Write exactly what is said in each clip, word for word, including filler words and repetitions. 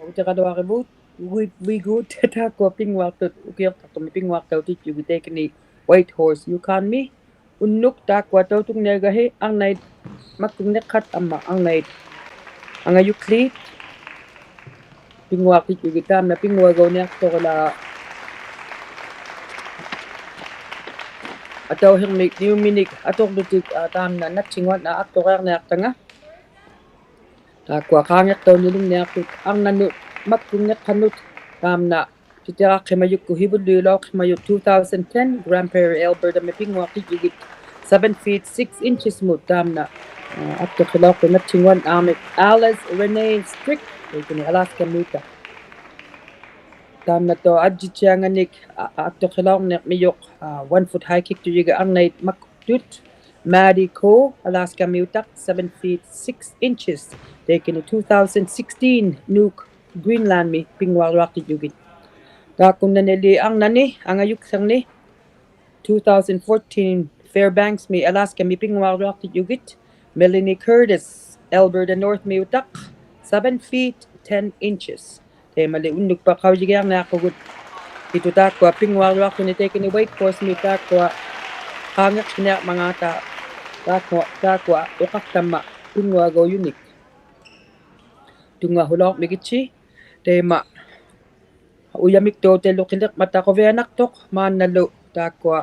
Utiqaluarivut, uiguut, taakkua pinnguaqtut, ukiuqtaqtumi pinnguaqtautittigut taikani Whitehorse, Yukon-mi. Unnuk taakkua tautungniagahi arnait makkungniqqat amma arnait angajukliit pinnguaqtittigut taamna pinnguagauniaqtuq ilaa atauhirmik niuminik aturlutik, aa, taamna nattinguanna aqturiarniaqtanga. Taakkua qaangiqtaunilingniaqtut arnanut makkungniqqanut taamna titiraqhimajukkut hivulliulauqhimajut two thousand ten Grand Prairie, Alberta-mi pinnguaqtittigut seven feet six inches-mut taamna, aa, aqtuqhilauqtut nattinguanna armik Alice Renee Strick, taikani Alaska-miutaq. Taamnatauq ajjittianganik, aa, aqtuqhilauqniqmijuq, aa, one foot high kick-tujugi arnait makkuktut Maddie Ko, Alaska-miutaq, seven feet six inches. Taikani two thousand sixteen Nuuk, Greenland-mi pinnguaruaqtittigut. Taakkunnanili arnani angajukłirni two thousand fourteen Fairbanks-mi Alaska-mi pinnguaruaqtittigut Melanie Curtis, Alberta North-miutaq, seven feet ten inches. Taimali unnukpa qaujigiarniaqpugut itu taakkua pinnguaruaqtuni taikani Whitehorse-mi taakkua qaangiqhiniarmangaata taakkua, taakkua uqaqtamma pinnguagaujunik. Tunngahulauqmigitsi, taima ujamiktautailuqiliqmata quvianaqtuq maannalu taakkua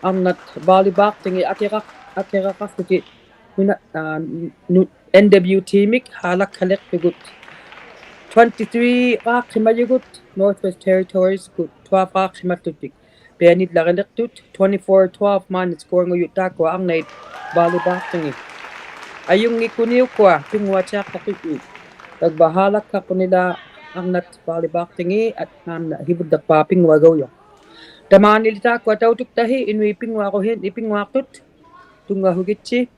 arnat volleyball-tingi akiraq-, akiraqaqłutik nuna-, aa, nu-, N W T-mik haalakkhaliqtugut twenty-three-qaaqhimajugut, Northwest Territories-kut twelve-qaaqhimallutik. Pianillagiliqtut twenty-four twelve-maanna score-ngujut taakkua arnait volleyball-tingi. Ajunngikuniukkua pinnguatiaqtaqtutjut. Tagva haalakhaqpunila arnat volleyball-tingi, at, aamna hivulliqpaa pinnguagaujuq. Tamaanili taakkua tautuktahi inuit pinnguaruhiit pinnguaqtut. Tunngahugitsi.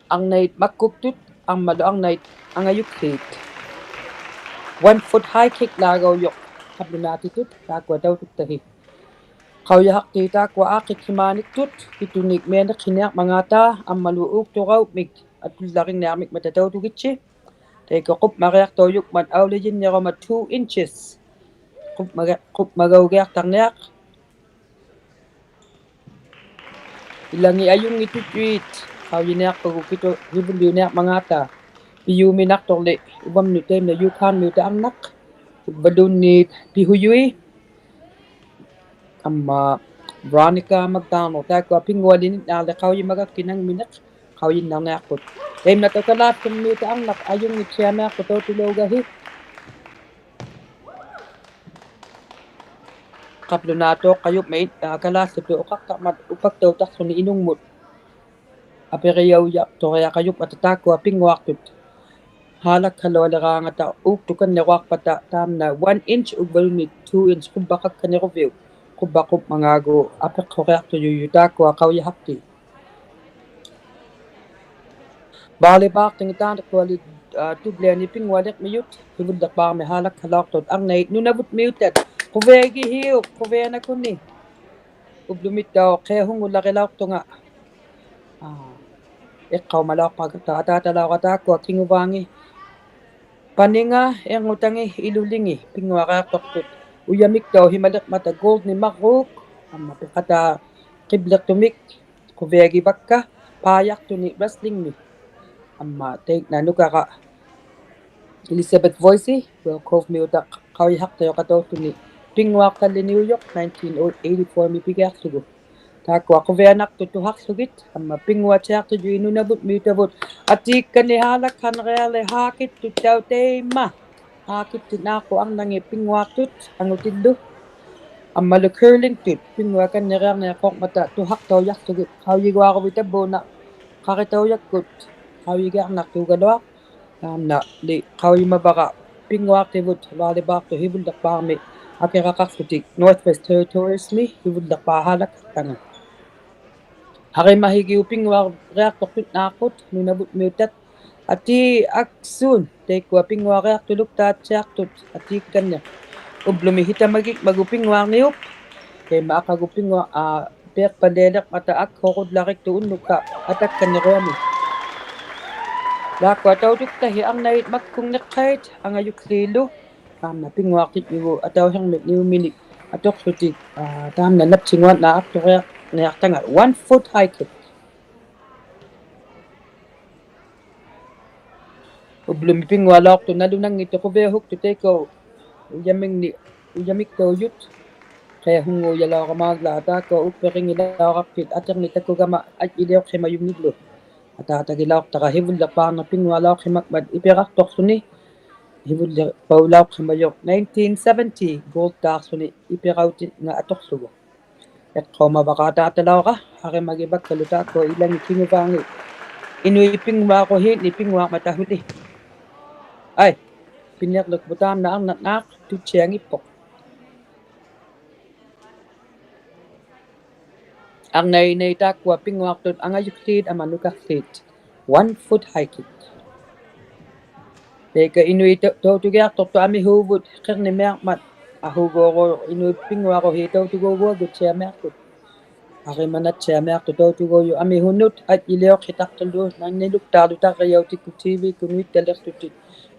Arnait makkuktut ammalu arnait angajukhiit. One foot high kick-laagaujuq qablunaatitut taakkua tautuktahi. Qaujahaqtiit taakkua aaqqikhimaaniktut kitunik mianiqhiniarmangaata ammalu uuktuqaumik atullaringniarmikmata tautugitsi. Taikani qupmariaqtaujukmat aulijinnirumat two inches. Qupmagi-, qupmagaugiaqtarniaq. Ilangit ajunngitutjuit qaujiniaqpagu kitu hivulliuniarmangaata. Pijuminaqtuqli uvamnut taimna Yukon-miuta arnaq. Uvvaluunniit Pihuyui. Amma Veronica McDonald taakkua pinngualinit naali qaujimagakki nangminiq qaujinnarniaqput. Taimnatauq Kalaallit-miuta arnaq ajunngittiamiaqput tautulaugahi. Qablunaatuqajukmat, aa, Kalaallit-tut uqaqtaqmat upaktautaqłuni inungmut. Apirijaujaqturiaqajukmata taakkua pinnguaqtut. Haalakhalualiraangata uuktukanniruaqpata taamna one inch uvvaluunniit two inch qubbaqakkaniruviuk. Qubba qupmangaagu apiqhuriaqtujujuq taakkua qaujahaqtiit. Volleyball-tingi taannaquali, aa, tugliani pinngualiqmijut hivulliqpaami haalakhalauqtut arnait Nunavut-miutat. Quviagihiuk, quvianakuni. Ublumittauq qiahungullarilauqtunga. Aa, iqqaumalauqpata ataatalauqata taakkua kinguvaangi. Paninga, irngutangi, ilulingi, pinnguariaqtuqtut. Ujamiktauq himaliqmata gold-ni marruuk, amma piqataa qibliqtumik, quviagivakka, paajaqtuni wrestling-mi. Amma taikna nukara Elizabeth Voisey, Will Cove-miuta qaujahaqtauqataułuni, pinnguaqtalliniujuq nineteen eighty-four-mi pigiaqługu. Taakkua quvianaqtut tuhaqługit, amma pinnguatiaqtujui Nunavut-miutavut. Atiikkani haalakhanriali haakittut tautaima. Haakittut naaqqut arnangit pinnguaqtut angutillu. Ammalu curling-tut pinnguakanniriarniaqquqmata tuhaqtaujaqługit qaujiguaruvit tavvuuna qaritaujakkut qaujigiarnaqtuugaluaq. Taamnali qaujimavara pinnguaqtivut volleyball-tut hivulliqpaami akiraqaqłutik Northwest Territories-mi hivulliqpaa haalakhaqtanga. Harimahigiuk pinnguariaqtuqtut naaqqut Nunavut-miutat. Atii aksuun taikkua pinnguariaqtuluktaattiaqtut atiikkanniq. Ublumi hitamagikmagu pinnguarniup. Taima aqagu pinnguaq, aa, piiqpalialiqmata akhurullariktut unnukka atakkanniruami. ᓛᒃᑯᐊ ᑕᐅᑐᒃᑕᕼᐃ ᐊᕐᓇᐃᑦ ᒪᒃᑯᖕᓂᖅᓴᐃᑦ ᐊᖓᔪᒃᖠᓪᓗ. ᑖᒻᓇ ᐱᙳᐊᖅᑎᔾᔪᒍᑦ ᐊᑕᐅᓯᕐᒥᒃ ᓂᐅᒥᓂᒃ ᐊᑐᖅᓱᑎᒃ, ᐋ, ᑖᒻᓇ ᓇᑦᓯᙳᐊᓐᓈᖅ ᐊᑐᕆᐊᕐᓂᐊᖅᑕᖓ. One foot high kick. ᐅᑉᓗᒥ ᐱᙳᐊᓚᐅᖅᑐᖅ ᓇᓗᓇᙱᑦᑐᖅ ᖁᕕᐊᓱᒃᑐᖅ ᑕᐃᑲ ᐅᔭᒥᖕᓂᒃ, ᐅᔭᒥᒃᑕᐅᔪᑦ. ᕿᐊᓱᙳᔭᓚᐅᕋᒪᓪᓚ ᑖᒃᑯᐊ ᐅᑉᐱᕆᙱᓚᐅᕋᑉᐱᑦ ᐊᑎᕐᓂᒃ ᑕᑯᒐᒪ ᐊᔾᔨᓕᐅᖅᓯᒪᔪᙱᓪᓗ. ᐊᑖᑕᒋᓚᐅᖅᑕᕋ ᓯᕗᓪᓕᖅᐹᕐᓂᖅ ᐱᙳᐊᓚᐅᖅᓯᒪᖕᒪᑦ ᐃᐱᕋᖅᑐᖅᓱᓂ. ᓯᕗᓪᓕᖅᐸᐅᓚᐅᖅᓯᒪᔪᖅ nineteen seventy gold-ᑖᖅᖢᓂ ᐃᐱᕋᐅᑎᖓ ᐊᑐᖅᖢᒍ. ᐃᖅᑲᐅᒪᕙᕋ ᐊᑖᑕᓚᐅᕋ, ᓴᕆᒪᒋᕙᒃᑲᓗ ᑖᒃᑯᐊ ᐃᓚᖏᑦ ᑭᖑᕚᖏᑦ. ᐃᓄᐃᑦ ᐱᙳᐊᕈᓰᖕᓂᒃ ᐱᙳᐊᕐᒪᑕ ᓱᓕ. ᐊᐃ, ᐱᓂᕐᓗᒃᐳᑦ ᑖᒻᓇ ᐊᕐᓇᕐᓈᖅ ᑐᑦᓯᐊᙱᑉᐳᖅ. ᐊᕐᓇᐃᓐᓇᐃᑦ ᑖᒃᑯᐊ ᐱᙳᐊᖅᑐᑦ ᐊᖓᔪᒃᖠᓕᑦ ᐊᒻᒪ ᓄᑲᖅᖠᓕᑦ. One foot high kick. ᑕᐃᑲ ᐃᓄᐃᑦ ᑕ-, ᑕᐅᑐᒋᐊᖅᑐᖅᑐᑦ ᐊᒥᓲᕗᑦ ᕿᕐᓂᒥᐊᕐᒪᑦ. ᐊᓱᒎᖅ ᐃᓄᐃᑦ ᐱᙳᐊᕈᓰᑦ ᑕᐅᑐᒎᖑᐊᒍᑦ ᑐᑦᓯᐊᒥᐊᖅᑐᑦ. ᐊᕆᒪᓇᑦᓯᐊᒥᐊᖅᑐᑦ ᑕᐅᑐᒎᔪᑦ ᐊᒥᓱᓄᑦ ᐊᔾᔨᓕᐅᖅᓯᑕᖅᑐᓪᓗ ᓇᓐᓂᓗᒃᑖᓗ ᑕᕐᕆᔭᐅᑎᒃᑯᑦ TV-ᑯᓐᓄᐃᑦᑕᓕᖅᖢᑎᒃ.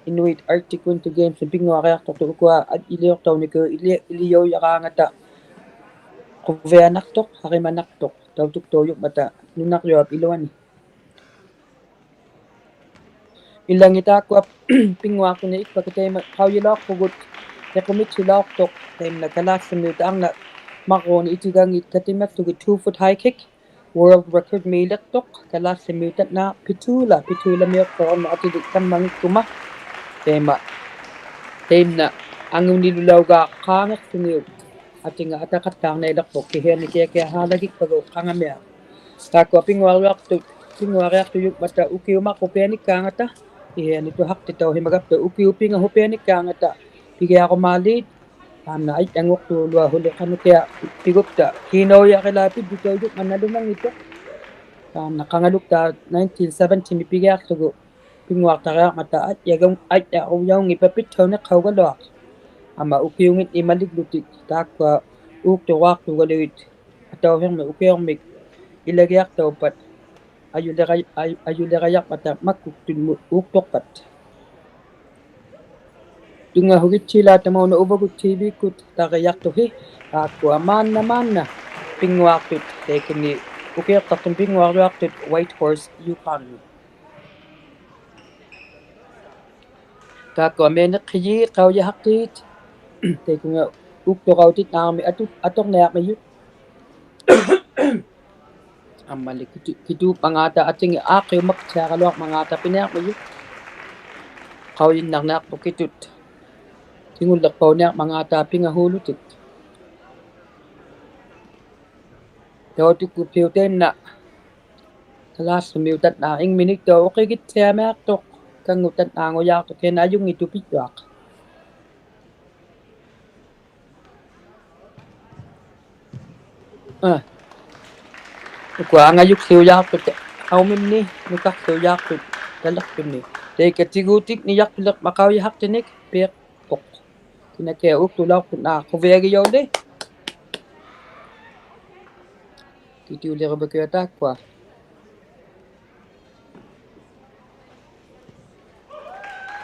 ᐃᓄᐃᑦ Arctic Winter Games-ᒥ ᐱᙳᐊᕆᐊᖅᑐᖅᑐᑦ ᐅᑯᐊ ᐊᔾᔨᓕᐅᖅᑕᐅᓂᑯ ᐃᓕ-, ᐃᓕᔭᐅᔭᕌᖓᑕ ᖁᕕᐊᓇᖅᑐᖅ, ᐊᕆᒪᓇᖅᑐᖅ, ᑕᐅᑐᒃᑕᐅᔪᖕᒪᑕ ᓄᓇᕐᔪᐊᑉ ᐃᓗᐊᓂ. ᐃᓚᖏᑦ ᑖᒃᑯᐊ ᐱᙳᐊᖅᑐᓂᒃ ᐃᒃᐸᒃᑲ ᑕᐃᒪ ᖃᐅᔨᓚᐅᖅᐳᒍᑦ, ᑕᐃᒃᑯᒥᑦᓯᓚᐅᖅᑐᖅ, ᑕᐃᒪᓐᓇ ᑲᓛᖠᒥᐅᑕ ᐊᕐᓇᖅ ᒪᕐᕉᓂ ᐃᑎᒐᖏᑦ ᑲᑎᒪᒃᖢᒋᑦ two foot high kick, world record-ᒦᓕᖅᑐᖅ, ᑲᓛᖠᒥᐅᑕᓐᓈᖅ ᐱᑑᓚ, ᐱᑑᓚᒥᐅᖅᑐᕈᓐᓇ ᐊᑎᓕᒃ ᑕᒪᙱᒃᑯᒪ, ᑕᐃᒪ, ᑕᐃᒪᓐᓇ ᐊᖑᓂᓗᓚᐅᒑᖅᑳᖏᖅᖢᓂᐅᒃ, ᐊᑎᖓ ᐊᑕᖃᑦᑖᕐᓇᐃᓕᖅᐳᖅ ᑭᓯᐊᓂ ᑭᐊᑭᐊᓵᓚᒋᒃᐸᒍ ᖃᖓᒥᐊᖅ. ᑖᒃᑯᐊ ᐱᙳᐊᕐᔪᐊᖅᑐᑦ, ᐱᙳᐊᕆᐊᖅᑐᔪᖕᒪᑕ ᐅᑭᐅᑉ ᒪᕐᕉᐱᐊᓂᒃᑳᖓᑕ, ᐃᓯᐊᓂ ᑐᓴᖅᑎᑕᐅᓯᒪᒐᑉᑕ ᐅᑭᐅᑉ ᐱᖓᓱᐱᐊᓂᒃᑳᖓᑕ, ᐱᒋᐊᕈᒫᓖᑦ, ᑖᒻᓇ ᐊᔾᔭᖑᖅᑑᓗᐊᓱᓕ ᖃᓄᑭᐊᖅ ᐱᒍᑉᑕ, ᕿᓄᔭᕆᓛ ᐱᔾᔪᑕᐅᔪᖕᒪᑦ ᓇᓗᓇᙱᑦᑐᖅ. ᑖᒻᓇ ᖃᖓᓗᒃᑖᑦ nineteen seventy-ᒥ ᐱᒋᐊᖅᖢᒍ, ᐱᙳᐊᖅᑕᕆᐊᕐᒪᑕ ᐊᔾᔭᒍ-, ᐊᔾᔭᕈᔭᐅᙱᑉᐸᑦ ᐱᑦᓴᐅᓂᖅᓴᐅᒐᓗᐊᖅ. ᐊᒻᒪ ᐅᑭᐅᖏᓐᓂᒃ ᒪᓕᒡᓗᑎᒃ, ᑖᒃᑯᐊ ᐆᒃᑐᕈᐊᖅᑑᒐᓗᐃᑦ, ᐊᑕᐅᓯᕐᒥᒃ ᐅᑭᐅᕐᒥᒃ ᐃᓚᒋᐊᖅᑕᐅᑉᐸᑦ, ᐊᔪᓕᕋ-, ᐊᔪ-, ᐊᔪᓕᕋᔭᕐᒪᑕ ᒪᒃᑯᒃᑐᑦ ᒧ-, ᐆᒃᑐᖅᐸᑦ. ᑐᙵᓱᒋᑦᓯᓛ ᑕᒪᐅᓇ ᐅᕙᒍᑦ TV-ᑯᑦ ᑕᕐᕆᔭᖅᑐᓯ, ᑖᒃᑯᐊ ᒫᓐᓇ ᒫᓐᓇ ᐱᙳᐊᖅᑐᑦ, ᑕᐃᑲᓂ ᐅᑭᐅᖅᑕᖅᑐᓂ ᐱᙳᐊᕐᔪᐊᖅᑐᑦ Whitehorse, Yukon-ᒥ. ᑖᒃᑯᐊ ᒥᓂᖅᓴᔩᑦ ᖃᐅᔨᓴᖅᑏᑦ, ᑕᐃᑯᖓ ᐆᒃᑐᕋᐅᑎᑦ ᓈᕐᒥ ᐊᑐ-, ᐊᑐᕐᓂᐊᕐᒥᔪᑦ. ᐊᒻᒪᓕ ᑭᑐ-, ᑭᑑᖕᒪᖔᑕ ᐊᑎᖏᑦ ᐋᖅᑭᐅᑉ ᒪᒃᓴᕋᓗᐊᕐᒪᖔᑕ ᐱᓂᐊᕐᒥᔪᑦ. ᖃᐅᔨᓐᓇᕐᓂᐊᖅᐳᖅ ᑭᑐᑦ. ᑭᖑᓪᓕᖅᐸᐅᓂᐊᕐᒪᖔᑕ ᐱᖓᓲᓗᑎᒃ. ᑕᐅᑐᒃᑯᑉᓯᐅᑦ ᑕᐃᒪᓐᓇ ᑲᓛᖠᒥᐅᑕᓐᓈᖅ ᐃᖕᒥᓂᒃ ᑕᐅ ᐅᕿᒋᑦᓯᐊᒥᐊᖅᑐᖅ, ᑲᙳᑕᓐᓈᖑᔭᖅᑐᖅ ᑭᓇ ᐊᔪᙱᑦᑐᖅ ᐱᔾᔪᐊᖅ. ᐋ. ᐅᑯᐊ ᐊᖓᔪᒃᖠᐅᔮᖅᑐᑦ ᐊᐅᒥᒻᓂ, ᓄᑲᖅᖠᐅᔮᖅᑐᑦ ᑕᓕᖅᑐᓂ. ᑕᐃᑲ ᑎᒍᑎᒃ ᓂᔭᖅᐱᓕᕐᒪᑦ ᖃᐅᔨᓴᖅᑎᓂᒃ ᐱᖅᐳᖅ. ᑭᓇᑭᐊᖅ ᐆᒃᑐᓚᐅᖅᑐᓐᓈᖅ ᖁᕕᐊᒋᔭᐅᓕ. ᑭᑎᐅᓕᕈᕙᒃᑭᐊᖅ ᑖᒃᑯᐊ.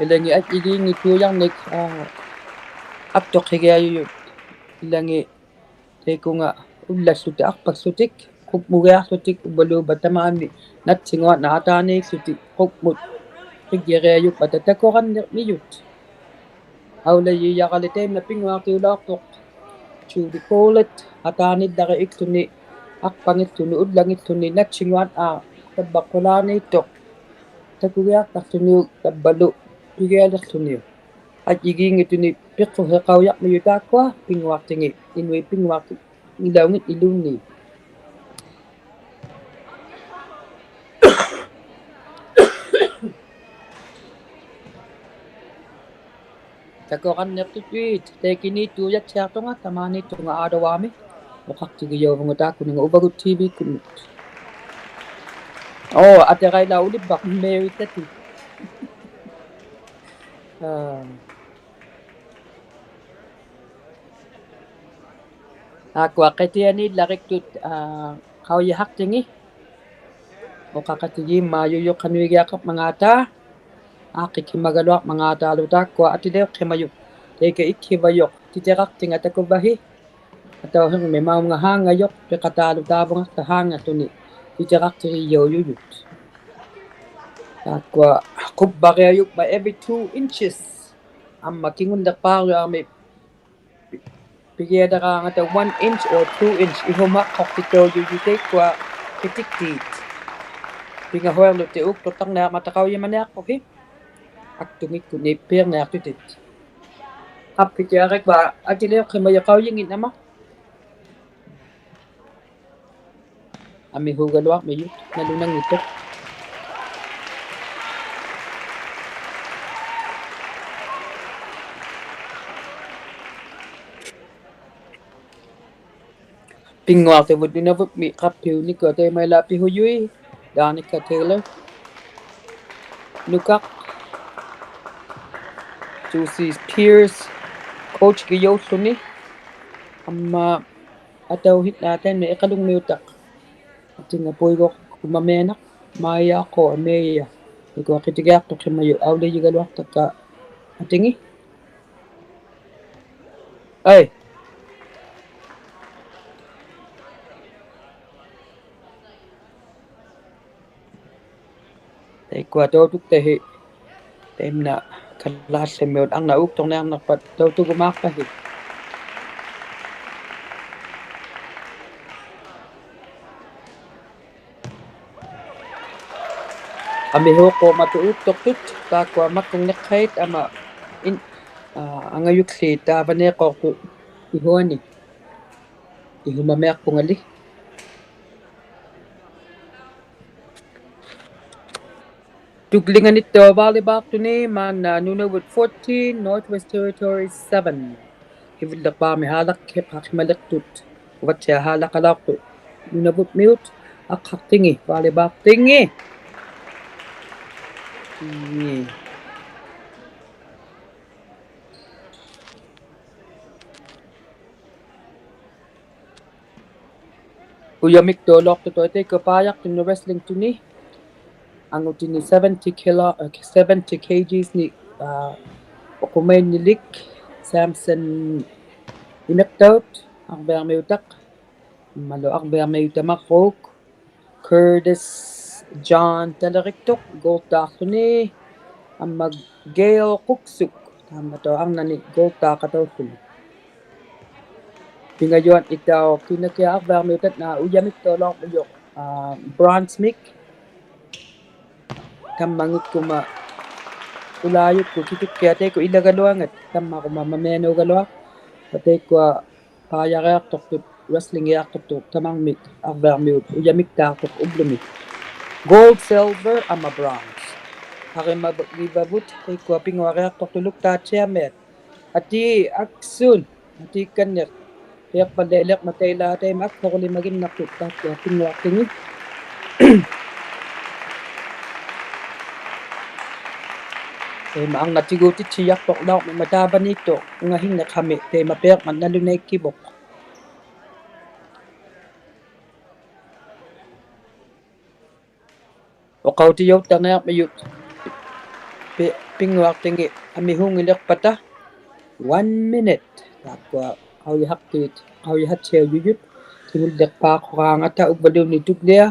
ᐃᓚᖏᑦ ᐊᔾᔨᒌᙱᑦᑑᔭᕐᓂᒃ, ᐋ, ᐊᒃᑐᖅᓯᒋᐊᔪᔪᑦ. ᐃᓚᖏᑦ ᑕᐃᑯᖓ ᐅᓪᓚᖅᖢᑎᒃ, ᐊᒃᐸᖅᖢᑎᒃ, ᖁᒻᒧᒋᐊᖅᖢᑎᒃ, ᐅᕝᕙᓘᕝᕙ ᑕᒫᓂ ᓇᑦᓯᙳᐊᓐᓈᖅ ᐊᑖᓃᖅᖢᑎᒃ, ᖁᒻᒧᑦ ᕿᒡᒋᕆᐊᔪᖕᒪᑕ ᑕᑯᕋᓐᓂᕐᒥᔪᑦ. ᐊᐅᓚᔨᔭᕋᓕ ᑕᐃᒪᓐᓇ ᐱᙳᐊᖅᑎᐅᓚᐅᖅᑐᖅ Judy Collett, ᐊᑖᓂᓪᓚᕆᒃ ᐃᒃᖢᓂ, ᐊᒃᐸᖏᖅᖢᓂ, ᐅᓪᓚᖏᖅᖢᓂ, ᓇᑦᓯᙳᐊᓐᓈᖅ ᑕᕝᕙᒃᑯᓛᓃᑦᑐᖅ. ᑕᑯᒋᐊᖅᑕᖅᖢᓂᐅᒃ ᑕᕝᕙᓗ ᐱᒋᐊᓕᖅᖢᓂᐅᒃ. ᐊᔾᔨᒌᙱᑦᑐᓂᒃ ᐱᖅᓱᖅᓯᖃᐅᔭᕐᒥᔪᑦ ᑖᒃᑯᐊ ᐱᙳᐊᖅᑎᖏᑦ, ᐃᓄᐃᑦ ᐱᙳᐊᖅᑎᖏᓚᐅᙱᑦ ᐃᓘᓐᓃᑦ. ᑕᑯᕋᓐᓂᖅᑐᑦ ᔪᐃᑦ, ᑕᐃᑲᓃᑦᑑᔭᑦᓯᐊᖅᑐᖓ, ᑕᒫᓃᑦᑐᖓ ᐋᑐᕚᒥ. ᐅᖃᖅᑎᒋᔭᐅᕗᖓ ᑖᒃᑯᓂᖓ ᐅᕙᒍᑦ TV-ᑯᓐᓄᑦ. ᐆ, ᐊᑎᕋᐃᓛᒃ ᐅᓕᕝᕙᖅ ᒪᕕᑕᑎ. ᐋ. ᑖᒃᑯᐊ ᕿᑎᐊᓃᓪᓚᕆᒃᑐᑦ, ᐋ, ᖃᐅᔨᓴᖅᑎᖏᑦ. ᐅᖃᖃᑎᒌᒻᒪᔪᔪᖅ ᖃᓄᐃᒋᐊᖃᕐᒪᖔᑕ. ᐋᖅᑭᒃᓯᒪᒐᓗᐊᕐᒪᖔᑕᓗ ᑖᒃᑯᐊ ᐊᑎᓕᐅᖅᓯᒪᔪᖅ. ᑕᐃᑲ ᐃᒃᓯᕙᔪᖅ ᑎᑎᕋᖅᑎᖓ ᑕᑯᕙᓯ. ᐊᑕᐅᓯᕐᒥᒃ ᒪᐅᖓ ᓵᖓᔪᖅ ᐱᖃᑖᓗ ᑖᕗᖓᖅᑕ ᓵᖓᖅᑐᓂ ᑎᑎᕋᖅᑎᒋᔭᐅᔪᔪᑦ. ᑖᒃᑯᐊ ᖁᕝᕙᕆᐊᔪᖕᒪᑦ every two inches. ᐊᒻᒪ ᑭᖑᓪᓕᖅᐹᕆᐊᕐᒥᒃ ᐱᒋᐊᓕᕌᖓᑕ one inch or two inch ᐃᓱᒪᖅᓱᖅᑎᑕᐅᔪᔪᖅ ᑕᐃᒃᑯᐊ ᑭᑎᒃᑏᑦ. ᐱᖓᓱᐃᕐᓗᑎᑦ ᐆᒃᑐᖅᑕᕐᓂᐊᕐᒪᑕ ᖃᐅᔨᒪᓂᐊᖅᐳᓯ. ᐊᒃᑐᖏᒃᑯᓐᓂ ᐱᐊᕐᓂᐊᖅᑐᑎᑦ. ᖃᑉᐱᑦᑎᐊᕆᒃᐸ ᐊᑎᓕᐅᖅᓯᒪᔪᖅ ᖃᐅᔨᖏᓐᓇᒪ. ᐊᒥᓲᒐᓗᐊᕐᒥᔪᑦ ᓇᓗᓇᙱᑦᑐᖅ. ᐱᙳᐊᖅᑎᕗᑦ ᓄᓇᕗᒻᒥ ᖃᑉᐱᐅᓂᒃᑯᐊ ᑕᐃᒪᐃᓛ ᐱᓱᔪᐃᑦ, Danica Taylor, ᓄᑲᖅ, Juicy Pierce, coach-ᑭᔫᓪᓗᓂ, ᐊᒻᒪ ᐊᑕᐅᓯᓐᓈᑕᐃᓐᓇ ᐃᖃᓗᖕᒥᐅᑕᖅ. ᐊᑎᖓ ᐳᐃᒍᖅ ᒪᒥᐊᓇᖅ, ᒪᐃᔭ ᖁ ᐊᒥᔭ. ᐃᑯᐊ ᕿᑎᒋᐊᖅᑐᖅᓯᒪᔪᖅ ᐊᐅᓕᔨᒐᓗᐊᖅᑕᒃᑲ ᐊᑎᖏᑦ. ᐊᐃ. ᑕᐃᒃᑯᐊ ᑕᐅᑐᒃᑕᓯ ᑕᐃᒪᓐᓇ ᑲᓛᓪᓕᕐᒥᐅᑦ ᐊᕐᓇᖅ ᐆᒃᑐᕐᓂᐊᕐᓂᖅᐸᑦ ᑕᐅᑐᒍᒫᖅᐸᓯ. ᐊᒥᓲᖅᑰᒪᑐᑦ ᐆᒃᑐᖅᑐᑦ, ᑖᒃᑯᐊ ᒪᒃᑯᖕᓂᖅᓴᐃᑦ ᐊᒻᒪ ᐃᓐ-, ᐋ, ᐊᖓᔪᒃᖠᑦ ᑖᕙᓃᖅᑰᖅᑐᑦ ᐃᓱᐊᓂ. ᐃᓱᒪᒥᐊᖅᐳᖓᓕ. ᑐᒡᓕᖓᓃᑦᑐᖅ volleyball-ᑐᓂ ᒫᓐᓇ ᓄᓇᕗᑦ fourteen, Northwest Territories seven. ᓯᕗᓪᓕᖅᐹᒥᒃ ᓵᓚᒃᓯᖃᖅᓯᒪᓕᖅᑐᑦ. ᐅᕙᑦᓯᐊᖅ ᓵᓚᒃᓴᓚᐅᖅᑐᑦ ᓄᓇᕗᒻᒥᐅᑦ ᐊᖅᓴᖅᑎᖏᑦ volleyball-ᑎᖏᑦ. ᐄ. ᐅᔭᒥᒃᑐᓚᐅᖅᑐᖅ ᑕᐃᒃᑯᐊ ᐸᔭᖅᑐᓄᑦ wrestling-ᑐᓂ. ᐊᖑᑎᓂ seventy kilo, ᐋ, seventy kilograms-ᓂᒃ, ᐋ, ᐅᖁᒪᐃᓐᓂᓕᒃ Samson ᐃᒥᖅᑕᐅᑦ, ᐊᕐᕕᐊᕐᒥᐅᑕᖅ, ᐊᒻᒪᓗ ᐊᕐᕕᐊᕐᒥᐅᑕᒪᕐᕉᒃ Curtis John ᑕᓕᕆᒃᑐᖅ gold-ᑖᖅᖢᓂ, ᐊᒻᒪ Gail ᖁᒃᓱᒃ, ᐊᒻᒪᑦᑕᐅᖅ ᐊᕐᓇᓂ gold-ᑖᖃᑕᐅᖅᖢᓂ. ᐱᖓᔪᐊᓐᓂᑦᑕᐅᖅ ᑭᓇᑭᐊᖅ ᐊᕐᕕᐊᕐᒥᐅᑕᓐᓈᖅ ᐅᔭᒥᒃᑐᓚᐅᕐᒥᔪᖅ, ᐋ, bronze-ᒥᒃ. ᑕᒪᙵᑦᑯᒪ ᐅᓛᔪᒃᑯᑦ ᑭᑐᒃᑭᐊᖅ ᑕᐃᒃᑯᐊ ᐃᓚᒐᓗᐊᖓᑦ, ᑕᒪᒍᒪ ᒪᒥᐊᓅᒐᓗᐊᖅ, ᑕᐃᒃᑯᐊ ᐸᔭᕆᐊᖅᑐᖅᑐᑦ, wrestling-ᕆᐊᖅᑐᖅᑐᑦ, ᑕᒪᕐᒥᒃ ᐊᕐᕕᐊᕐᒥᐅᑦ ᐅᔭᒥᒃᑖᖅᑐᖅ ᐅᑉᓗᒥ. Gold, silver, ᐊᒻᒪ bronze. ᖃᕆᒪᒋᕙᕗᑦ, ᑕᐃᒃᑯᐊ ᐱᙳᐊᕆᐊᖅᑐᖅᑐᖅ ᓗᒃᑖᑦᓯᐊᒥᐊᑦ. ᐊᑏ ᐊᒃᓱᓐ, ᐊᑏ ᑲᓐᓂᖅ. ᐱᐊᖅᐸᓪᓕᐊᓕᕐᒪᑕ ᐃᓛ ᑕᐃᒪ ᐊᒃᓱᕈᓕᒪᒋᓐᓇᖅᑐᖅ ᑖᒃᑯᐊ ᐱᙳᐊᖅᑎᖏᑦ. ᑕᐃᒪ ᐊᕐᓇᑦᑎᒎᖅᑎᑦᓯᔭᖅᑐᕐᓚᐅᕐᒥᒪ ᑕᕝᕙᓃᑦᑐᖅ ᐅᖓᓯᖕᓂᖅᓴᒥᒃ ᑕᐃᒪ ᐱᐊᕐᒪᑦ ᓇᓗᓇᐃᒃᑭᕗᖅ. ᐅᖃᐅᑎᔭᐅᑦᑕᕐᓂᐊᕐᒥᔪᑦ ᐱ-, ᐱᙳᐊᖅᑎᖏᑦ ᐊᒥᓲᖏᓕᖅᐸᑕ. One minute. ᑖᒃᑯᐊ ᖃᐅᔨᓴᖅᑏᑦ, ᖃᐅᔨᓴᑦᓯᐊᔪᔪᑦ. ᑭᖑᓪᓕᖅᐹᖁᕌᖓᑕ ᐅᕝᕙᓘᓐᓃᑦ ᑐᒡᓕᐊ.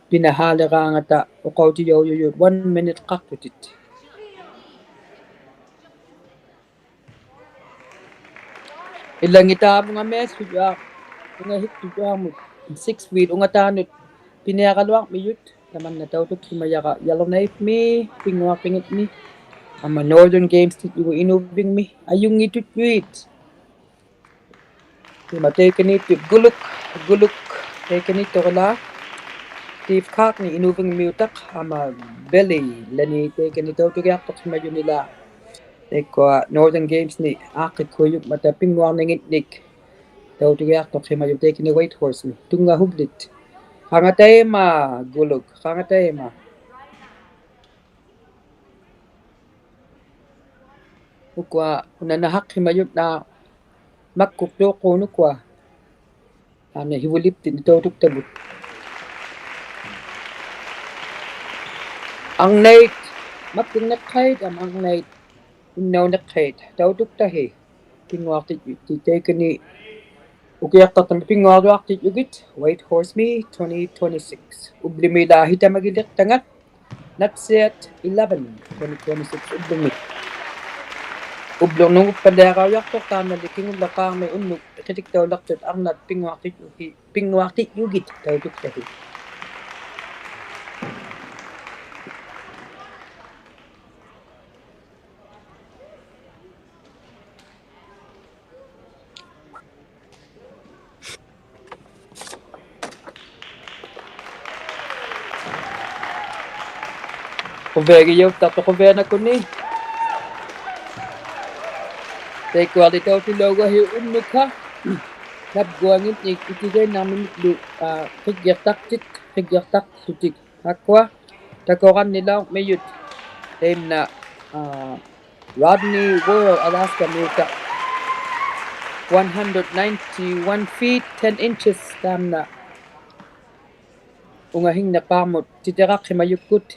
ᐱᓇᓵᓕᕌᖓᑕ ᐅᖃᐅᑎᔭᐅᔪᔪᑦ one minute-ᖃᖅᑐᑎᑦ. ᐃᓚᖏᑦ ᑕᕝᕗᖓ ᒥᐊᓱᔪᐊ, ᐅᖓᓯᒃᑐᔪᐊᕐᒧᑦ, six feet ᐅᖓᑖᓄᑦ ᐱᓂᐊᕋᓗᐊᕐᒥᔪᑦ, ᑕᒪᓐᓇ ᑕᐅᑐᒃᓯᒪᔭᕋ Yellowknife-ᒥ, ᐱᙳᐊᖅᑎᖏᑦᒥ, ᐊᒻᒪ Northern Games-ᑎᔾᔪᒍᑦ ᐃᓅᕕᖕᒥ, ᐊᔪᙱᑦᑐᔪᐃᑦ. ᑕᐃᒪ ᑕᐃᑲᓃᑦᑐᑦ ᒍᓗᒃ, ᒍᓗᒃ, ᑕᐃᑲᓃᑦᑐᕋᓛᒃ. Steve Cockney ᐃᓅᕕᖕᒥᐅᑕᖅ, ᐊᒻᒪ Billy, ᓚᓂ ᑕᐃᑲᓂ ᑕᐅᑐᕆᐊᖅᑐᖅᓯᒪᔪᓂᓛᒃ. ᑕᐃᒃᑯᐊ Northern Games-ᓂᒃ ᐋᖅᑭᒃᓱᔪᖕᒪᑕ ᐱᙳᐊᕐᓂᖏᓐᓂᒃ ᑕᐅᑐᕆᐊᖅᑐᖅᓯᒪᔪᑦ ᑕᐃᑲᓂ Whitehorse-ᒥ. ᑐᙵᓱᒡᓕᑦ. ᖃᖓᑕᐃᒪ, ᒍᓗᒃ, ᖃᖓᑕᐃᒪ. ᐅᑯᐊ ᐅᓇᓇᖃᖅᓯᒪᔪᑦ ᓈ ᒪᒃᑯᒃᑑᖅᑰᓄᑯᐊ. ᐊᓐᓇ ᓯᕗᓕᑉᑎᓐᓂ ᑕᐅᑐᒃᑕᕗᑦ. ᐊᕐᓇᐃᑦ makkungniqqait, ama arnait unnauniqqait tautuktahi. Pinnguaqtitjut taikani ukiaqtaqtami pinnguaqtitjugit, White Horse Meet twenty twenty-six. Ublimi laahi tamagiliqtangat, Natsiat eleven, twenty twenty-six ublimi. Ublirnunguppaliaqaujaqtuq taamnali kingullaqaarmi unnuk iqitiktauliqtut arnat pinnguaqtitjugit, pinnguaqtitjugit tautuktahi. Quviagijuktaqtuq quvianakuni. Taikuali tautulaugahi unnukha. Napguanginnik itigainnarminniklu, aa, qiggiqtaqtit, qiggiqtaqłutik. Taakkua takurannilaurmijut taimna, aa, Rodney Worrell, Alaskamiutaq, one hundred ninety-one feet, ten inches taamna ungahingniqpaarmut titiraqhimajukkut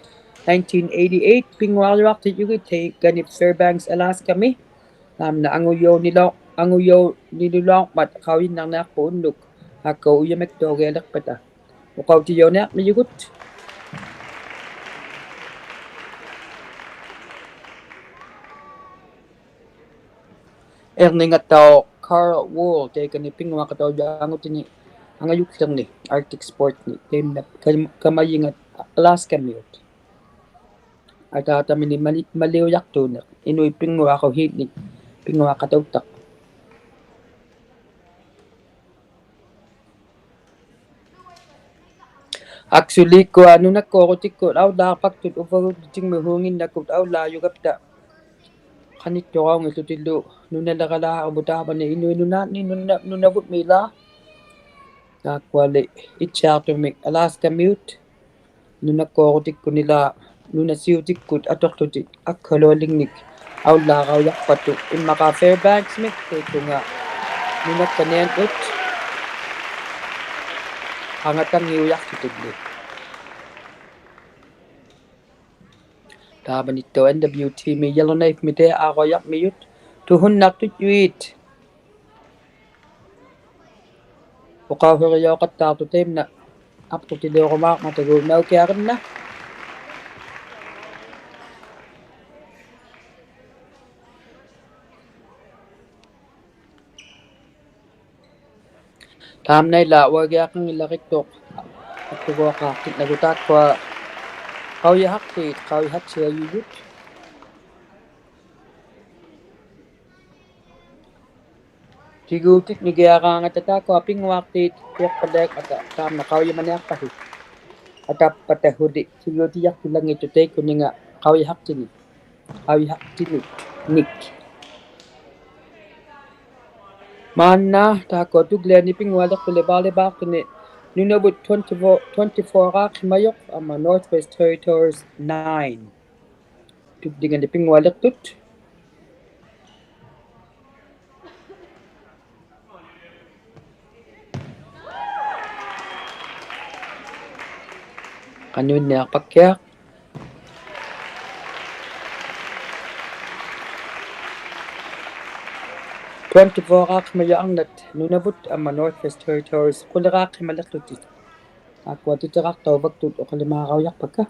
nineteen eighty-eight, pinnguaqtitjugit taikani Fairbanks, Alaskami. Taamna angujaunilau-, angujaunilulaurmat qaujinnarniaqpuq unnuk, taakkua ujamiktuugialiqpata. Uqautijauniarmijugut. Irningattauq Carl Wool, taikani pinnguaqataujuq angutini angajuklirni Arctic Sports-ni, taimna kam-, kamajingat Alaskamiut. Ataatamini mali-, maliujaqtuuniq, inuit pinnguaquhiitnik pinnguaqatauttaq. Aksuliikkua nunakkuurutikkut aullaarpaktut uvvagutinguhuunginnakkut aullaajugapta qanittuqaunngillutillu nunaliralaaruvut taavani Inuit Nunaanni nuna-, Nunavutmi ilaa. Taakkuali ittiaqtumik Alaskamiut nunakkuurutikkunilaa nunasiutikkut atuqłutik akkalualingnik aullaaraujaqpatut, immaqa Fairbanks-mik taikunga nunakkaniannut qangatanngiujaqłutilli. Taavanittauq N W T-mi Yellowknife-mi taiaarujaqmijut tuhunnaqtutjuit. Uqauhirijauqattaaqtut taimna apqutiliurumaarmatagu naukiarinna. Taamna ilaa uagiaqanngilaqiktuq apquguaqaaqtinnagu taakkua qaujihaqtiit, qaujihaqtiajujut. Tiguutit nigiaraangata taakkua pinnguaqtiit piaqpaliaqmata taamna qaujimaniaqpahi. Atappatahuli tiguutijaqtilanngittuq taikuninga qaujihaqtinik. Qaujihaqtinik. Nik. Maanna taakkua tugliani pinngualiqtuli volleyball-tuni Nunavut twenty-four, twenty-four-raaqhimajuq amma Northwest Territories nine. Tuglingani pinngualiqtut. Qanuinniaqpakkiaq. Twenty-four-raaqhimajuq arnat Nunavut amma Northwest Territories quliraaqhimaliqłutik. Taakkua titiraqtauvaktut uqalimaaraujaqpakka.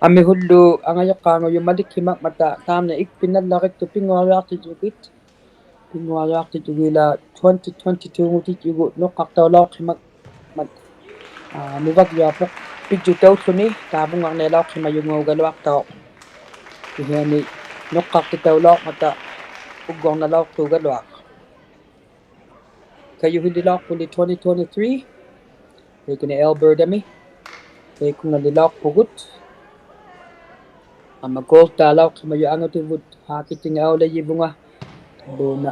Amihullu angajuqqaangujut malikkhimakmata taamna ikpinnallariktut pinnguariaqtitjugit. Pinnguariaqtitjugit ilaa twenty twenty-two-ngutitjugu nuqqaqtaulauqhimakmat, aa, nuvagjuaq pijjutaułłuni taavungarnialauqhimajungaugaluaqtauq. Kihiani nuqqaqtitaulauqmata uggurnalauqtuugaluaq. Kajuhililauqpuli twenty twenty-three, taikani Alberta-mi, taikungalilauqpugut. Amma gold-taalauqhimajuq angutivut, haakitinga aulajivunga, tabuuna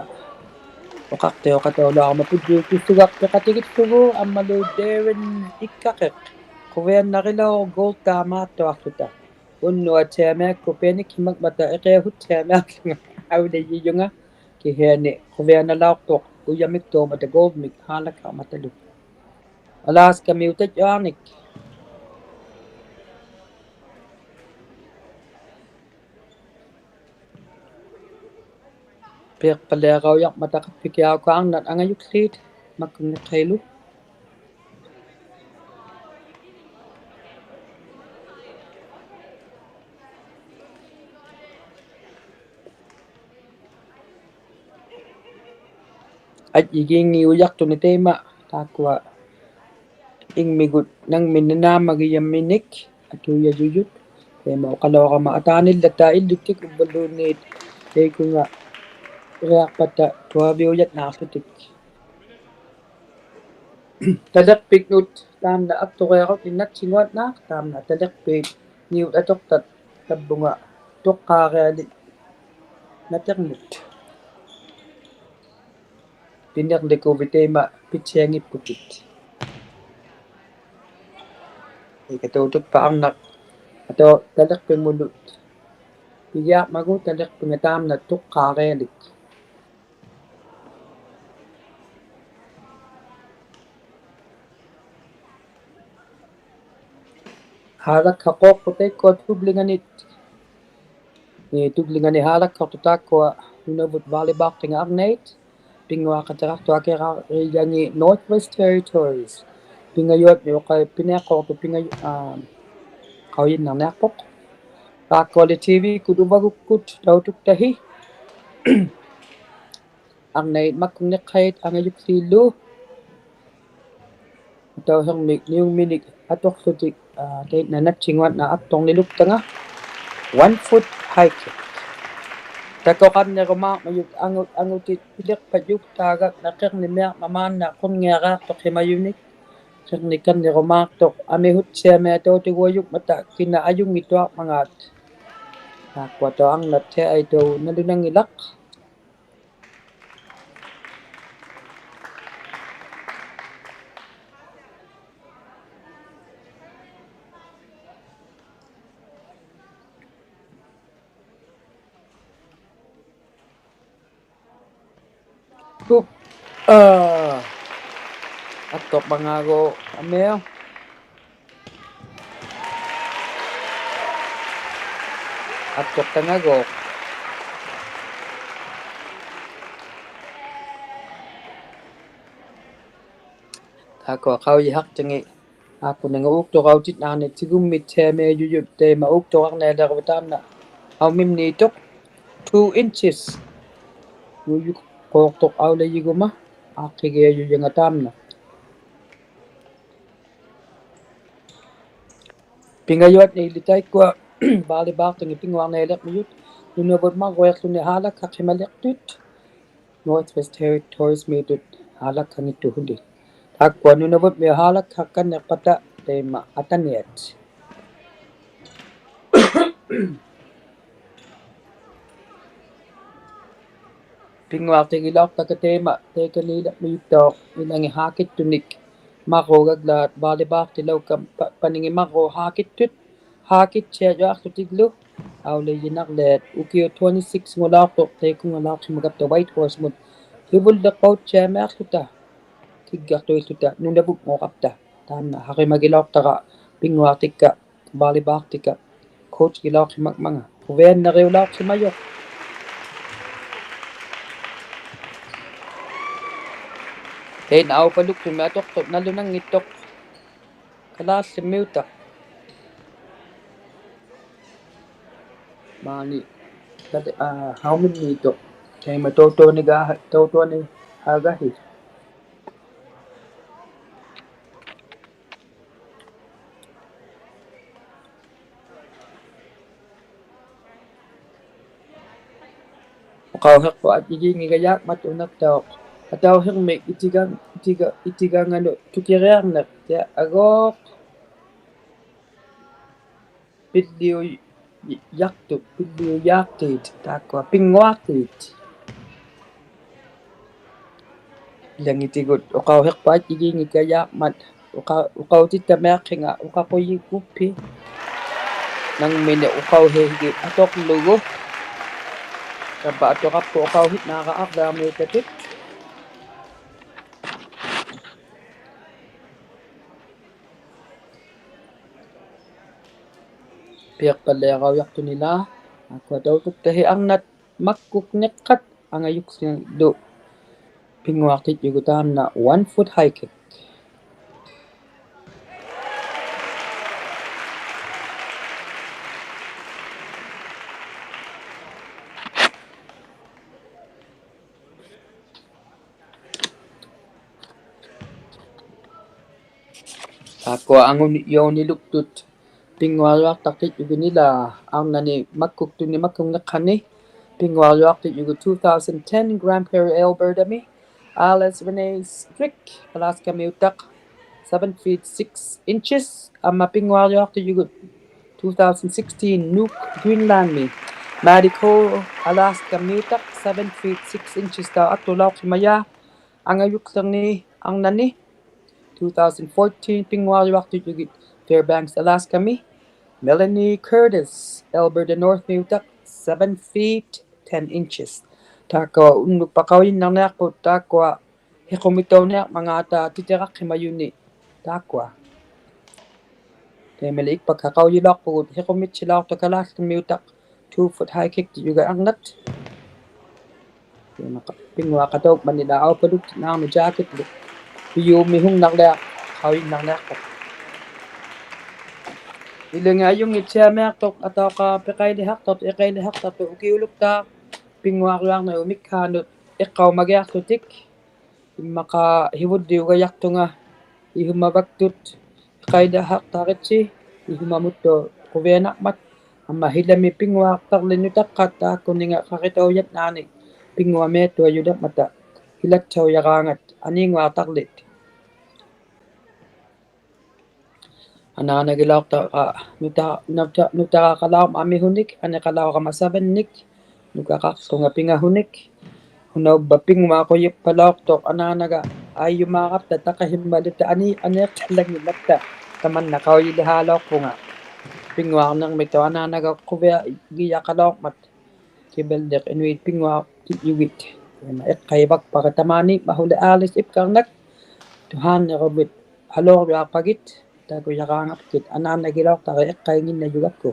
uqaqtiuqataulauq amma pujjuutisugaqtiqatigiqługu, ammalu Darren Ikkaqiq, quviannarilauq gold-taamaattuaqłuta. Unnua tiamiakkut pianikkhimakmata iqiahut tiamiaqłunga aulajijunga. Kihiani quvianalauqtuq ujamiktuumata gold-mik haalakaqmatalu. Alaska-miutatjuarnik. ᐱᖅᐸᓪᓕᐊᕋᐅᔭᕐᒪᑕ ᖃᑉᐱᑭᐊᖅ ᐅᑯᐊ ᐊᕐᓇᑦ ᐊᖓᔪᒃᖠᑦ ᒪᒃᑯᖕᓂᖅᓴᐃᓪᓗ. ᐊᔾᔨᒌᙱᐅᔭᖅᑐᓂ ᑕᐃᒪ ᑖᒃᑯᐊ ᐃᖕᒥᒍᑦ ᓇᖕᒥᓂᒃ ᓈᒻᒪᒋᔭᒥᓂᒃ ᐊᑐᔭᔪᔪᑦ. ᑕᐃᒪ ᐅᖃᓗᐊᕋᒪ ᐊᑖᓂᓪᓚᑕ ᐃᓪᓗᑎᒃ ᐅᕝᕙᓘᓐᓃᑦ ᑕᐃᑯᖓ ᕆᐊᖅᐸᑕ ᑐᐊᕕᐅᔭᓐᓈᖅᖢᑎᒃ. ᑕᓕᖅᐱᖕᓄᑦ ᑖᒻᓇ ᐊᒃᑐᕆᐊᕈᓐᓂᒃ ᓇᑦᓯᙳᐊᓐᓈᖅ, ᑖᒻᓇ ᑕᓕᖅᐲᑦᓂᐅᑦ ᐊᑐᖅᑕᑦ ᑕᕝᕗᖓ ᑐᖅᑲᕆᐊᓕᖕ ᓇᑎᕐᒧᑦ. ᐱᓂᕐᓂᑯᕕᑦ ᑕᐃᒪ ᐱᑦᓯᐊᙱᑉᐳᑎᑦ. ᐃᑲ ᑕᐅᑐᒃᐸ ᐊᕐᓇᖅ ᐊᑕᐅ ᑕᓕᖅᐱᖕᒧᓄᑦ. ᐱᒋᐊᕐᒪᒍ ᑕᓕᖅᐱᖓ ᑖᒻᓇ ᑐᖅᑲᕆᐊᓕᒃ. ᓵᓚᒃᓴᖅᑰᖅᑐᖅ ᑕᐃᒃᑯᐊ ᑐᒡᓕᖓᓂ, ᐄ, ᑐᒡᓕᖓᓂ ᓵᓚᒃᓴᖅᑐᖅ ᑖᒃᑯᐊ ᓄᓇᕗᑦ ᕚᓕᐹᖅᑎᖓ ᐊᕐᓇᐃᑦ. ᐱᙳᐊᖃᑎᕋᖅᑐᐊᑭᕋᕆᔭᖏ Northwest Territories. ᐱᖓᔪᐊᓐᓂ ᐅᖃᐃ ᐱᓂᐊᖅᑰᖅᑐᖅ ᐱᖓᔪ-, ᐋ, ᖃᐅᔨᓐᓇᕐᓂᐊᖅᐳᖅ. ᑖᒃᑯᐊᓕ TV-ᑯᑦ ᐅᕙᒍᒃᑯᑦ ᑕᐅᑐᒃᑕᓯ. ᐊᕐᓇᐃᑦ ᒪᒃᑯᖕᓂᖅᓴᐃᑦ ᐊᖓᔪᒃᖠᓪᓗ. ᐊᑕᐅᓯᕐᒥᒃ ᓂᐅᒻᒥᓂᒃ ᐊᑐᖅᖢᑎᒃ, ᐋ, ᑕᐃᓐᓇ ᓇᑦᓯᙳᐊᓐᓈᖅ ᐊᒃᑐᕐᓂᓗᒃᑕᖓ. One foot high kick. ᑕᑯᖃᕐᓂᕈᒫᕐᒪᔪᑦ ᐊᖑ-, ᐊᖑᑎᑦ ᐱᓕᖅᐸᔾᔪᒃᑖᒐᖕᓇ ᕿᕐᓂᒥᐊᕐᒪᑦ ᒫᓐᓇ ᖁᕐᙱᐊᕆᐊᖅᑐᖅᓯᒪᔪᓂᒃ. ᕿᕐᓂᑲᓐᓂᕈᒫᖅᑐᖅ ᐊᒥᓱᑦᓯᐊᒥᐊᑦ ᑕᐅᑐᒍᐊᔪᖕᒪᑕ ᑭᓇ ᐊᔪᙱᑦᑐᐊᕐᒪᖔᑦ. ᑖᒃᑯᐊᑦᑕᐅᖅ ᐊᕐᓇᑦᓯᐊᐃᑦ ᑕᐅ ᓇᓗᓇᙱᓚᖅ. ᓱᑉ. ᐋ. ᐊᒃᑐᕐᒪᖔᒎᖅ ᐊᒥᐊ. ᐊᒃᑐᖅᑕᖓᒎᖅ. ᑖᒃᑯᐊ ᖃᐅᔨᓴᖅᑎᖏᑦ ᐋᒃᑯᓂᖓ ᐆᒃᑐᕋᐅᑎᑦ ᐊᕐᓇᐃᑦ ᑎᒍᒻᒥᑦᓯᐊᒥᐊᔪᔪᑦ ᑕᐃᒪ ᐆᒃᑐᕋᕐᓂᐊᓕᕋᕕᑦ ᑖᒻᓇ ᐊᐅᒥᒻᓃᖅᑐᖅ two inches. ᐅᔪᖅᑰᖅᑐᖅ ᐊᐅᓚᔨᒍᒪ ᐋᖅᑭᒋᐊᔪᔭᖓ ᑖᒻᓇ. ᐱᖓᔪᐊᓐᓂᓕ ᑕᐃᒃᑯᐊ ᕚᓕᐹᖅᑎᖏᑦ ᐱᙳᐊᕐᓂᐊᓕᕐᒥᔪᑦ. ᓄᓇᕗᑦ ᒪᕐᕈᐃᖅᖢᓂ ᓵᓚᒃᓴᖅᓯᒪᓕᖅᑐᑦ. Northwest Territories-ᒦᑦᑐᑦ ᓵᓚᒃᓴᙱᑦᑐᓱᓂ. ᑖᒃᑯᐊ ᓄᓇᕗᒻᒥᐅᑦ ᓵᓚᒃᓴᖃᓐᓂᖅᐸᑕ ᑕᐃᒪ ᐊᑕᓂᐊᑦ. ᐱᙳᐊᖅᑎᒋᓚᐅᖅᑕᒃᑲ ᑕᐃᒪ ᑕᐃᑲᓃᓕᕐᒥᔪᑦᑕᐅᖅ ᐃᓚᖏᑦ ᓵᑭᑦᑐᓂᒃ. ᒪᕐᕉᒐᒃᓚᑦ ᕚᓕᐹᖅᑎᓚᐅᑲᒻ ᐸ-, ᐸᓂᖏᑦ ᒪᕐᕉᒃ ᓵᑭᑦᑐᑦ. ᓵᑭᑦᓯᐊᔪᐊᖅᖢᑎᒡᓗ ᐊᐅᓚᔨᓇᕐᓕᐊᑦ ᐅᑭᐅᑦ twenty-six-ᖑᓚᐅᖅᑐᖅ ᑕᐃᑯᖓᓚᐅᖅᓯᒪᒐᑉᑕ Whitehorse-ᒧᑦ. ᓯᕗᓪᓕᖅᐸᐅᑦᓯᐊᒥᐊᖅᖢᑕ ᑭᒡᒐᖅᑐᐃᖅᖢᑕ ᓄᓇᕗᒻᒨᖅᑲᑉᑕ. ᑖᒻᓇ ᓴᕆᒪᒋᓚᐅᖅᑕᕋ ᐱᙳᐊᖅᑎᒃᑲ ᕚᓕᐹᖅᑎᒃᑲ coach-ᒋᓚᐅᖅᓯᒪᖕᒪᖔᑦ. ᖁᕕᐊᓇᕆᐅᓚᐅᖅᓯᒪᔪᖅ. ᑕᐃᓐᓇ ᐊᐅᐸᓗᒃᑐᒥᒃ ᐊᑐᖅᑐᑦ ᓇᓗᓇᙱᑦᑐᖅ. ᑲᓛᓪᓕᒻᒥᐅᑕᖅ. ᒫᓂ ᑕᑎ-, ᐋ, ᓴᐅᒥᒻᒦᑦᑐᖅ. ᑕᐃᒪ ᑕᐅᑐᓂᒐ-, ᑕᐅᑐᓂᖃᒐᓯ. ᐅᖃᐅᓯᖅᐳᑦ ᐊᔾᔨᒌᙱᒐᔭᒃᒪᑦ ᐅᓇᑦᑕᐅᖅ. ᐊᑕᐅᓯᕐᒥᒃ ᐃᑎᒐ-, ᐃᑎᒐ-, ᐃᑎᒐᖓᓄᑦ ᑐᑭᕆᐊᕐᓂᖅ ᑎᐊ ᐊᒎᖅ. ᐱᓪᓕᐅᔭᖅᑐᑦ, ᐱᓪᓕᐅᔮᖅᑏᑦ, ᑖᒃᑯᐊ ᐱᙳᐊᖅᑏᑦ. ᐃᓚᖏᑎᒍᑦ ᐅᖃᐅᓯᖅᐳᑦ ᐊᔾᔨᒌᙱᒐᔭᒃᒪᑦ, ᐅᖃ-, ᐅᖃᐅᑎᑦᑕᒥᐊᖅᓯᖓ, ᐅᖃᖁᔨᒍᑉᓯ. ᓇᖕᒥᓂᖅ ᐅᖃᐅᓯᓯᒋᑦ ᐊᑐᕐᓗᒍ. ᑕᕝᕙ ᐊᑐᕋᑉᐳ ᐅᖃᐅᓯᓐᓇᕋ ᐊᕐᕕᐊᕐᒥᐅᑕᑎᑦ. ᐱᐊᖅᐸᓪᓕᐊᕋᐅᔭᖅᑐᓂᓛ, ᐊᒃᑯᐊ ᑕᐅᑐᒃᑕᓯ ᐊᕐᓇᑦ ᒪᒃᑯᖕᓂᖅᓴᑦ Angajukłilu pinnguaqtitjugut taanna one foot high kick. Taakkua angunijuuniluktut pinnguariuaqtaqtitjugit ilaa arnani makkuktuni makkungniqqani. Pinnguariuaqtitjugut two thousand ten Grand Prairie, Albertami Alice Renee Strick, Alaskamiutaq, seven feet six inches. Amma pinnguariuaqtitjugut two thousand sixteen Nuuk, Greenlandmi Maddie Cole, Alaskamiutaq, seven feet six inches. Tau aktulauqhimajaa angajukłirni arnani. Two thousand fourteen pinnguariuaqtitjugit Fairbanks, Alaskami Melanie Curtis, Alberta Northmiutaq, seven feet ten inches. Taakkua unnukpa qaujinnarniaqput taakkua hiqumitauniaqmangaata titiraqhimajuni taakkua. Taimali ikpakka qaujilauqpugut hiqumitsilauqtuq Kalaallit Nunaamiutaq two foot high kick-titjugut arnat. Pinnguaqataukmanila aupaluktit naarmi jacketlu. Piyuumi hungnarliaq qaujinnarniaqput. Ilungit ajunngittiamiaqtuq atauqa piqailihaqtaqtuq iqailihaqtaqtuq ukiuluktaaq pinnguariuarniq mikhaanut iqqaumagiaqłutik. Immaqa hivulliugajaqtunga ihumavaktut iqailihaqtaqitsi ihumamuttuq quvianaqmat. Amma hilami pinnguaqtaqlinnutaqqat taakkuninga qaqitaujatnaanik pinnguamiattuajuliqmata hilattaujaraangat aniinnguaqtaqlit. Anaanagilauqtara nuta nuta nutaraqalauqmat amihunik aniqalauqama seven-nik. Nukaqaqłunga pingahunik. Hunauvva pinnguaqujipalauqtuq anaanaga aijumaaqapta taqihimmaluta ani aniiqtallanngilatta. Tamanna qaujilihaalauqpunga. Pinnguarnirmituq anaanaga quviagijaqalauqmat. Kivilliq inuit pinnguaqtitjugit. Iqaivakpara tamaani mahuli Alice ipkarnak. Tuhaanniruvit aluuriaqpagit taakujaraangapkit anaanagilauqtara iqqainginnajugakku.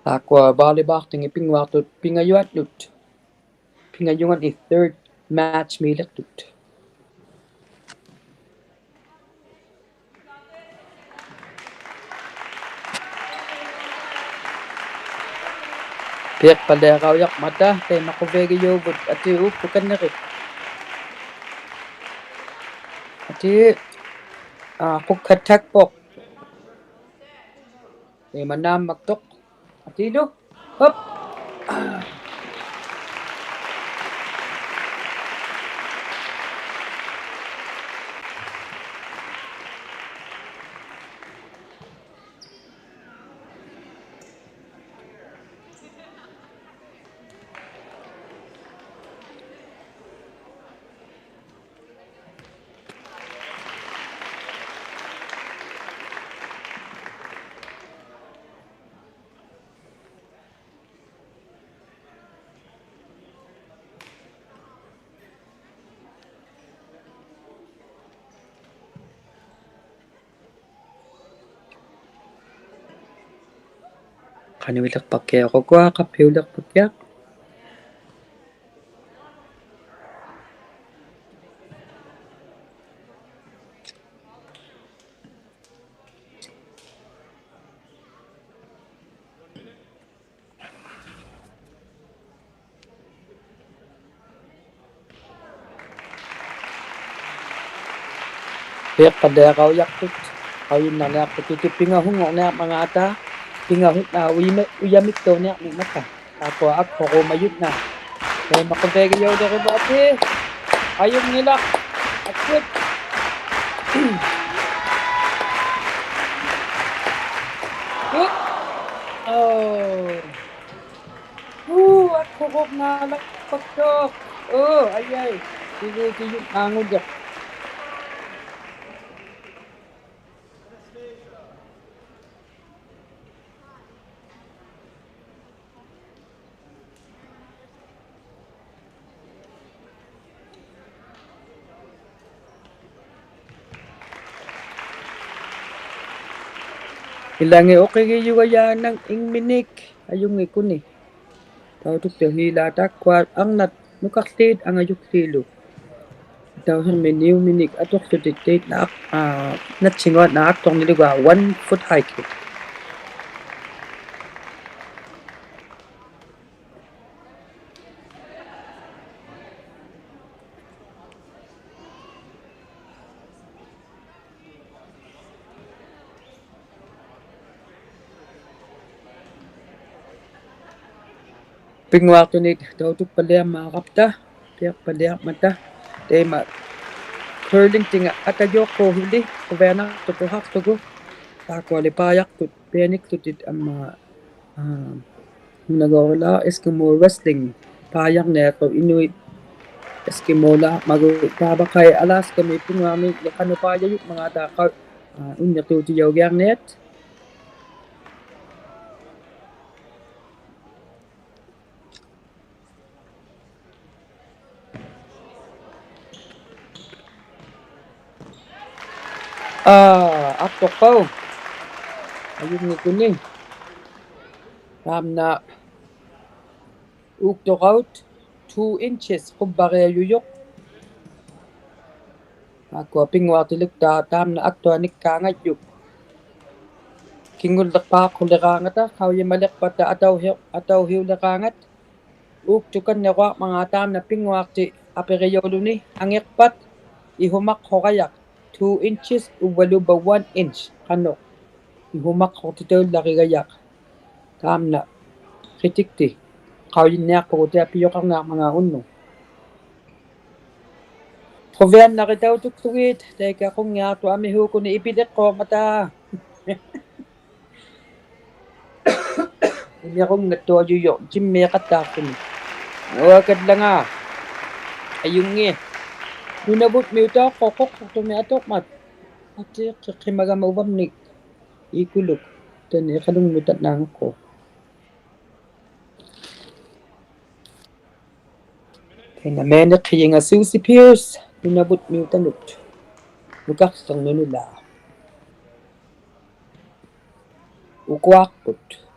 Taakkua volleyball-tingit pinnguaqtut pingajuatlut. Pingajunganit third match-miiliqtut. Piiqpaliaqaujaqmata taima quviagijuuvut atiu uukkukannirit. Atiu, aa, qukkatakpuq. Taima naammaktuq. Atilu. Hup. Qanuiliqpakkiaq ukua, qaphiuliqpakkiaq. Piiqpaliaqaujaqtut, qaujinnarniaqput, pingahunngurniaqmangaata, pingahut, aa, ujami-, ujamittauniaqmingmata. Taakkua akhuqumajutna. Taima quviagijuulirivut, ati. Ajunngilaq. Akut. Ut. Oh. Uu, akhuqurnaalaqpaktuq. Oh, ai, ai. Kivi, kivi, angulliq. Ilangit uqigijugajaanag ingminik, ajunngikuni. Tautuktauhiilaa taakkua arnat nukaqłiit angajukłiilu. Tauhiqmi niuminik atuqłutit taitna aq-, aa, natsinguatna aqtuqnilugaa one foot high kick. Pinnguaqtunit tautukpaliarmaarapta, piaqpaliarmata, taima curling-tinga atajuqquuhili, quvianaqtuquhaqługu, taakkuali paajaqtut, pianikłutit amma, aa, Hunaguarila Eskimo wrestling paajarniaqtut Inuit Eskimo-laarmagu taava qai Alaska-mi pinnguarniit qanuq paajajupmangata qai, aa, unniqtuutijaugiarniat. Aa, aqtuqpauq. Ajunngikuni. Taamna uuktuqaut two inches qubbariajujuq. Taakkua pinnguaqtilukta taamna aqtuanikkaangajjuk. Kingulliqpaaqhuliqaangata, qaujimaliqpata atauhi-, atauhiuliqaangat. Uuktukanniruaqmangaat taamna pinnguaqti apirijauluni angiqpat ihumaqhurajaq two inches uvvaluubba one inch qanuq ihumaqhurtitaullagigajaq. Taamna qitikti qaujinniaqpugut taapijut qarniaqmangaat unnuk. Quviannaqtautuklugit taika qungngiaqtuq amihuukuni ipiliqquuqmata. Imiqunngittuajujuq jimmiiqattaaqtumi. Uakallanga. Ajunngit. Nunavutmiut tauqquqquqtumi atuqmat. Atiqqiqimagama uvamnik. Ikuluk. Tani iqalungmutatnaangaqqu. Taina mianiqhijinga Susie Pierce, Nunavutmiutanut. Nukaqłiqnunila. Ukuaqput.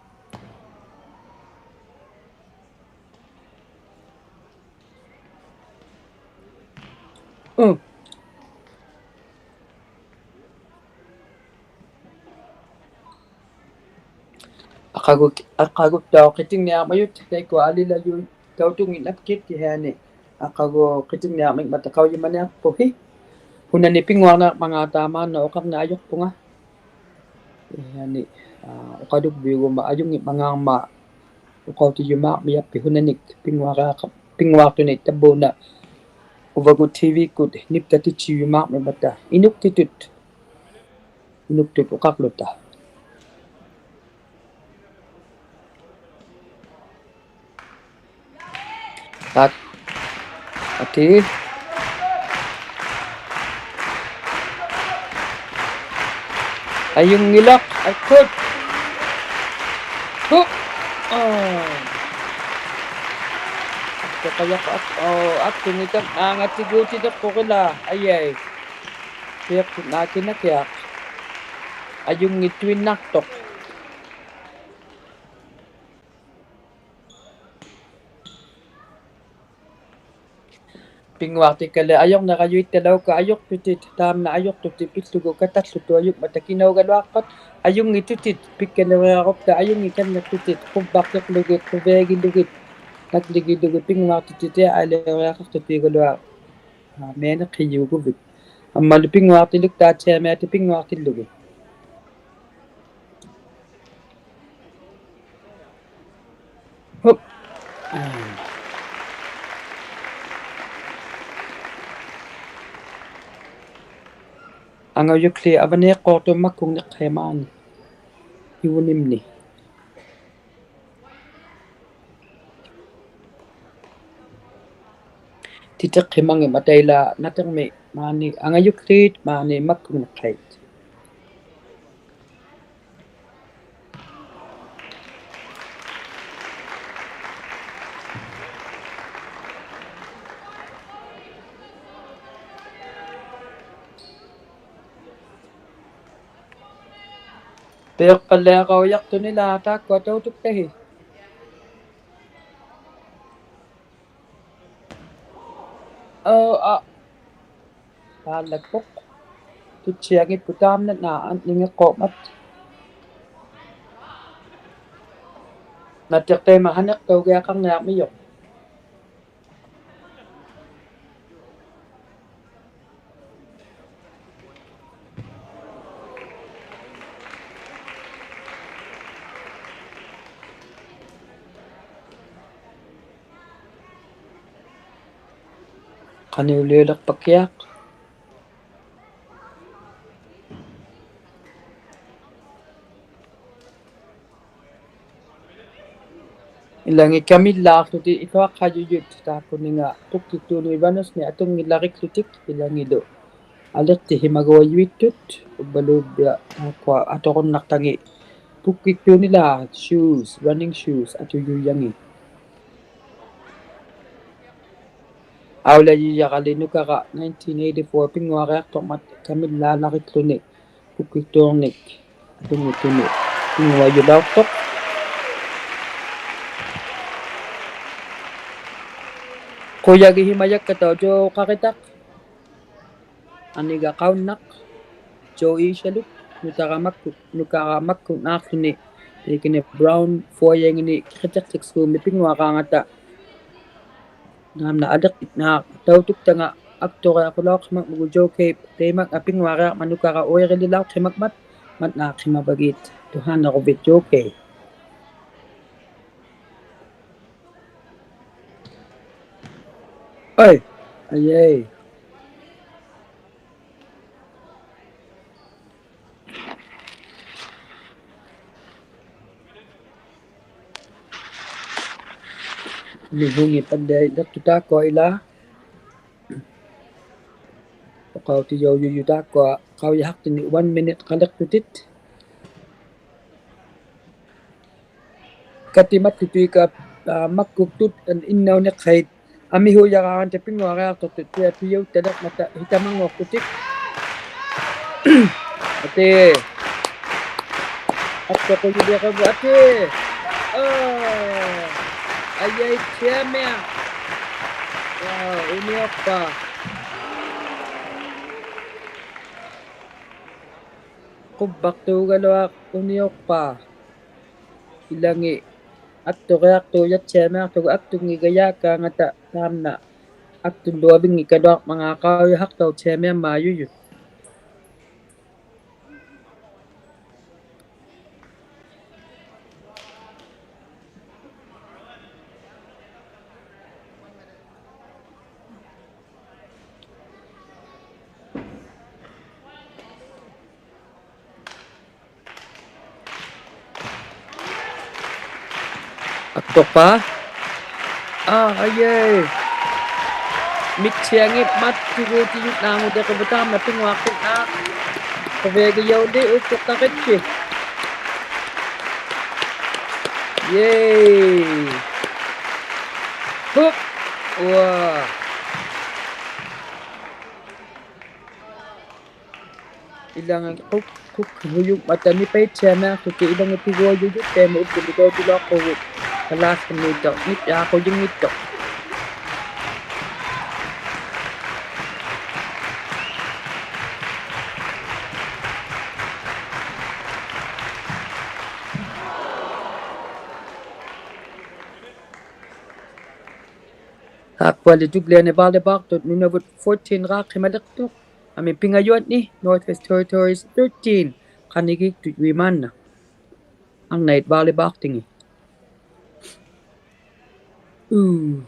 Mm. Aqagu-, aqaguttauq qitingniarmajut, taikkua alilajuit tautunginnaqkit, kihiani aqagu qitingniarmikmata qaujimaniaqpuhi. Hunani pinnguarniaqmangaata maanna uqarniq ajuqpunga. Kihiani, aa, uqalugviuguma ajunngitmangaarma uqautijumaarmijappi hunanik pinnguariaqa-, pinnguaqtunit tavvuuna uvagut T V-kkut niptatittijumaarmimata inuktitut. Inuktut uqaqłuta. Taak. Ati. Ajunngilaq, akkut. Huh. Oh. Aqtuqajaq, ak-, oh, aktungitak, angatiguutiliqquq ila, ajai. Piaqtut naakinakiaq. Ajunngittuinnaqtuq. Pinnguaqtikkali ajurnirajuittalauka ajuqtutit, taamna ajuqtutit pillugu kataqłutuajukmata kinaugaluaqpat, ajunngittutit, pikkaliuriarukta, ajunngikanniqtutit, qubbaqtiqługit, quviagilugit, nagligilugit, pinnguaqtutit, aliuriaqaqtutigaluaq. Aa, mianiqhijuguvit. Ammalu pinnguaqtilukta, taamiata pinnguaqtillugit. Hup. Aa. Angajukłi avaniiqquuqtut makkungniqqaimaani. Ivunimni. Titiqhimanngimata ila natirmi maani angajukłiit maani makkungniqqait. ᐱᖅᐸᓪᓕᐊᖃᐅᔭᖅᑐᓂᓛᒃ ᑖᒃᑯᐊ ᑕᐅᑐᒃᑕᓯ. ᐆ, ᐋ. ᓵᓚᒃᐳᖅ. ᑐᑦᓯᐊᙱᑉᐳᑦ ᑖᒻᓇ ᓈ ᐊᓐᓂᙱᖅᑰᒻᒪᑦ. ᓇᑎᖅ ᑕᐃᒪ ᓴᓂᖅᑕᐅᒋᐊᖃᕐᓂᐊᕐᒥᔪᖅ. ᖃᓄᐃᓕᐅᓕᖅᐸᒃᑭᐊᖅ. ᐃᓚᖏᑦ ᑲᒥᓪᓛᖅᖢᑎᒃ ᐃᓱᐊᖅᑲᔪᔪᑦ ᑖᒃᑯᓂᖓ ᐳᒃᑭᒃᑑᓐᓄᑦ ᕙᓄᔅᓂ ᐊᑐᙱᓪᓚᕆᒃᖢᑎᒃ ᐃᓚᖏᓪᓗ ᐊᓕᖅᑎᓯᒪᒍᐊᔪᐃᑦᑐᑦ ᐅᕝᕙᓘᓐᓃᑦ ᑖᒃᑯᐊ ᐊᑐᕈᓐᓇᖅᑕᖏᑦ ᐳᒃᑭᒃᑑᓂᓛᒃ shoes, running shoes ᐊᑐᔫᔭᖏᑦ. ᐊᐅᓚᔨᔭᕋᓕ ᓄᑲᕋ nineteen eighty-four ᐱᙳᐊᕆᐊᖅᑐᕐᒪᑦ ᑲᒥᓪᓛᓚᕆᒃᖢᓂ ᐳᒃᑭᒃᑑᕐᓂᒃ ᐊᑐᙱᑦᑐᓂ ᐱᙳᐊᔪᓚᐅᖅᑐᖅ. ᖁᔭᒋᓯᒪᔭᒃᑲᑕᐅᔪᖃᕆᑕᖅ. ᐊᓂᒐ ᖃᐅᓐᓇᖅ ᔫ ᐄᓴᓗᒃ ᓄᑕᕋ ᒪᒃᑯ, ᓄᑲᕋ ᒪᒃᑯᓐᓈᖅᖢᓂ ᑕᐃᑲᓂ Brown four-ᖑᓂ ᑭᖃᑎᖅᑎᒃᓱᒻᒥ ᐱᙳᐊᕌᖓᑕ. ᓇᒻᓇ ᐊᓕᖅ ᐃᓐᓇ ᑕᐅᑐᒃᑕᖓ ᐊᒃᑐᕆᐊᑯᓚᐅᖅᓯᒪᒻᒪᒍ ᔫ ᖃᐃ ᑕᐃᒪᙵᑦ ᐱᙳᐊᕆᐊᕐᒪᑦ ᓄᑲᕋ ᐅᐃᕆᓕᓚᐅᖅᓯᒪᒻᒪᑦ ᒪᑦᓈᖅᓯᒪᕙᒌᑦ ᑐᓵᓐᓇᕈᕕᑦ ᔫ ᖃᐃ. ᐊᐃ, ᐊᐃ, ᐊᐃ. ᓂᕼᐅᖏᑦ ᐸᓪᓕᐊᓕᖅᑐᑦ ᑖᒃᑯᐊ ᐃᓛ. ᐅᖃᐅᑎᔭᐅᔪᔪᑦ ᑖᒃᑯᐊ ᖃᐅᔨᓴᖅᑎᓂᒃ one minute-ᖃᓕᖅᑐᑎᑦ. ᑲᑎᒪᒃᑯᑐᐃᒃᑲ, ᐋ, ᒪᒃᑯᒃᑐᑦ ᐃᓐᓇᐅᓂᖅᓴᐃᑦ ᐊᒥᓲᔭᕌᖓᑕ ᐱᙳᐊᕆᐊᖅᑐᖅᑐᑦ ᐱᐊ ᐱᔭᐅᑦᑕᓕᕐᒪᑕ ᓯᑕᒪᙳᖅᑐᑎᒃ. ᐊᑏ. ᐊᒃᑐᖁᔪᓕᕆᕗᖅ ᐊᑏ. ᐋ. ᐊᐃ ᐊᐃ ᓯᐊᒥᐊ. ᐋ, ᐅᓂᐅᖅᐹᖅ. ᖁᕝᕙᖅᑑᒐᓗᐊᖅ ᐅᓂᐅᖅᐹᖅ. ᐃᓚᖏᑦ ᐊᒃᑐᕆᐊᖅᑑᔮᑦ ᓯᐊᒥᐊᖅᑐᒍᑦ ᐊᒃᑐᙱᒐᔮᒃᑳᖓᑕ ᑖᒻᓇ ᐊᒃᑐᓪᓗᐊᕕᙱᒃᑲᓗᐊᕐᒪᖔᑦ ᖃᐅᔨᓴᖅᑕᐅᑦ ᓯᐊᒥᐊᒻᒪᔪᔪᑦ. ᐊᒃᑐᖅᐹᖅ. ᐋ, ᐊᐃ ᐊᐃ. ᒥᑦᓯᐊᖏᑦ ᒪᑦᑐᒍᑎᔪᓐᓇᖑᑎᒍ ᑕᒪ ᐱᙳᐊᖅᑎᓐᓇ. ᖁᕕᐊᒋᔭᐅᓕ ᐅᒃᑐᖅᑕᕆᑦᓯ. ᔭᐃ. ᖁᒃ. ᐅᐊ. ᐃᓚᖏᑦ ᖁᒃ, ᖁᒃ ᖁᔪᖕᒪᑕ ᓂᐸᐃᑦᓯᐊᒥᐊᖅᑐᑎᒃ ᐃᓚᖏᑦ ᐱᒍᐊᔪᔪᑦ ᑕᐃᒪ ᐅᒃᑐᓪᓗ ᑕᐅᑐᓚᐅᖅᐳᒍᑦ. ᖃᓛᓴᖕᓃᑦᑐᖅ, ᓂᔾᔮᖁᔨᙱᑦᑐᖅ. ᐊᒃᕙᓕ ᑐᒡᓕᐊᓂ ᕚᓕᐹᖅᑐᑦ ᓄᓇᕗᑦ fourteen-ᕌᖅᓯᒪᓕᖅᑐᖅ. ᐊᒥᒃ ᐱᖓᔪᐊᓐᓂ, Northwest Territories thirteen, ᖃᓂᒌᒃᑐᑦ ᐅᐃᒪᓐᓇ. ᐊᕐᓇᐃᑦ ᕚᓕᐹᖅᑎᖏᑦ. ᐆ.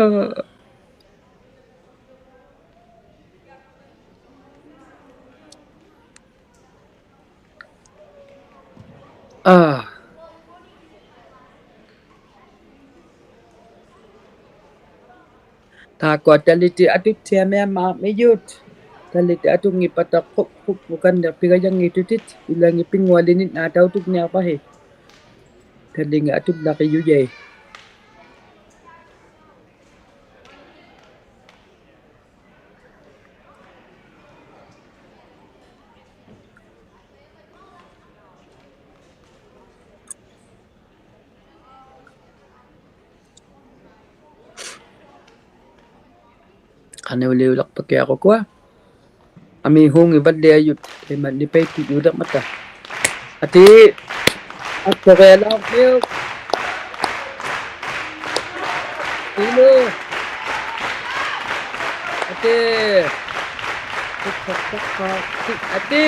ᐋ. ᐋ. ᑖᒃᑯᐊ ᑕᓕᑎ ᐊᑐᑦᓯᐊᒥᐊᒻᒪᕐᒥᔪᑦ. ᑕᓕᑎ ᐊᑐᙱᑉᐸᑕ ᖁᒃ, ᖁᒃ, ᖁᑲᓐᓂᖅ ᐱᒐᔭᙱᑦᑐᑎᑦ. ᐃᓚᖏᑦ ᐱᙳᐊᓕᖏᑦ ᓈ ᑕᐅᑐᖕᓂᐊᕙᓯ. ᑕᓕᖏᑦ ᐊᑐᓪᓚᕆᔪᔭᐃᑦ. ᓈᓐᓂᐅᓕᐅᓕᖅᐸᑭᐊᖅ ᐅᑯᐊ. ᐊᒥᓲᖏᕙᓪᓕᐊᔪᑦ, ᑕᐃᒪᓐᓇ ᐸᐃᑉᐱᐅᓕᕐᒪᑕ. ᐊᑏ. ᐊᒃᑐᕆᐊᓚᐅᕐᒥᐅᒃ. ᐃᓗ. ᐊᑏ. ᐊᑏ.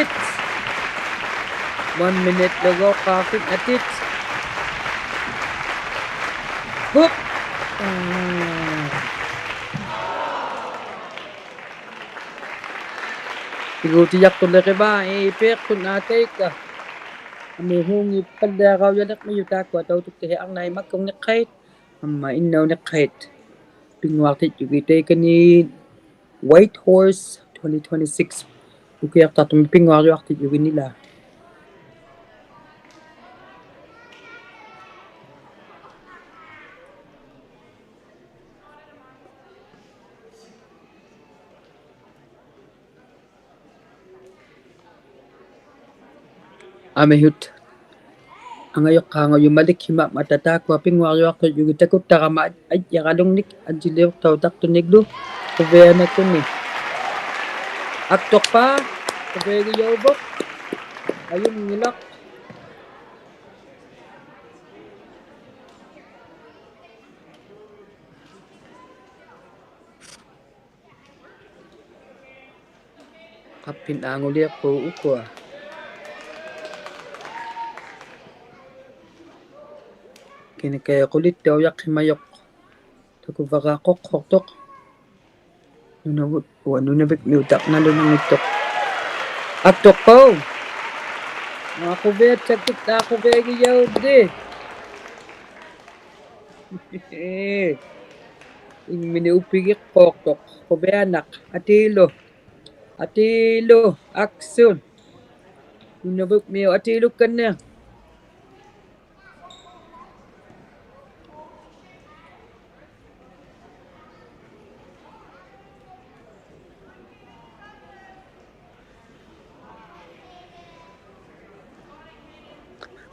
One minute-ᓗᒎᖅᑳᕐᓗᒃ ᐊᑏ. ᕼᐅᒃ. ᐋ. ᐃᒍᑎᔭᖅᑐᓕᕆᕙ, ᐄ, ᐱᖅᑯᓐ ᐊᑏᒃᑲ. ᐊᒥᓲᖏᕙᓪᓕᐊᕋᐅᔭᓕᕐᒥᔪᑦ ᑖᒃᑯᐊ ᑕᐅᑐᒃᑕᓯ ᐊᕐᓇᐃᑦ ᒪᒃᑯᖕᓂᖅᓴᐃᑦ, ᐊᒻᒪ ᐃᓐᓇᐅᓂᖅᓴᐃᑦ. ᐱᙳᐊᖅᑎᔾᔪᒋᑦ ᑕᐃᑲᓂ Whitehorse twenty twenty-six. ᐅᑭᐊᖅᑕᖅᑐᒥ ᐱᙳᐊᕐᔪᐊᖅᑎᔾᔪᒋᓂᓛᒃ. ᐊᒥᓲᑦ. ᐊᖓᔪᖅᑳᖑᔪᒪᓕᒃᓯᒪᒻᒪᑕ ᑖᒃᑯᐊ ᐱᙳᐊᕐᔪᐊᖅᑎᔾᔪᒋᑦ ᑕᑯᑦᑕᕋᒪ ᐊᔾ-, ᐊᔾᔨᕋᓗᖕᓂᒃ ᐊᔾᔨᓕᐅᖅᑕᐅᑕᖅᑐᓂᒡᓗ ᖁᕕᐊᓇᖅᑯᓂᒃ. ᐊᒃᑐᖅᐹ, ᖁᕕᐊᒋᔭᐅᕗᖅ, ᐊᔪᙱᓚᖅ. ᖃᑉᐱᓐᓇᖑᓕᐊᖅᐳᖅ ᐅᑯᐊ. ᑭᓇᑲᐃ ᖁᓕᑦᑕᐅᔭᖅᓯᒪᔪᖅ. ᑕᑯᕙᕋ ᖁᖅᓱᖅᑐᖅ. ᓄᓇᕗᑦ, ᐅᐊ ᓄᓇᕕᖕᒥᐅᑕᖅ ᓇᓗᓇᙱᑦᑐᖅ. ᐊᒃᑐᖅᑰ. ᖁᕕᐊᑦᓴᒃᑯᑦ ᑖ ᖁᕕᐊᒋᔭᐅᓪᓕ. ᐃᖕᒥᓂᒃ ᐅᐱᒋᖅᑰᖅᑐᖅ. ᖁᕕᐊᓇᖅ. ᐊᑏᓗ. ᐊᑏᓗ. ᐊᒃᓱᑦ. ᓄᓇᕗᒻᒥᐅᑦ ᐊᑏᓗᒃᑲᓐᓂᖅ.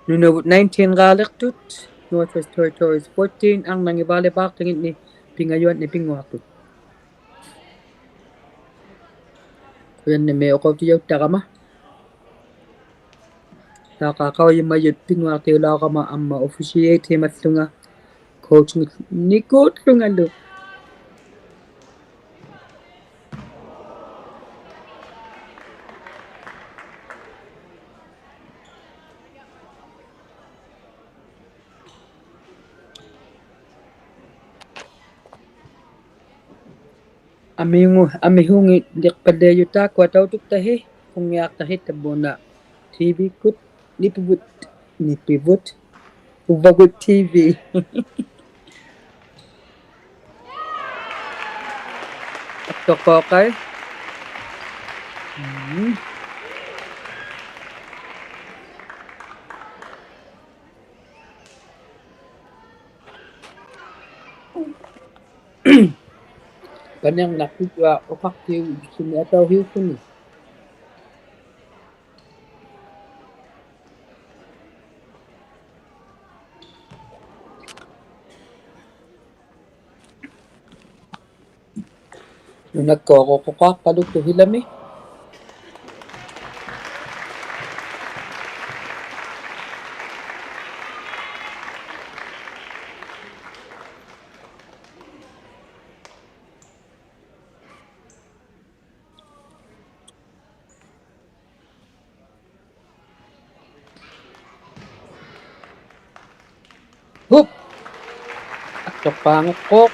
ᓄᓇᕗᑦ nineteen-ᕌᓕᖅᑐᑦ, Northwest Territories fourteen, ᐊᕐᓇᖏᑦ ᕚᓕᐹᖅᑎᖏᓐᓂᒃ ᐱᖓᔪᐊᓐᓂᒃ ᐱᙳᐊᖅᑐᑦ. ᖁᔭᓐᓇᒦᒃ ᐅᖃᐅᑎᔭᐅᑦᑕᕋᒪ. ᓴᖃᖅᑲᐅᔪᒪᔪᑦ ᐱᙳᐊᖅᑎᐅᓚᐅᕋᒪ ᐊᒻᒪ officiate-ᖃᕙᓪᓗᖓ, coach-ᖑᓪᓗᖓᓗ. ᐊᒥᓲᖏᓕᖅᐸᓪᓕᐊᔪᑦ ᑖᒃᑯᐊ ᑕᐅᑐᒃᑕᓯ, ᖁᙱᐊᖅᑕᓯ ᑕᕝᕘᓇ T V-ᒃᑯᑦ, ᓂᐱᕗᑦ, ᓂᐱᕗᑦ, ᐅᕙᒍᑦ T V. ᐊᒃᑐᖅᑰᖃᐃ. ᒻᒻ. ᐸᓂᕐᓇᖅᑐᑦ ᐅᖃᖅᑎᐅᔪᒃᖢᓂ ᐊᑕᐅᓯᐅᒃᖢᓂ. ᓄᓇᒃᑰᕈᖅᑯᖃᖅᐸᓗᒃᑐᑦ ᓯᓚᒥ. ᕼᐅᒃ. ᐊᒃᑐᖅᐹᖑᖅᑰᖅ.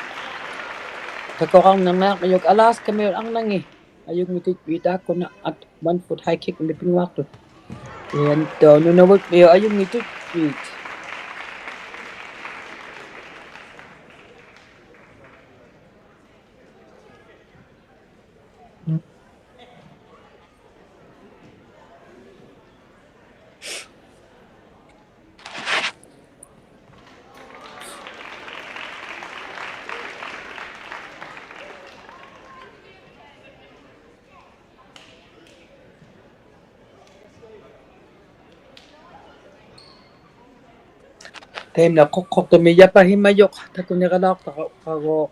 ᑕᑯᕋᕐᓇᕐᓂᐊᕐᒥᔪᒃ Alaska-ᒥᐅᑦ ᐊᕐᓇᖏᑦ. ᐊᔪᙱᑎᑦ ᐅᐃᑖᒃᑯᓇ ᐊᑦ one foot high kick-ᒥᒃ ᐱᙳᐊᖅᑐᑦ. ᐊᒻᒪᑦᑕᐅᖅ ᓄᓇᕗᒻᒥᐅᑦ ᐊᔪᙱᑎᑦ ᐅᐃᑦ. ᑕᐃᒪᓐᓇ ᖁᖅᓱᖅᑐᒥᒃ ᔭᐸᓯᒪᔪᖅ ᑕᑯᓂᕋᓚᐅᖅᑕᕋ-, ᕋᕉᖅ.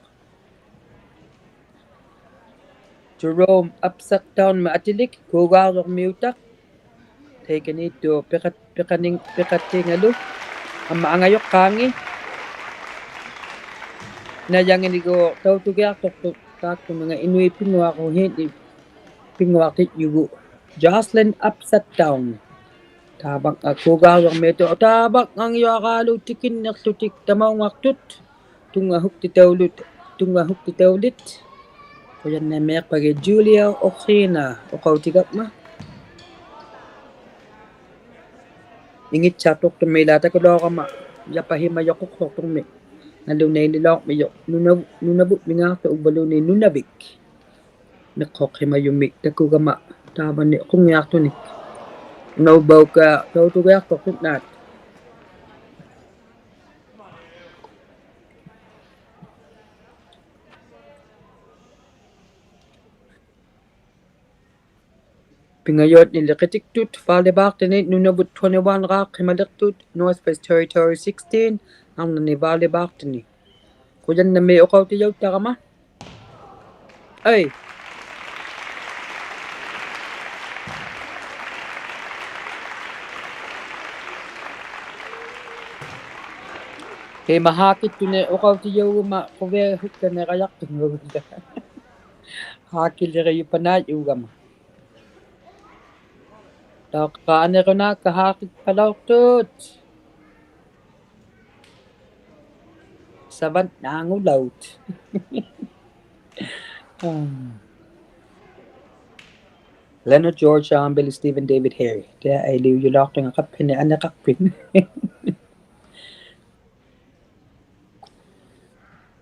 Jerome Upside Down-mi atilik, kuugaarjuqmiutaq. Taikaniittuq piqat-, piqaning-, piqatingalu. Amma angajuqqaangi. Najanginiguuq tautugiaqtuqtut taakkununnga inuit pinnguaqquhiit, pinnguaqtitjugu. Jocelyn Upside Down. Taavak-, a, kuugaarjuqmiutaq, taavakngangjuaraaluuq tikinniqłutik tamaungaqtut. Tunngahuktitaulut, tunngahuktitaulit. Qujannamiiqpagit Julia Oqina, uqautigama. Ingitsaaqtuqtummi ilaa takulaurama, yapahimajuquqtuqtummi. Nalunaililauqmijuq, nuna-, Nunavutmingaaqtuq uvvaluunniit Nunavik. Miqquqhimajumik takugama taavani qungiaqtunik. Nauvauka tautugiaqtuqtut naat. Pingajuatnili qitiktut, volleyball-tini, Nunavut twenty-one-raaqhimaliqtut, Northwest Territory sixteen, arnani volleyball-tini. Qujannamiik uqautijauttagama. Ai. Taima haakittuni uqautijaugama quviahukkanirajaqtunga. Haakilirijupanaajugama. Tauqaanirunaakka haakitpalauqtut. Savannaangulaut. Leonard George, John Billy, Stephen David Harry. Tia ailiujulauqtunga qaphini aniqaqpin.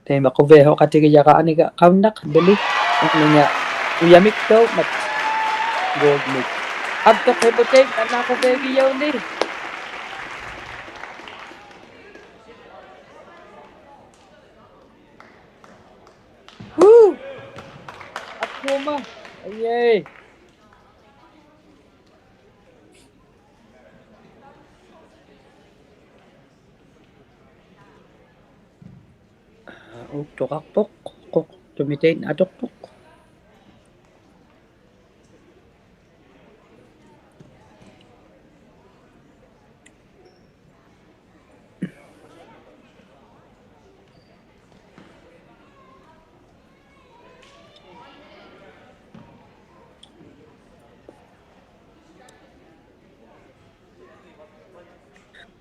Taima quviahuqatigijaqa aniga qaunaq, Billy, aniga ujamik taumat. Gold-mik. Aktuqhiputik, anaqquviagijauli. Woo! Akuma. Yay. Uktuqaqpuq, quqtumitain atuqtuq.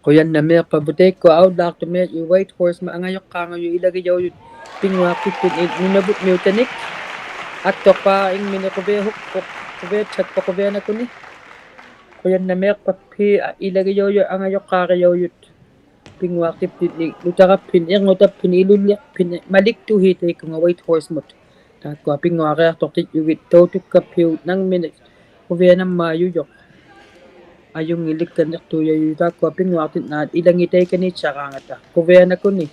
Qujannamiiqpavut taikkua aullaaqtumiajut Whitehorse-mut angajuqqaangajut ilagijaujut pinnguaqtittunik Nunavutmiutanik. Aktuqpaa ingmini quviahuk-, quviatsakpa quvianakuni. Qujannamiiqpavut ilagijaujut angajuqqaarijaujut pinnguaqtittunik nutarappin irngutappin ilulliqpin maliktuhi taikunga Whitehorse-mut. Taakkua pinnguariaqtuqtitjugit tautukkaphiuq nangminik quvianammajujuq. Ajunngilikkanniqtuujajut taakkua pinnguaqtitnaat ilangit taikaniittarangata quvianakuni.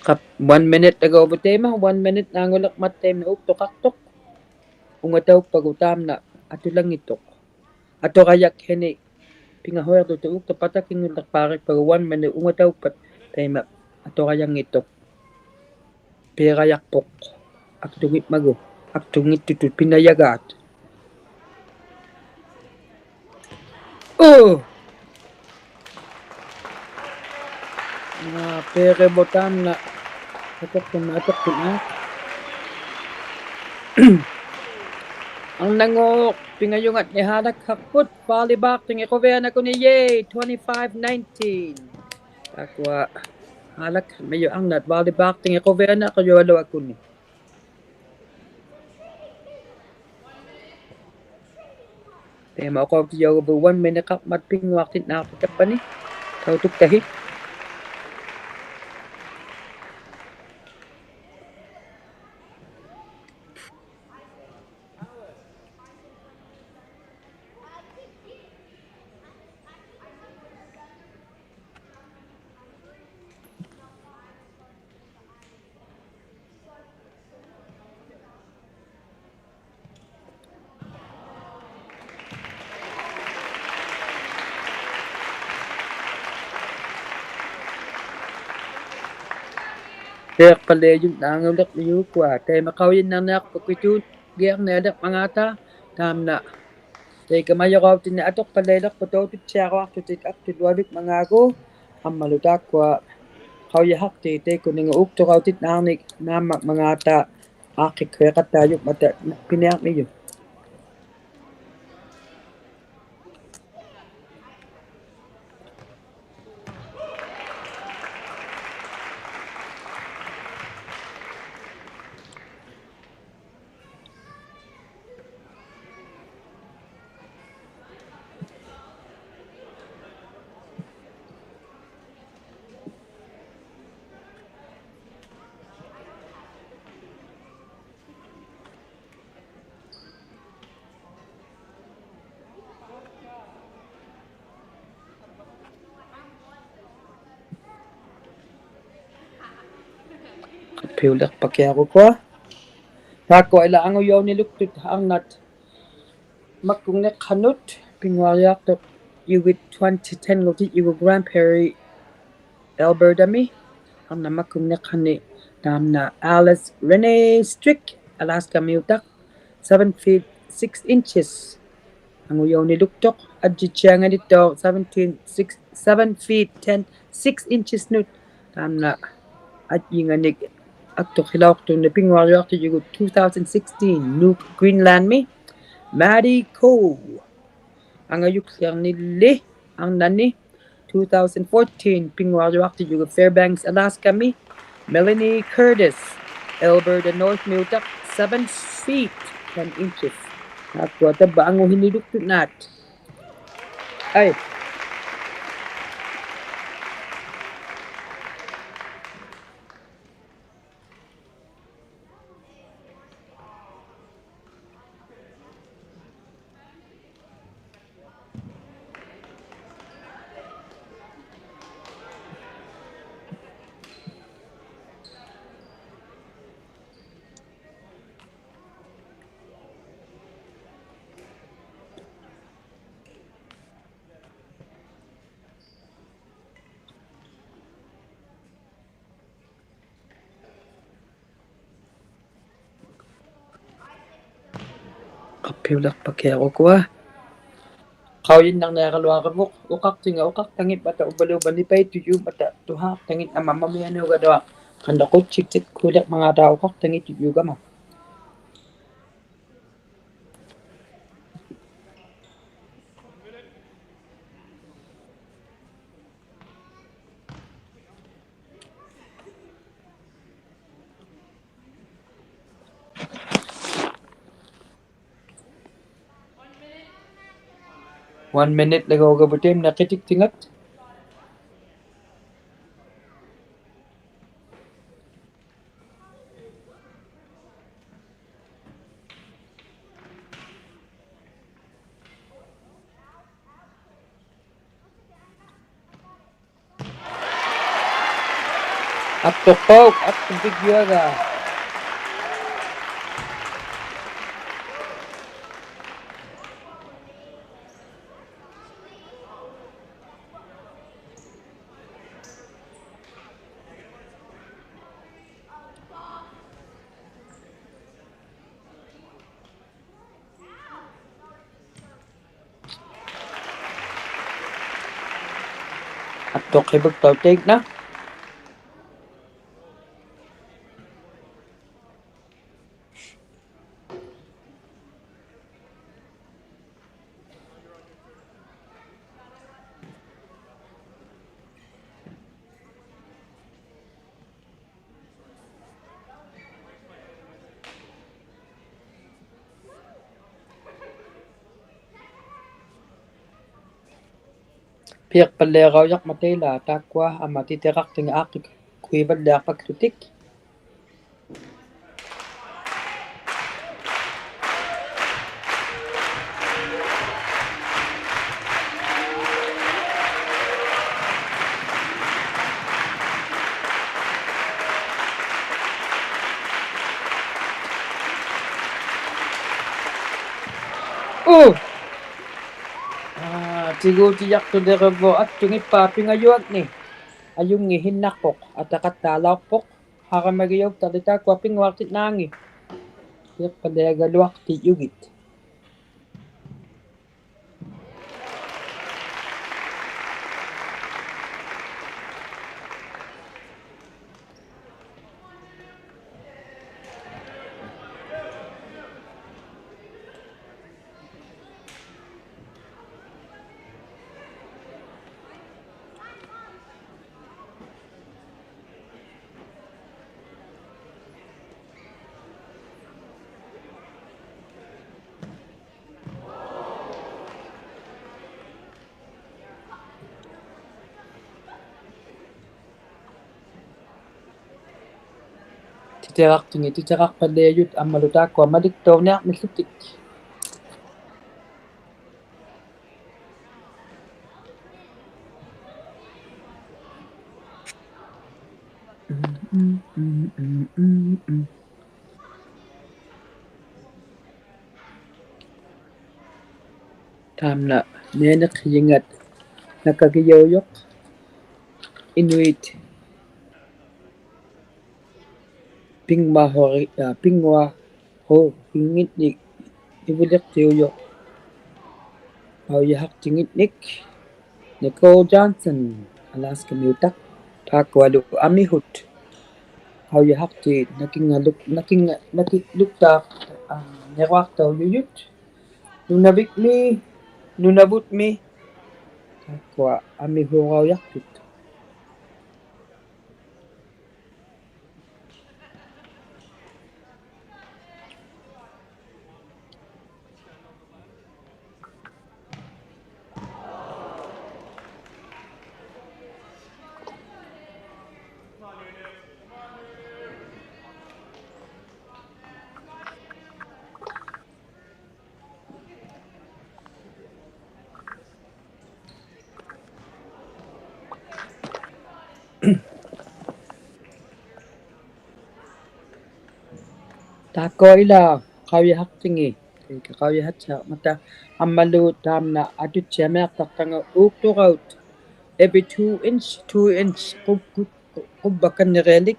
Qap, one minute agauvuq taima, one minute naanguliqmat taima uktuqaqtuq. Ungataupagu taamna atulanngittuq. Aturajakhini pingahuiqtut uktuq patakinguliqpaariqpagu one minute ungataupat taima aturajanngittuq. Piirajaqpuq. Aktunngitmagu. Aktunngittutut pinajagaat. Uu! Naa, piirivuq taamna. Atuqtuna, atuqtuna. Arnanguuq pingajungatni haalakkhaqput, volleyball-tingi quvianakuni, yay, twenty-five nineteen. Taakkua haalakkhamijuq arnat volleyball-tingi quvianakujualuakuni. Taima uqautijaugavut one minute-qaqmat pinnguaqtitnaaqtut tappani. Tautuktahi. ᐱᖅᐸᓪᓕᐊᔪᓐᓇᖑᓕᕐᒥᔪᒃᑯᐊ, ᑕᐃᒪ ᖃᐅᔨᓐᓇᕐᓂᐊᖅᐳᒃ ᑭᑐᑦ ᒋᐊᕐᓂᐊᓕᕐᒪᖔᑕ, ᑖᒻᓇ ᑕᐃᑲ ᒪᔪᕋᐅᑎᓂᒃ ᐊᑐᖅᐸᓪᓕᐊᓕᖅᐳᖅ ᑕᐅᑐᑦᑎᐊᕈᐊᖅᑐᑎᑦ ᐊᒃᑐᓗᐊᕕᖕᒪᖔᒍ, ᐊᒻᒪᓗ ᑖᒃᑯᐊ ᖃᐅᔨᖃᖅᑎ ᑕᐃᑯᓂᖓ ᐆᒃᑐᕋᐅᑎᑦ ᓈᕐᓂᒃ ᓈᒻᒪᖕᒪᖔᑕ ᐋᖅᑭᒃᓱᐃᖃᑦᑕᔪᖕᒪᑕ ᐱᓂᐊᕐᒥᔪᖅ. ᐱᐅᓕᖅᐸᑭᐊᕈᒃᑯᐊ. ᑖᒃᑯᐊ ᐃᓛ ᐊᖑᔭᐅᓂᓗᒃᑐᑦ ᐊᕐᓇᑦ ᒪᒃᑯᖕᓂᖅᓴᓄᑦ ᐱᙳᐊᕆᐊᖅᑐᖅ ᔪᒍᑦ twenty ten-ᖑᑎᔾᔪᒍᑦ Grand Prairie, Alberta-ᒥ. ᐊᕐᓇ ᒪᒃᑯᖕᓂᖅᓴᓂ ᑖᒻᓇ Alice Renee Strick, Alaska-ᒥᐅᑕᖅ, seven feet six inches. ᐊᖑᔭᐅᓂᓗᒃᑐᖅ, ᐊᔾᔨᑦᓯᐊᖓᓂᒃᑐᖅ seventeen six, seven feet ten six inches-ᓄᑦ. ᑖᒻᓇ ᐊᔾᔨᖓᓂᒃ ᐊᒃᑐᖅᓯᓚᐅᖅᑐᖕᓂᒃ ᐱᙳᐊᕆᐊᖅᑎᔾᔪᒍᑦ two thousand sixteen Nuuk, Greenland-ᒥ, Maddie Ko. ᐊᖓᔪᒃᖠᕐᓂᓕ ᐊᕐᓇᓂ two thousand fourteen ᐱᙳᐊᕆᐊᖅᑎᔾᔪᒍᑦ Fairbanks, Alaska-ᒥ, Melanie Curtis, Alberta North-ᒥᐅᑕᖅ, seven feet ten inches. ᑖᒃᑯᐊ ᑕᕝᕙ ᐊᖑᓯᓂᓗᒃᑐᑦ ᓈᑦ. ᐊᐃ. ᖃᑉᐱᐅᓕᖅᐸᑭᐊᕈᒃᑯᐊ. ᖃᐅᔨᓐᓇᕐᓂᐊᕋᓗᐊᕋᕗᖅ, ᐅᖃᖅᑎᖓ ᐅᖃᖅᑕᖏᖕᒪᑕ ᐅᕝᕙᓘᕝᕙ ᓂᐸᐃᑦᑐᔫᒻᒪᑕ ᑐᓵᖅᑕᖏᑦ ᐊᒻᒪ ᒪᒥᐊᓅᒐᓗᐊᖅ ᖃᓄᖅ ᖁᑦᓯᒃᑎᒃᑯᓕᕐᒪᖔᑕ ᐅᖃᖅᑕᖏᑦᑐᔫᒐᒪ. One minute-ᓕᒎᖅ ᑲᐳᑎᒻᓇ ᕿᑎᒃᑎᖓᑦ. ᐊᒃᑐᖅᐸᐅᒃ, ᐊᒃᑐᖅ ᐱᒡᔪᐊᒐ. ᐊᒃᑐᖅ ᕿᕕᒃᐸᐅᒃ ᑕᐃᒃᓇ. ᐱᐊᖅᐸᓪᓕᐊᕋᐅᔭᕐᒪᑕ ᐃᓛ ᑖᒃᑯᐊ ᐊᒻᒪ ᑎᑎᕋᖅᑎᖓ ᐋᖅᑭᒃᓱᐃᕙᓪᓕᐊᖅᐸᒃᖢᑎᒃ. ᐆ! ᐋ, ᑎᒍᑎᔭᖅᑐᓕᕆᕗᖅ ᐊᒃᑐᖏᑉᐸᑦ ᐱᖓᔪᐊᖕᓂ. ᐊᔪᙱᑦᓯᓐᓇᖅᐳᖅ, ᐊᑕᖃᑦᑕᓚᐅᖅᐳᖅ. Aramagiuktali taakkua pinnguaqtinnaangi. Piqpaliagaluaqtijugit. Titiraqtingit, titiraqpaliajut ammalu taakkua maliktauniarmillutik. Taamna nianiqhijingat nakagijaujuq inuit pinnguahuri-, aa, pinnguahurungitnik ivuliqtiujuq qaujihaqtingitnik Nicole Johnson, Alaskamiutaq, taakkualu amihut qaujihaqtiit nakinngaluk-, nakinnga-, nakiluktaaq, aa, niruaqtaujujut Nunavikmi, Nunavutmi, taakkua amihuuraujaqtut. Taakkua ilaa qaujihaqtingi, qaujihaqtiarmata ammalu taamna atuttiamiaqtaqtanga uuktuqaut every two inch, two inch qub-, qub-, qubbakkannirialik.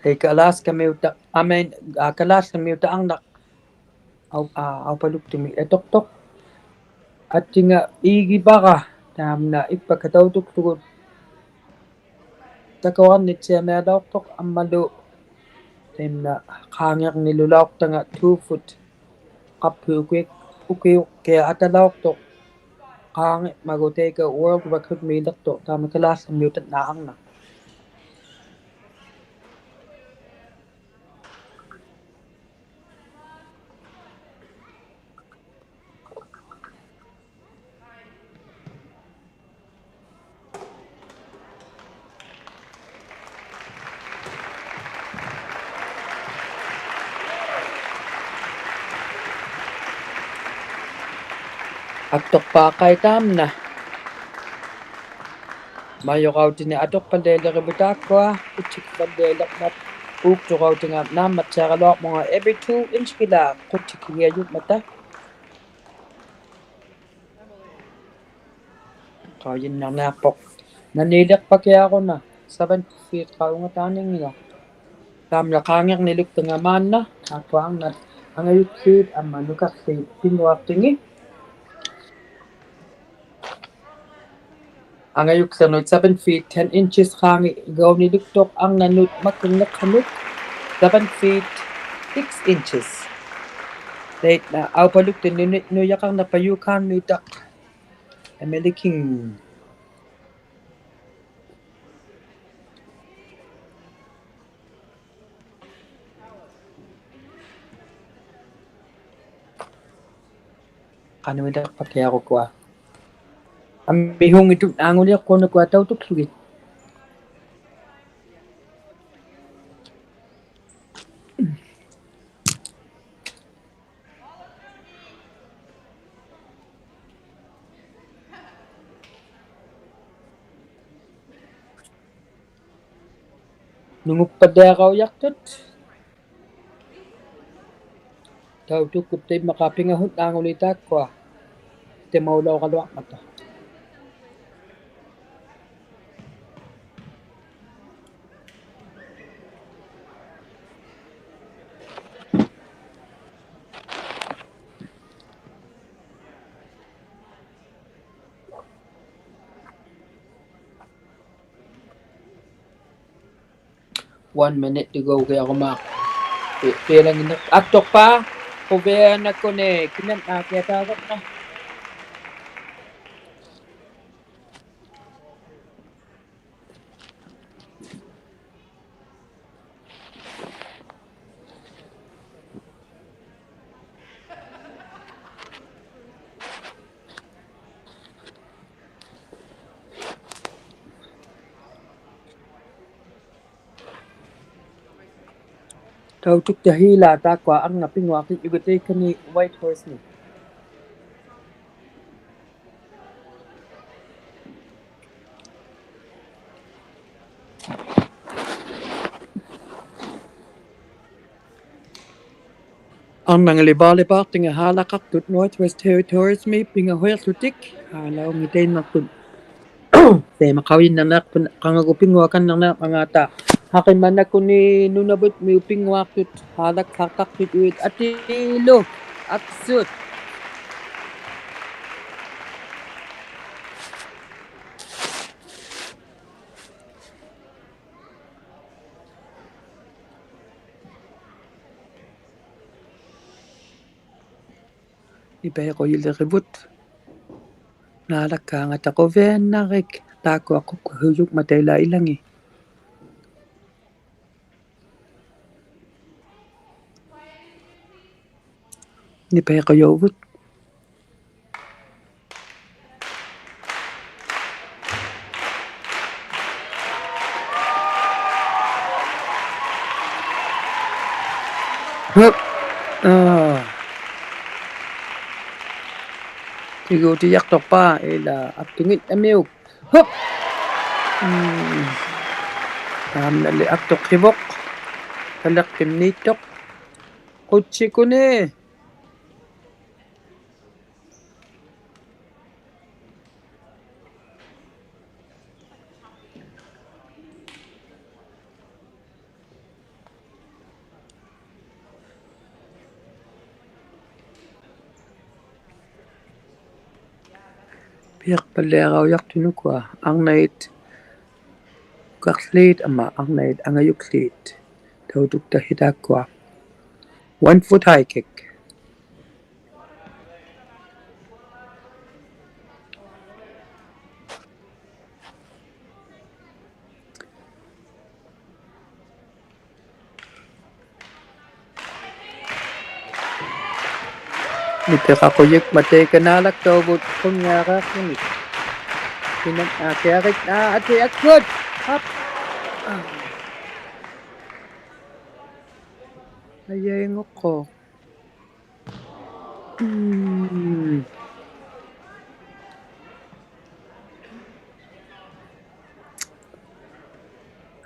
Taika Alaskamiuta-, I mean, aa, Kalaallimiuta arnaq au-, aa, aupaluktumi atuqtuq. Attinga iigivara taamna ikpakatautuklugut. Takuarnittiamialauqtuq ammalu taamna qaangirnilulauqtanga two foot. Qapput uki-, ukiuqqiaq atalauqtuq. Qaangimmagu taika world record-miiliqtuq taamna Kalaallimiuta arnaq. Atuqpaa qai taamna. Majurautini atuqpallialirivut taakkua, quttikpallialirmat, uuktuqautinga naammattiaraluaqmunga every two inch-kilaa quttikigiajumata. Qaujinnarniaqpuq. Naniiliqpakiaruna seven feet qaungataaninngiaq. Taamna qaangirniluktunga maanna, taakkua arnat angajukłiit amma nukaqłiit pinnguaqtingi. Angajukłirnut seven feet ten inches qaangigauniluktuq, arnanut makkunniqhanut seven feet six inches. Taitna aupalukti nuni-, nujaqarnaqpaq Yukon-miutaq Emily King. Qanuiliqpakiarukua. Amihungitut anguliqquunukua tautuklugit. Nunguppat diaqaujaqtut. Tautukkut taimaqaa pingahut anguli taakkua. Timaulauqaluaqmata. One minute to go, kaya kumaak. Pi-, pilanginak. Aktuqpaa. Quvianakuni. Kinanaakiataagakna. Tautuktahiilaa taakkua arnaq pinguaqtijjugataikkani Whitehorse-ni. Arnangali volleyball-tinga haalaqaqtut Northwest Territories-mi pingahuiqłutik haalaunngitainnaqtut. Taima qaujinnarniaqput qangagu pinguaqannarniaqmangaata. Haqimanakuni Nunavut-miut pinguaqtut haalakhaqqaqtut uit atiilu aksut. Nipaiqujilirivut. Naalakkaangata quviannarik taakkua qukkuhujukmata ilaa ilangi. Nipaiqujuuvut. Hup. Aa. Tiguutijaqtuqpaa ilaa aktungit amiuk. Hup. Mm. Taamnali aktuqhivuq. Kaliqpimniittuq. Qutsikuni. Piaqpalliaraujaqtunukua, arnait ukaqłiit ama arnait angajukłiit, tautuktahi taakkua. One foot high kick. Nipiqaqujikmataika naalakkauvut qunngaraaqłuni. Kinanaakiarik, aa, ati akkut. Hap. Aa. Ajainguqquuq. Mm.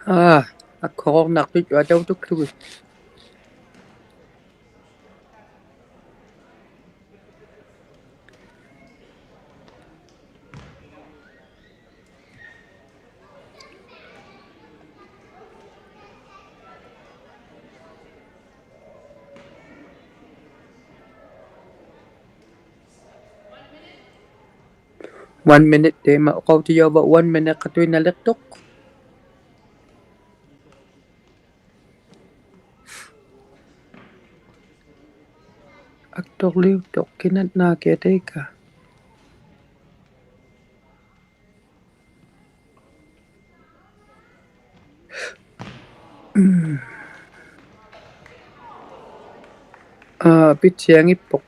Aa, akhuruqnaqtut uatautuklugit. One minute, taima uqautijauva one minute-qatuinnaliqtuq. Aktuqliuttuq kinanaakiataika. Aa, pitsiangippuq.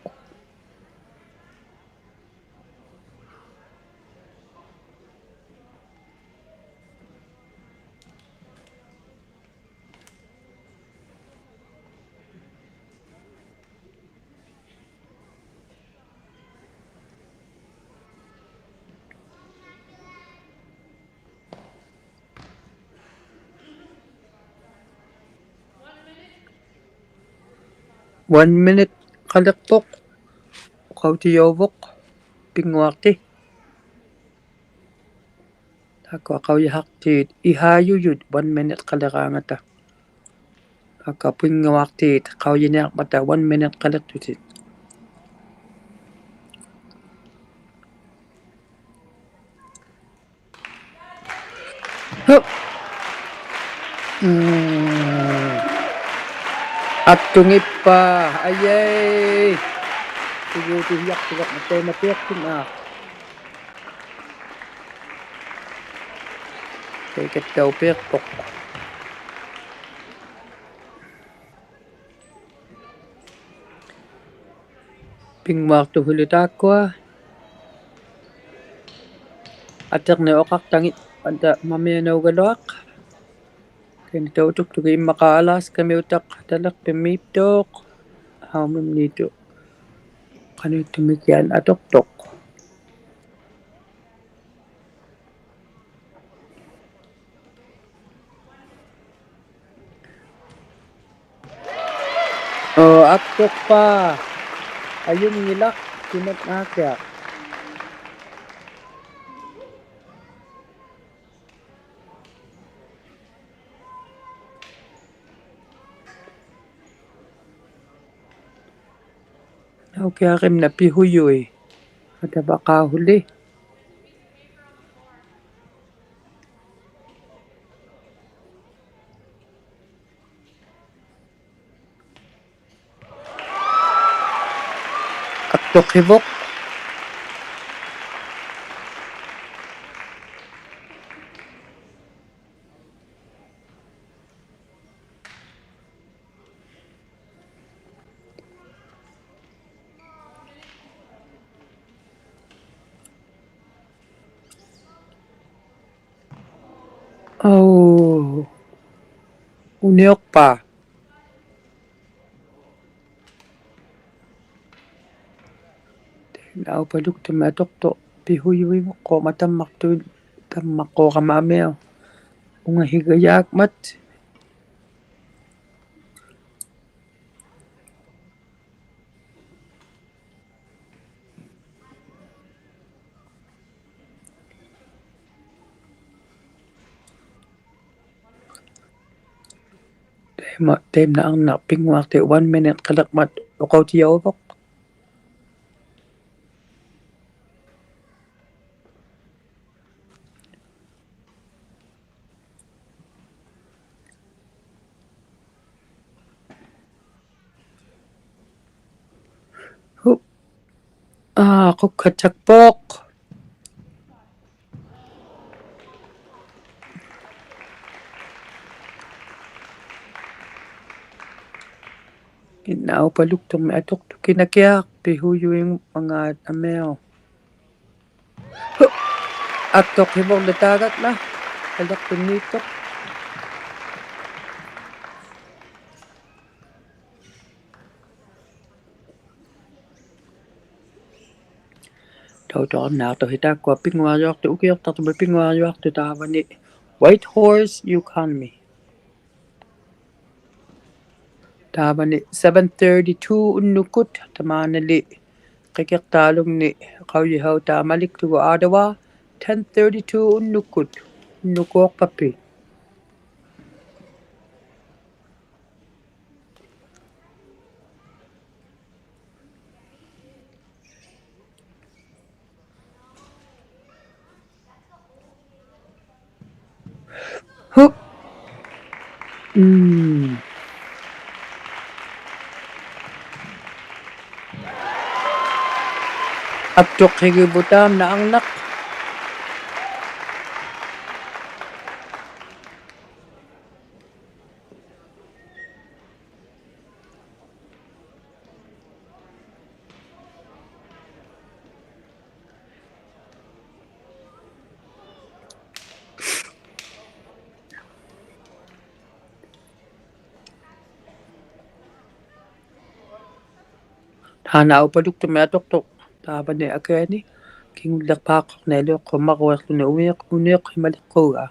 One minute-qaliqpuq, uqautijauvuq, pinnguaqti. Taakkua qaujihaqtiit ihaajujut one minute-qaliqaangata. Taakkua pinnguaqtiit qaujiniaqmata one minute-qaliqtutit. Huh. Mm. Attungippaa, ajai. Tiguutihijaqtugut, mataimatiaqtunga. Taikattaupiiqpuq. Pinnguaqtuhuli taakkua. Atirniq uqaqtangit, ata mamianaugaluaq. Taini tautuktugi immaqa Alaskamiutaq, taliqpimmiittuq. Haumimniittuq. Qanuittumik kian atuqtuq. Oo, attuqpaa. Ajunngilaq, kinatnaakiaq. Aukiaqimna pihujui. Atavaqauhuli. Attuqivuq. Oo. Uniuqpaa. Taina aupaluktumik atuqtuq pihujuivuqquuq matammaqtuq, tammaqquuq amamiaq. Ungahigajaakmat. Taima, taimna arnaq pinnguaqti one minute-qaliqmat uqautijauvuq. Huh. Aa, qukkattakpuq. Taina aupaluktumik atuqtuq kinakiaq, pihujuimangaat amiaq. Huh. Attuqivuq nitaagatta, aliqpimmiittuq. Tautuqarniaqtuq taakkua pinnguaqjuaqtuq, ukiuqtaqtumik pinnguaqjuaqtuq taavani Whitehorse, Yukon-mi. Taavani seven thirty-two unnukkut, tamaanali qikiqtaalungni qaujihautaa maliktugut Ottawa, ten thirty-two unnukkut, unnukkuuqpappi. Huh. Mm. Attuqhigivuq taamna arnaq. Taanna aupaluktumik atuqtuq taavani akiani kingulliqpaaqquqnialiuqqumaruiqłuni uniuq-, uniuqhimaliqquuga.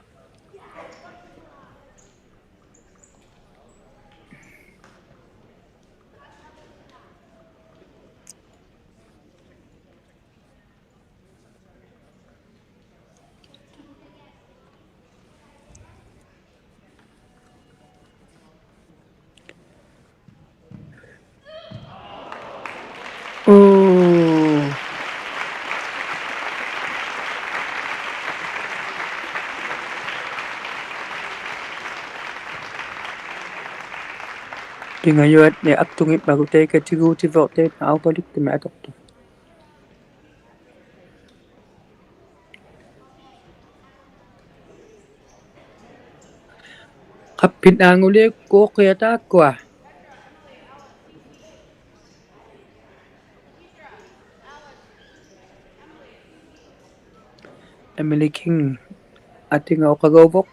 ᐱᖓᔪᐊᓐᓂᒃ ᐊᒃᑐᙱᒻᒪᒍ ᑕᐃᑲ ᑎᒍᑎᕗᖅ ᑕᐃᓐᓇ ᐊᐅᐸᓗᒃᑐᒥᒃ ᐊᑐᖅᑐᖅ. ᖃᑉᐱᓐᓇᖑᓕ ᑯᖅᑭᐊ ᑖᒃᑯᐊ. Emily King, ᐊᑎᖓ ᐅᖃᒍᕗᖅ.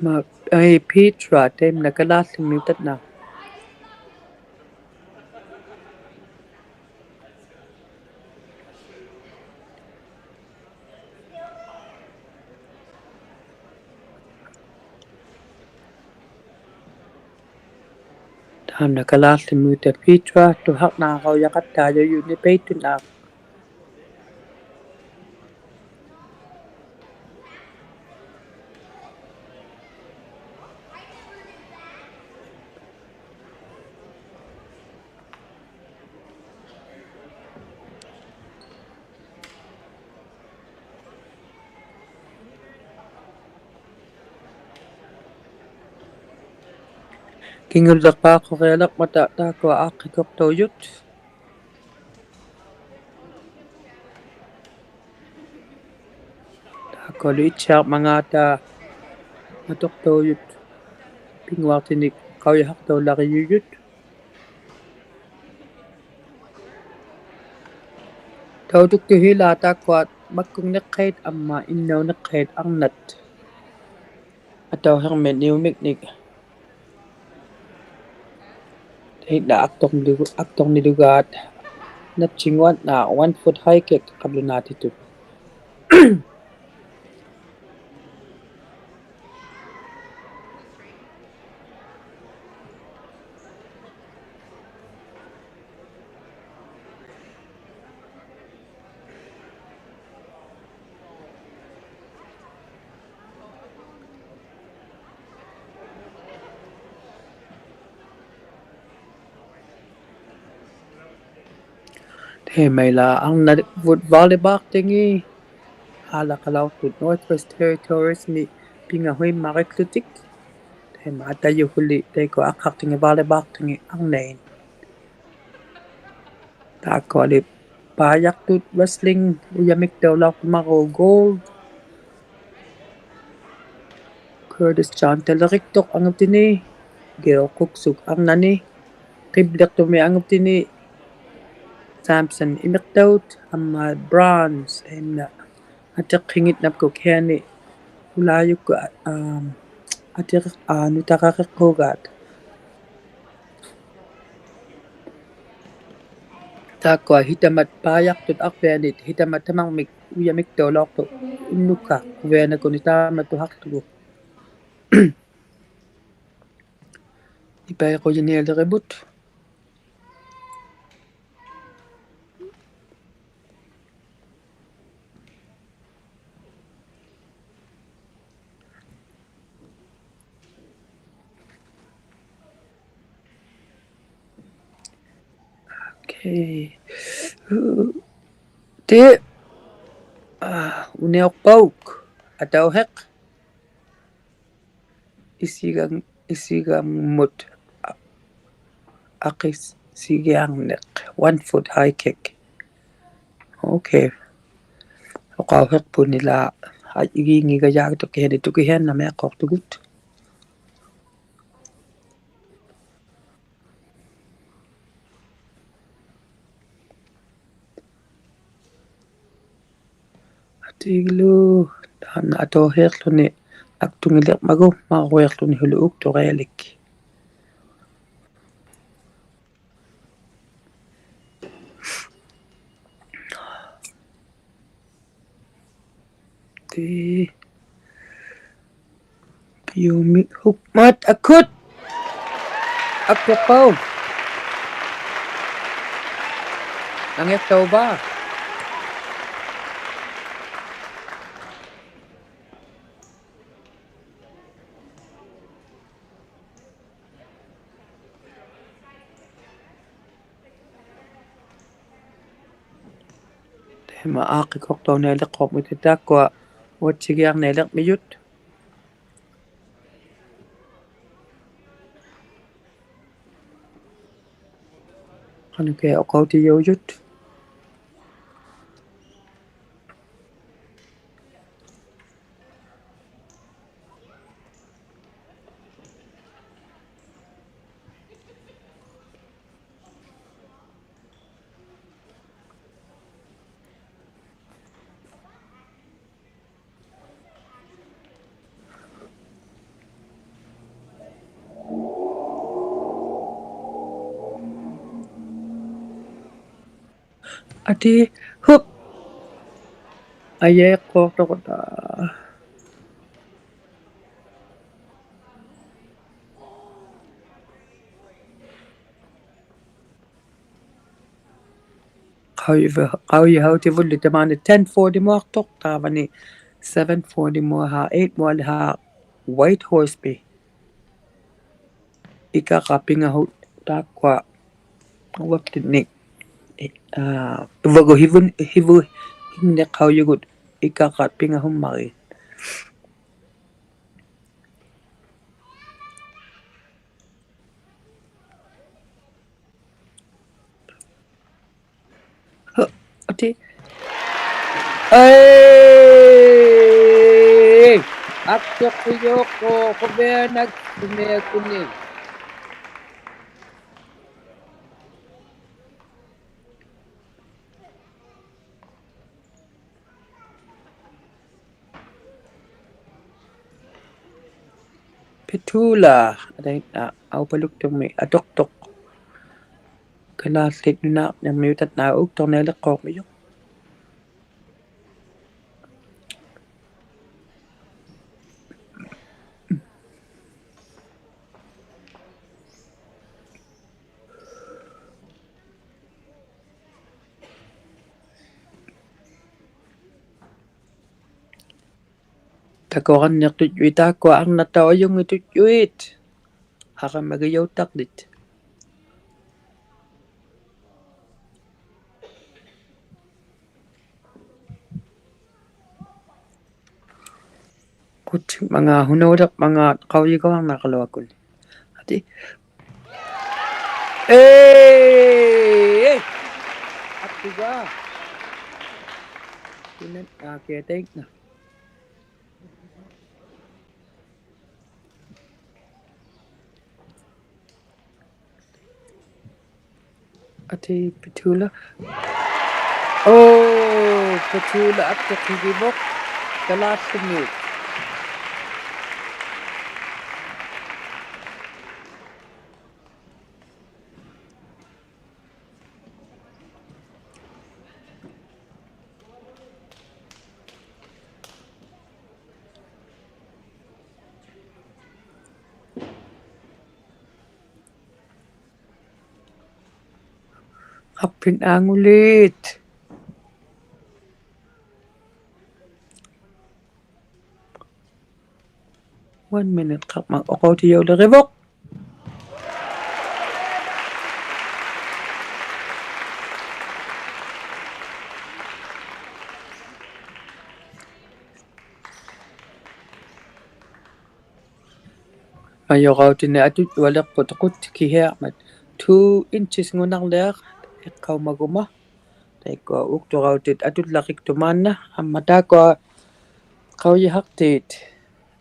ᒪ, ᐊᐃ, Petra, ᑕᐃᒪᓐᓇ ᑲᓛᖦᖠᒥᐅᑕᓐᓇ. ᑕᒪᓐᓇ ᑲᓛᖦᖠᒥᐅᑕᖅ Petra, ᑐᓴᕐᓈᖑᔭᖃᑦᑕᔪᔪᓂ ᐸᐃᑦᑐᓐᓇᖅ. ᑭᖑᓪᓕᖅᐹᖁᕆᐊᓕᕐᒪᑕ ᑖᒃᑯᐊ ᐋᖅᑭᒃᑯᖅᑕᐅᔪᑦ. ᑖᒃᑯᐊᓗ ᐃᑦᓯᐊᕐᒪᖔᑕ ᐊᑐᖅᑕᐅᔪᑦ ᐱᙳᐊᖅᑎᓂᒃ ᖃᐅᔨᓴᖅᑕᐅᓪᓚᕆᔪᔪᑦ. ᑕᐅᑐᒃᑐᓯᓛᒃ ᑖᒃᑯᐊ ᒪᒃᑯᖕᓂᖅᓴᐃᑦ ᐊᒻᒪ ᐃᓐᓇᐅᓂᖅᓴᐃᑦ ᐊᕐᓇᑦ. ᐊᑕᐅᓯᕐᒥᒃ ᓂᐅᒥᖕᓂᒃ. ᑕᐃᓐᓇ ᐊᒃᑐᕐᓂᓗ-, ᐊᒃᑐᕐᓂᓗᒑᑦ ᓇᑉᑎᙳᐊᕐᓇᖅ one foot high kick ᖃᑉᓗᓈᑎᑐᑦ. ᑕᐃᒪᐃᓛᒃ ᐊᕐᓇᕗᑦ ᕙᓕᐹᖅᑎᖏᑦ ᓵᓚᖃᓚᐅᖅᑐᑦ Northwest Territories-ᒥ ᐱᖓᓱᐃᒻᒪᕆᒃᖢᑎᒃ. ᑕᐃᒪ ᐊᑕᔪᓱᓕ ᑕᐃᒃᑯᐊ ᐊᖅᓴᖅᑎᖏᑦ ᕙᓕᐹᖅᑎᖏᑦ ᐊᕐᓇᐃᑦ. ᑖᒃᑯᐊᓕ ᐹᔭᖅᑐᑦ wrestling ᐅᔭᒥᒃᑕᐅᓚᐅᖅᑐᒻᒪᕈᒃ gold. Curtis John ᑕᓕᕆᒃᑐᖅ ᐊᖑᑎᓂ, Gail ᖁᒃᓱᒃ ᐊᕐᓇᓂ, ᕿᑉᓕᖅᑐᒥᒃ ᐊᖑᑎᓂ, Samson ᐃᒥᖅᑕᐅᑦ, ᐊᒻᒪ bronze, ᐃᓐᓇ ᐊᑎᖅᓯᖏᑦ ᓇᑉᑯ ᑭᓯᐊᓂ ᐅᓛᔪᒃᑯ, ᐊ, ᐊᑎᕆᖅ-, ᐊ, ᓄᑕᕋᕆᖅᑰᒑᑦ. ᑖᒃᑯᐊ ᓯᑕᒪᑦ ᐹᔭᖅᑐᑦ ᐊᕐᕕᐊᓂᑦ, ᓯᑕᒪᑦ ᑕᒪᕐᒥᒃ ᐅᔭᒥᒃᑕᐅᓚᐅᖅᑐᖅ ᐅᓐᓄᒃᓴᖅ, ᖁᕕᐊᓇᒃᑯᓂ ᑕᒪᑦᑐᓴᖅᑐᒍᑦ. ᐃᐸᐃᖁᔭᓂᐊᓕᕆᕗᑦ. Okay. ᑕᐃ, ᐋ, ᐅᓂᐅᖅᐸᐅᒃ, ᐊᑕᐅᓯᖅ. ᐃᓯᒐᓐ-, ᐃᓯᒐᒻᒧᑦ ᐊ-, ᐊᖅᑭᓯᒋᐊᕐᓂᖅ, one foot high kick. Okay. ᐅᖃᐅᓯᖅᐳᓐᓂᓛᒃ, ᐊ, ᐃᒋᙱᒐᔮᒃᑐᖅ ᑭᓯᐊᓂ ᑐᑭᓯᐊᓐᓇᒥᐊᖅᑰᖅᑐᒍᑦ. ᐊᑏᓗ, ᑖᓐᓇ ᐊᑕᐅᓯᖅᖢᓂ ᐊᒃᑐᖏᓕᕐᒪᒍ, ᒪᕐᕈᐃᖅᖢᓂ ᓱᓕ ᐅᒃᑐᕆᐊᓕᒃ. ᑕᐃ. ᐱᔪᒥᒃ ᓱᒃᒪᑦ ᐊᒃᓱᑦ. ᐊᒃᓱᖅᐸᐅᒃ. ᐊᖏᖅᑕᐅᕚ. ᑕᐃᒪ ᐋᖅᑭᒃᑯᖅᑕᐅᓂᐊᓕᖅᑯᖅ ᒥᑦᑎ ᑖᒃᑯᐊ ᐅᐊᑦᓯᒋᐊᕐᓂᐊᓕᕐᒥᔪᑦ. ᖃᓄᖅ ᐅᖃᐅᑎᔪᔪᑦ. ᐊᑏ, ᕼᐅᑉ. ᐊᔭᐃᒃᑯᖅ ᑐᖁᑦᑕ. ᖃᐅᔨᕙ-, ᖃᐅᔨᕼᐅᑎᕗᓪᓕ ᑕᒫᓂ ten forty-ᒧᐊᖅᑐᖅ, ᑕᕝᕙᓂ seven forty-ᒧᐊᖅ, eight-ᒧᐊᓕᕼᐋ Whitehorse-ᐱ. ᐃᑲᖃᖅ ᐱᖓᓱᑦ ᑖᒃᑯᐊ ᐅᕙᑉᑎᓐᓂᒃ, ᐋ, ᐅᕙᒍᑦ ᓯᕗᓐ-, ᓯᕗᓐᓂᒃ ᖃᐅᔨᒍᑦ ᐃᑲᖃᖅ ᐱᖓᓱᒻᒪᕆᒃ. ᕼᐅ, ᐊᑏ. ᐊᐃ! ᐊᒃᑎᖅᓯᔪᖅ ᖁ-, ᖁᕕᐊᓇᒃ ᓯᒥᐊᑯᓂ. ᐱᑐᓚ, ᐊᑕᐃ, ᐋ, ᐊᐅᐸᓗᒃᑐᒥ ᐊᑐᖅᑐᖅ. ᑲᓛᓪᓖᑦ ᓄᓇᕐᓂᕐᒥᐅᑕᓐᓈᖅ ᐆᒃᑐᕐᓂᐊᓕᖅᑰᕐᒥᔪᖅ. ᑕᑯᕋᓐᓂᖅ ᑐᔾᔪᐃᑦ ᑖᒃᑯᐊ ᐊᕐᓇᑦᑕᐅᖅ ᐊᔪᙱᑦ ᑐᔾᔪᐃᑦ. ᖃᕆᒪᒋᔭᐅᑕᖅᓕᑦ. ᖁᑦᓯᖕᒪᖔᑦ, ᓱᓇᐅᓕᕐᒪᖔᑦ ᖃᐅᔨᒍᐊᕐᓇᕋᓗᐊᒃᑯᓐᓂ. ᐊᑏ. ᐄ! ᐊᒃᑎᒐ. ᑭᓇᓐ ᐋᑭᐊᑕᐃᖕᓇ. ᐊᑏ ᐱᑐᓚ. ᐆ, ᐱᑐᓚ ᐊᒃᑎᖅᓯᔪᕗᖅ ᑲᓛᓪᓗᒥ. ᖃᑉᐱᓐ ᐋᖑᓖᑦ. One minute ᖃᕐᒪ ᐅᖃᐅᑎᔭᐅᓕᕆᕗᖅ. ᒪᔪᕋᐅᑎᓂᒃ ᐊᑐᔾᔪᐊᓕᖅᐳᑦ ᖁᑦᑎ ᑭᓯᐊᕐᒪᑦ two inches-ᖑᓇᕐᓕᐊᖅ ᐃᖅᑲᐅᒪᒍᒪ. ᑕᐃᒃᑯᐊ ᐆᒃᑐᕋᐅᑎᑦ ᐊᑐᓪᓚᕿᒃᑐᒫᓐᓇ, ᐊᒻᒪ ᑖᒃᑯᐊ ᖃᐅᔨᓴᖅᑏᑦ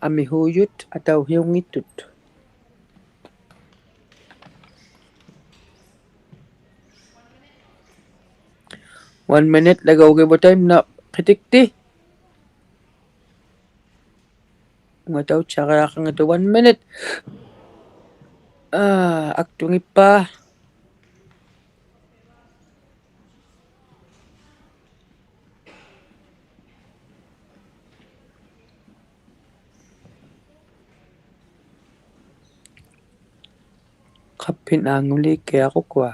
ᐊᒥᓲᔪᑦ ᐊᑕᐅᓯᐅᙱᑦᑐᑦ. One minute ᓇᒐᐅᒋᕗᑦ ᑕᐃᒪᓐᓇ ᕿᑎᒃᑎ. ᐅᖓᑕᐅᑦᓴᕆᐊᖃᙱᑦᑐᖅ one minute. ᐋ, ᐊᒃᑐᙱᑉᐸ. ᖃᑉᐱᓐ ᐋᖑᓖᑦ ᑭᐊᕈᒃᑯᐊ.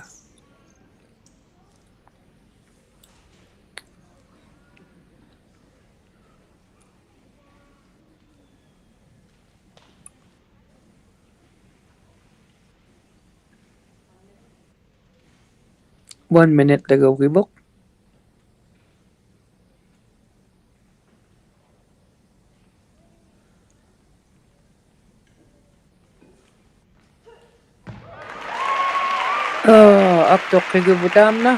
One minute ᓇᒐᐅᒋᕗᖅ. ᐋ, ᐊᒃᑐᖅᑭᒍᕗᑦ ᑖᒻᓇ.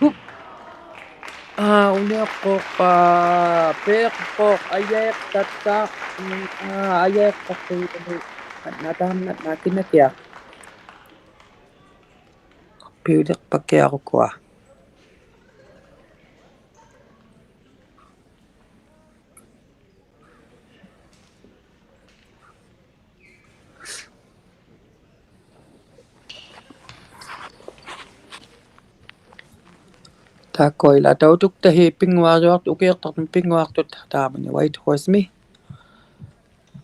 ᕼᐅᑉ. ᐋ, ᐅᓂᐊᖅᑯᖅᐸ, ᐱᖅᐳᖅ, ᐊᔭᐃᖅᑕᑦᑕ, ᐋ, ᐊᔭᐃᖅᑕᑦᑕ, ᓇᑖᒻᓇ, ᓇᑭᓇᑭᐊᖅ. ᐱᐅᓕᖅᐸᑭᐊᕈᒃᑯᐊ. ᑖᒃᑯᐊ ᐃᓛ ᑕᐅᑐᒃᑕᕼᐃ ᐱᙳᐊᕐᔪᐊᖅᑐᑦ, ᐅᑭᐊᖅᑕᖅᑐᑦ ᐱᙳᐊᖅᑐᑦ, ᑖᒪᓂ Whitehorse-ᒥ.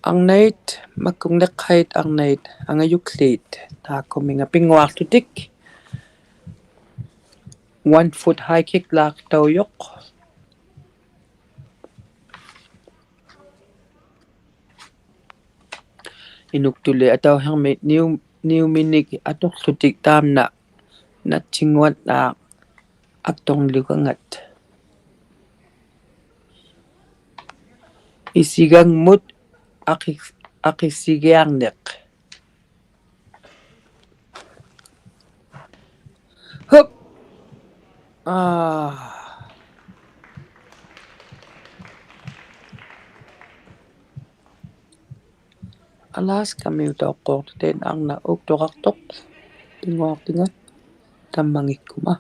ᐊᕐᓇᐃᑦ, ᒪᒃᑯᖕᓂᖅᓴᐃᑦ ᐊᕐᓇᐃᑦ, ᐊᖓᔪᒃᖠᑦ, ᑖᒃᑯᒥᖓ ᐱᙳᐊᖅᑐᑎᒃ. One foot high kick-ᓛᖅᑕᐅᔪᖅ. ᐃᓄᒃᑐᓕ ᐊᑕᐅᓯᕐᒥ ᓂᐅ-, ᓂᐅᒥᓂᒃ ᐊᑐᖅᖢᑎᒃ ᑖᒻᓇ ᓇᑦᓯᙳᐊᑦᓈᖅ ᐊᒃᑐᕐᓂᓗᒐᖓᑦ. ᐃᓯᒐᖕᒧᑦ ᐊᕿ-, ᐊᕿᓯᒋᐊᕐᓂᖅ. ᕼᐅᑉ. ᐋ. Alaska-ᒥᐅᑕᐅᖅᑰᖅᑐᖅ ᑖᓐᓇ ᐊᕐᓇ ᐆᒃᑐᕋᖅᑐᖅ. ᐱᙳᐊᖅᑎᖓ ᑕᒪᙱᒃᑯᒪ.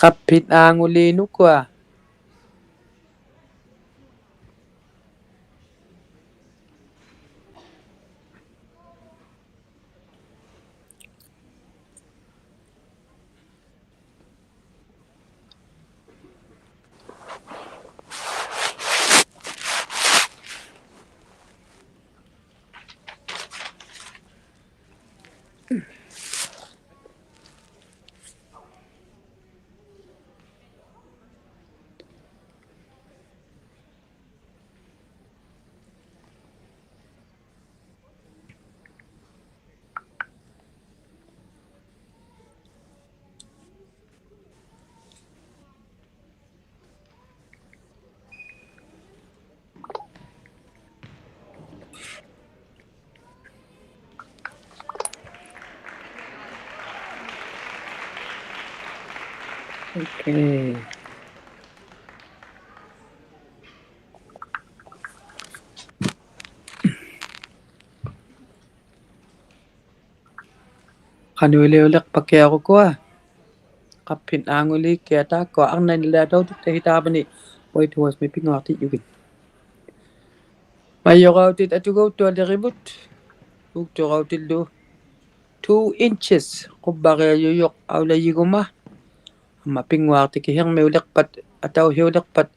ᖃᑉᐱᑦ ᐋᖑᓖᑦ ᓄᑯᐊ. Okay. ᖃᓄᐃᓕᐅᓕᖅᐸᑭᐊᕈᒃᑯᐊ. ᖃᑉᐱᑦ ᐋᖑᓖᑦ ᑭᐊ ᑖᒃᑯᐊ ᐊᕐᓇᐃᓐᓂᓕ ᐊᑕᐅᑐᒃᑕᕼᐃ ᑖᕙᓂ Whitehorse-ᒥ ᐱᙳᐊᖅᑎᔾᔪᒋᑦ. ᒪᔪᕋᐅᑎᑦ ᐊᑐᒍᑦᑐᐊᓕᕆᕗᑦ, ᐆᒃᑐᕋᐅᑎᓪᓗ two inches ᖁᕝᕙᕆᐊᔪᔪᖅ ᐊᐅᓚᔨᒍᒪ. ᐊᒻᒪ ᐱᙳᐊᖅᑎᒃ ᑭᓯᒥᐅᓕᖅᐸᑦ, ᐊᑕᐅᓯᐅᓕᖅᐸᑦ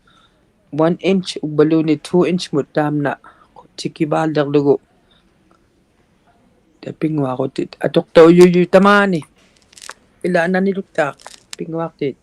one inch ᐅᕝᕙᓘᓐᓃᑦ two inch-ᒧᑦ ᑖᒻᓇ ᖁᑦᓯᑭᕚᓪᓕᕐᓗᒍ. ᑕ ᐱᙳᐊᕈᑎᑦ ᐊᑐᖅᑕᐅᔪᔪᖅ ᑕᒫᓂ. ᐃᓛ ᐊᓈᓇᓗᒃᑖᖅ ᐱᙳᐊᖅᑎᑦ.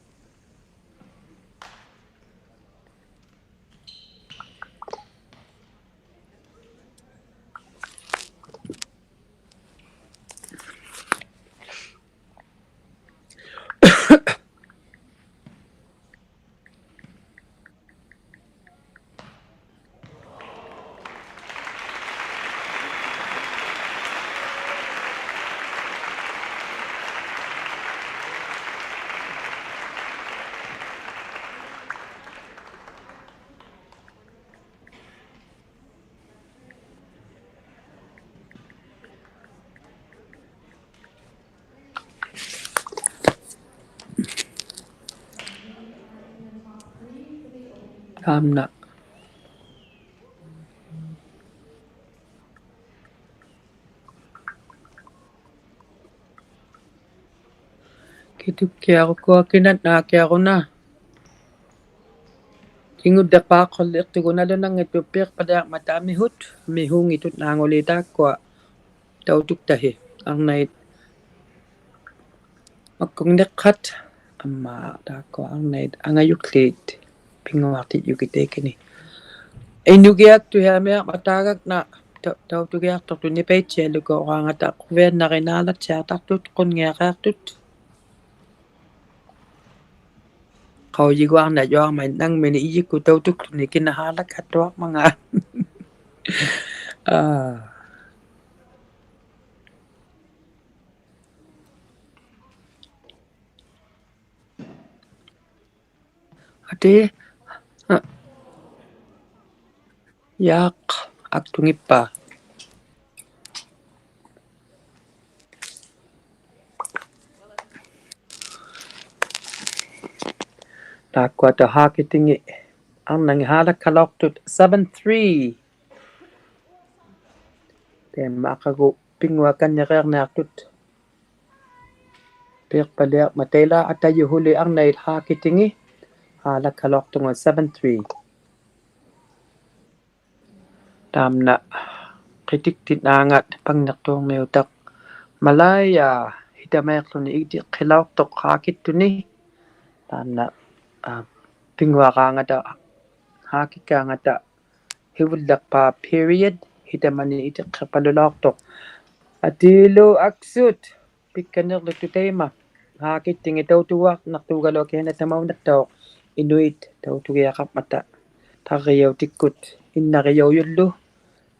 ᑖᒻᓇ. ᑭᑐᒃᑭᐊᕈᒃᑯᐊ ᑭᓇᑦ ᓈᑭᐊᕈᓇ. ᑭᖑᓪᓕᖅᐹᖅ ᖁᓪᓕᖅᑐᒍᑦ ᓇᓗᓇᙱᑦᑐᖅ ᐱᖅᐸᓪᓕᐊᕐᒪᑕ ᒥᓱᑦ, ᒥᓱᙱᑦᑐᑦ ᓈᖑᓖᑦ ᑖᒃᑯᐊ ᑕᐅᑐᒃᑕᕼᐃ ᐊᕐᓇᐃᑦ ᒪᒃᑯᖕᓂᖅᓴᑦ, ᐊᒻᒪ ᑖᒃᑯᐊ ᐊᕐᓇᐃᑦ ᐊᖓᔪᒃᖠᑦ ᐱᙳᐊᖅᑎᔾᔪᒋᑦ ᑕᐃᑲᓂ. ᐃᓄᒋᐊᒃᑐᕼᐃᐊᒥᐊᕐᒪᑕ ᒐᒃᓇ ᑕ-, ᑕᐅᑐᒋᐊᖅᑐᖅᑐᑦ ᓂᐸᐃᑦᓯᐊᓗᒃᑯᐊ ᐅᕌᖓᑕ ᖁᕕᐊᓇᕆᓈᓚᑦᓯᐊᑕᖅᑐᑦ, ᖁᙱᐊᕆᐊᖅᑐᑦ. ᖃᐅᔨᒍᐊᕐᓇᔪᐊᕐᒪᑦ ᓇᖕᒥᓂᖅ ᐃᔨᒃᑯᑦ ᑕᐅᑐᒃᖢᓂ ᑭᓇ ᓵᓚᒃᑲᑐᐊᕐᒪᖔᑦ. ᐋ. ᐊᑏ. ᐋ. ᔮᖅ, ᐊᒃᑐᖏᑉᐸᑦ. ᑖᒃᑯᐊᑦᑕᐅᖅ ᕼᐋᑭᑎᖏᑦ ᐊᕐᓇᖏᑦ ᓵᓚᒃᑲᓚᐅᖅᑐᑦ seven three. ᑕᐃᒪ ᐊᖃᒍ ᐱᙳᐊᒃᑲᓐᓂᕆᐊᕐᓂᐊᖅᑐᑦ. ᐱᖅᐸᓪᓕᐊᕐᒪᑕ ᐃᓛ ᐊᑕᔪᓱᓕ ᐊᕐᓇᐃᑦ ᕼᐋᑭᑎᖏᑦ ᓵᓚᒃᑲᓚᐅᖅᑐᖓ seven three. ᑖᒻᓇ ᕿᑎᒃᑎᑦ ᓈᖓᑦ ᐸᖕᓂᖅᑑᕐᒥᐅᑕᖅ ᒪᓚᐃᔭ ᓯᑕᒪᐃᖅᖢᓂ ᐃᑎᖅᑭᓚᐅᖅᑐᖅ ᕼᐋᑭᑦᑐᓂ. ᑖᒻᓇ, ᐋ, ᐱᙳᐊᕌᖓᑕ, ᕼᐋᑭᒃᑳᖓᑕ ᓯᕗᓪᓕᖅᐹᖅ period, ᓯᑕᒪᓂ ᐃᑎᖅᑭᖅᐸᓗᓚᐅᖅᑐᖅ. ᐊᑏᓗ ᐊᒃᓱᑦ, ᐱᒃᑲᓐᓂᕐᓗᑦᑐᑦ ᑕᐃᒪ. ᕼᐋᑭᑦᑎᖏᑦ ᑕᐅᑐᒍᐊᕐᓇᖅᑑᒐᓗᐊᖅ ᑭᓇ ᑕᒪᐅᓇᑦᑕᐅᖅ ᐃᓄᐃᑦ ᑕᐅᑐᒋᐊᖃᕐᒪᑕ. ᑕᕐᕆᔭᐅᑎᒃᑯᑦ ᐃᓐᓇᕆᔭᐅᔪᓪᓗ.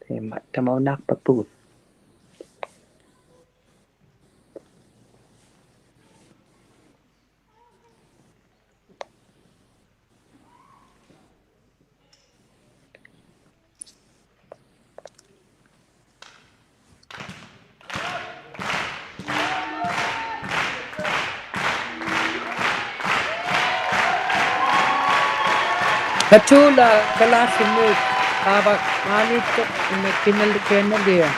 ᑕᐃᒪ ᑕᒪᐅᓇᖅᐸᒃᐳᒍᑦ. ᖃᑐᓚ ᑲᓛᖦᖢᒥᐅᑦ ᐊᕙ ᒫᓃᑦᑐᖅ ᐃᓐᓇ ᑭᓇᓪᓗ ᑭᓇᓪᓗ.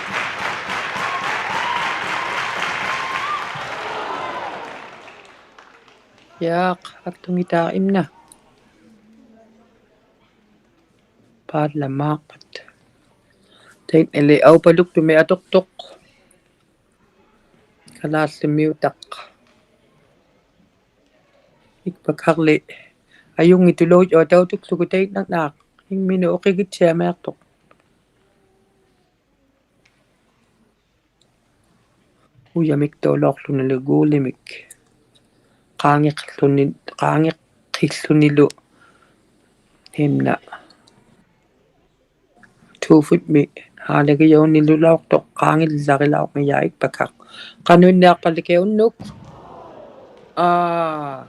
ᔮᖅ, ᐊᒃᑐᖏᑖᖅ ᐃᒻᓇ. ᐸᓪᓚᒫᖅᐸᑦ. ᑕᐃᓐᓇᓕ ᐊᐅᐸᓗᒃᑐᒥᒃ ᐊᑐᖅᑐᖅ. ᑲᓛᖦᖢᒥᐅᑕᖅ. ᐃᒃᐸᒃᓴᕐᓕ ᐊᔪᙱᑦᑐᓚᐅᔪᐊ ᑕᐅᑐᒃᖢᒍ ᑕᐃᓐᓇᕐᓇᖅ. ᐃᖕᒥᓂᒃ ᐅᕿᒋᑦᑎᐊᒻᒪᕆᐊᖅᑐᖅ. ᐅᔭᒥᒃᑕᐅᓚᐅᖅᖢᓂᓗ ᒎᓕᒥᒃ. ᖄᖏᖅᖢᓂ, ᖄᖏᖅᖠᖅᖢᓂᓗ. ᐃᒻᓇ. Two foot-ᒥ ᓵᓚᒋᔭᐅᓂᓗᓚᐅᖅᑐᖅ ᖄᖏᓪᓚᕆᓚᐅᕐᒥᔭ ᐃᒃᐸᒃᓴᖅ. ᖃᓄᐃᓐᓂᐊᖅᐸᓪᓕ ᑭᐊ ᐅᓐᓄᒃ. ᐋ.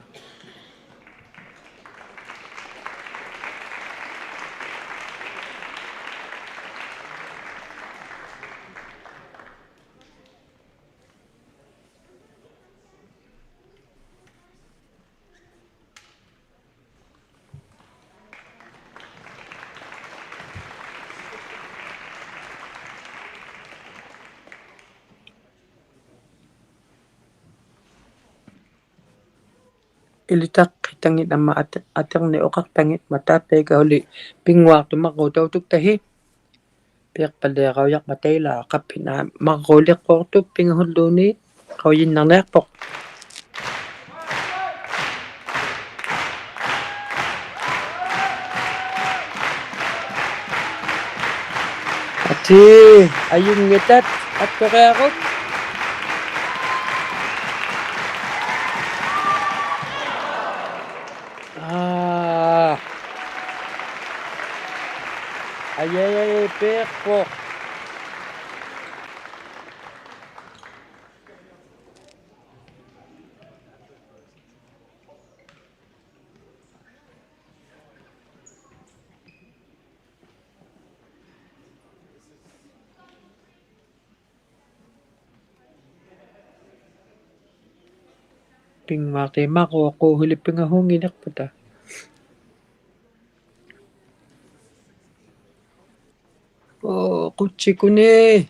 ᐃᓕᑕᖅᑭᑕᖏᑦ ᐊᒻᒪ ᐊᑎ-, ᐊᑎᕐᓂᖅ ᐅᖃᖅᑕᖏᑦ ᒪᑕ ᑕᐃᑲ ᓱᓕ ᐱᙳᐊᖅᑐᖅ ᒪᕐᕉᒃ ᑕᐅᑐᒃᑕᓯ. ᐱᖅᐸᓪᓕᐊᕋᐅᔭᕐᒪᑕ ᐃᓛ ᖃᑉᐱᓇ ᒪᕐᕉᒃ ᓕᖅᑯᖅᑐᖅ ᐱᖓᓱᓪᓘᓐᓃᑦ ᖃᐅᔨᓐᓇᕐᓂᐊᖅᐳᖅ. ᐊᑏ, ᐊᔪᙱᑕᑦ, ᐊᒃᑐᕆᐊᕈᒃ. ᐋ. ᐊᐃ, ᐊᐃ, ᐊᐃ, ᐱᖅᐳᖅ. ᐱᙳᐊᖅᑎ ᒪᕐᕉᒃ ᖁᓕ ᐱᖓᓱᙱᓐᓂᖅᐸᑕ. ᐆ, ᖁᑦᓯᒃᑯᓂ.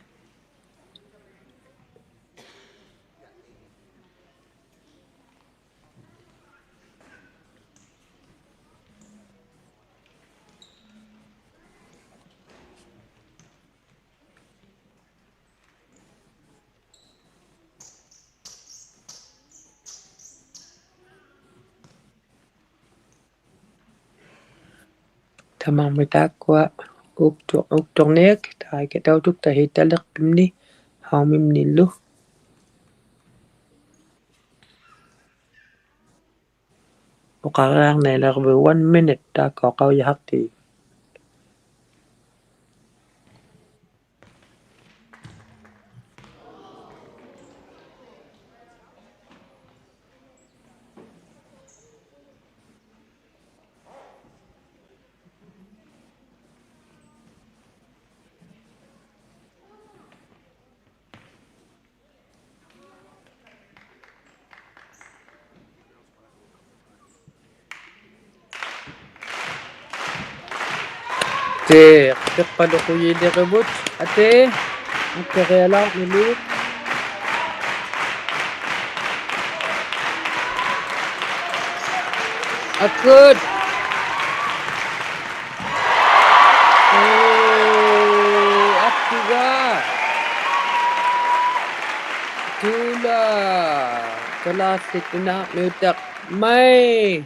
ᑕᒪᕐᒥ ᑖᒃᑯᐊ ᐅᒃᑐ-, ᐅᒃᑐᕐᓂᐊᖅ, ᑕᐃᑲ ᑕᐅᑐᒃᑕᓯ ᑕᓕᖅᐱᒻᓂ, ᓴᐅᒥᒻᓂᓪᓗ. Uqariarnialirvit one minute taakku qaujahaqti. Ti, tiqpaluqujilirivut, ati, akirialaarnilu. Akut. Uu, aktiga. Tuula. Kalaallit Nunaanniutaq mai.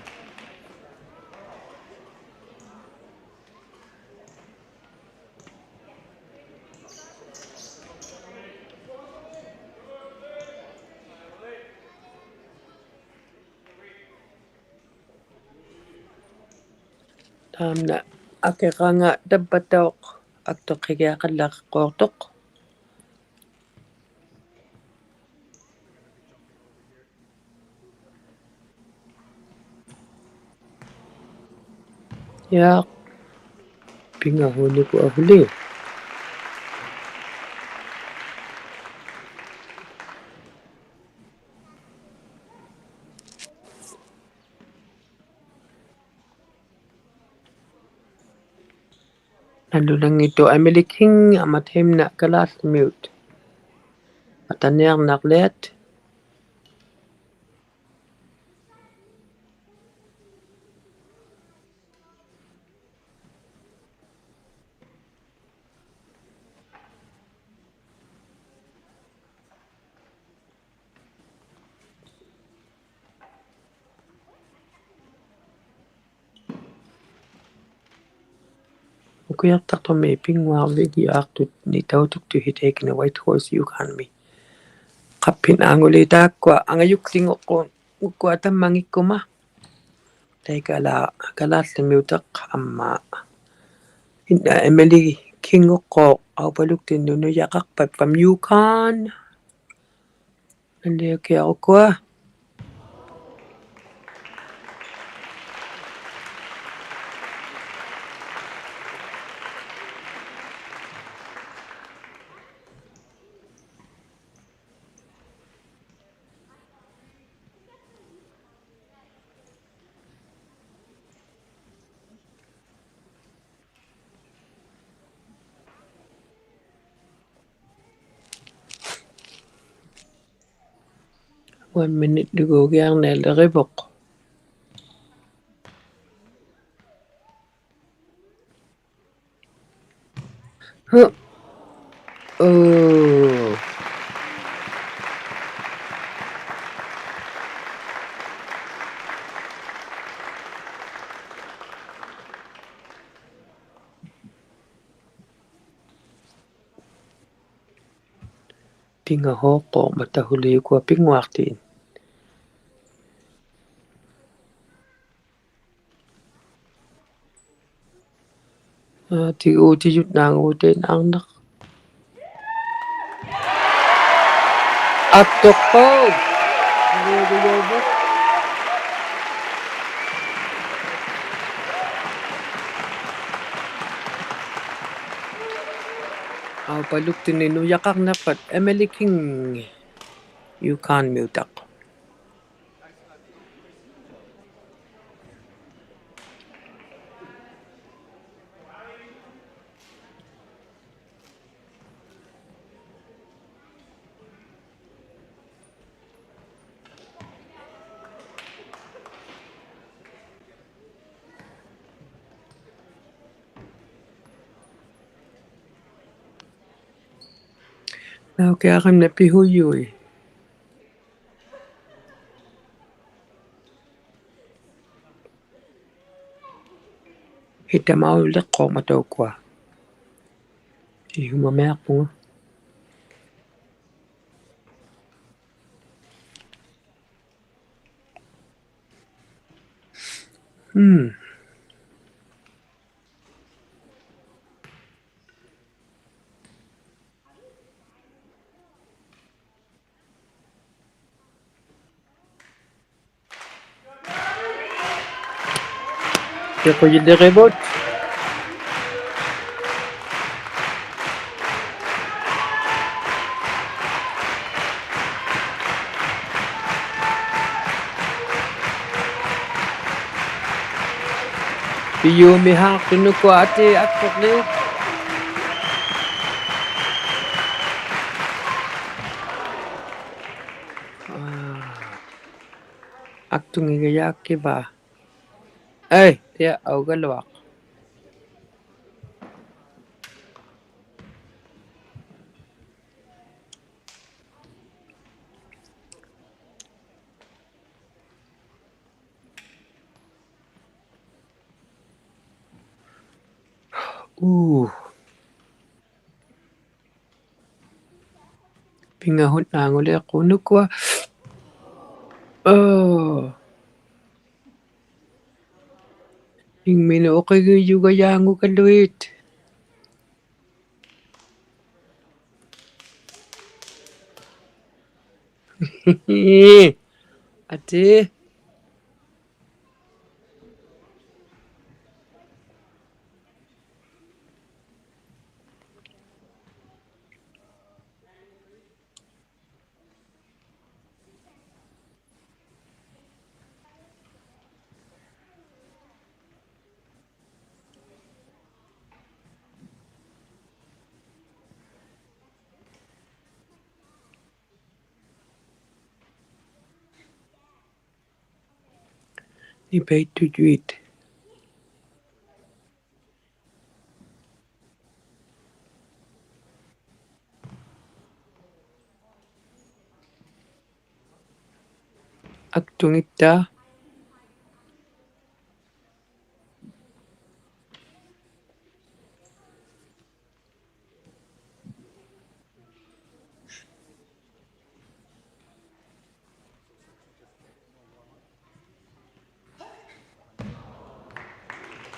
Taamna akiranga tavvatauq aktuqhigiaqallaqquuqtuq. Ja. Pingahuniku ahuli. Nalulangittuq Emily King, amat himna Kalaallit Nunaanniut. Ataniarnaqliat. Ukujaqtaqtumi pinnguarvigiaqtut nitautuktuhit taikna Whitehorse, Yukon-mi. Qappin anguli taakkua angajuklinguqquun ukkua tammangikkuma. Taikala Kalaallit Nunaanniutaq amma. Inna Emily King-uqquuq Aupaluktinut nujaqaqpat from Yukon. Naliakiaq ukkua. One minute-lugugiarnialirivuq. Huh. Oh. Pingahuuqquuq matahuliukua pinnguaqtin. Aa, ti uutijut naanguutin arnaq. Aktuqquuq. Aupaluktinut nujaqarniqpat Emily King, Yukon-miutaq. Naukiaqimna pihujui. Hitamauliqquuq mataukkua. Ihumamiaqpunga. Hmm. Piqujiliqimut. Piyumihaaqtunukua ati aktuqliuk. Aa. Aktungigajaakkivaa. Ei, tia, augaluaq. Uu. Pingahut naanguliqquunukua. Oo. Ingminut uqigijugajaangugaluit. Ati. Nipaittujuit. Aktungitta.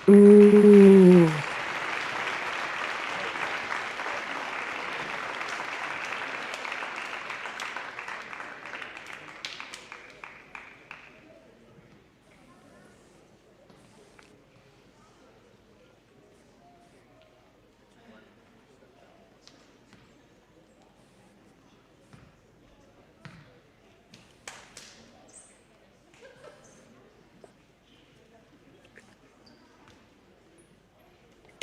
Uu.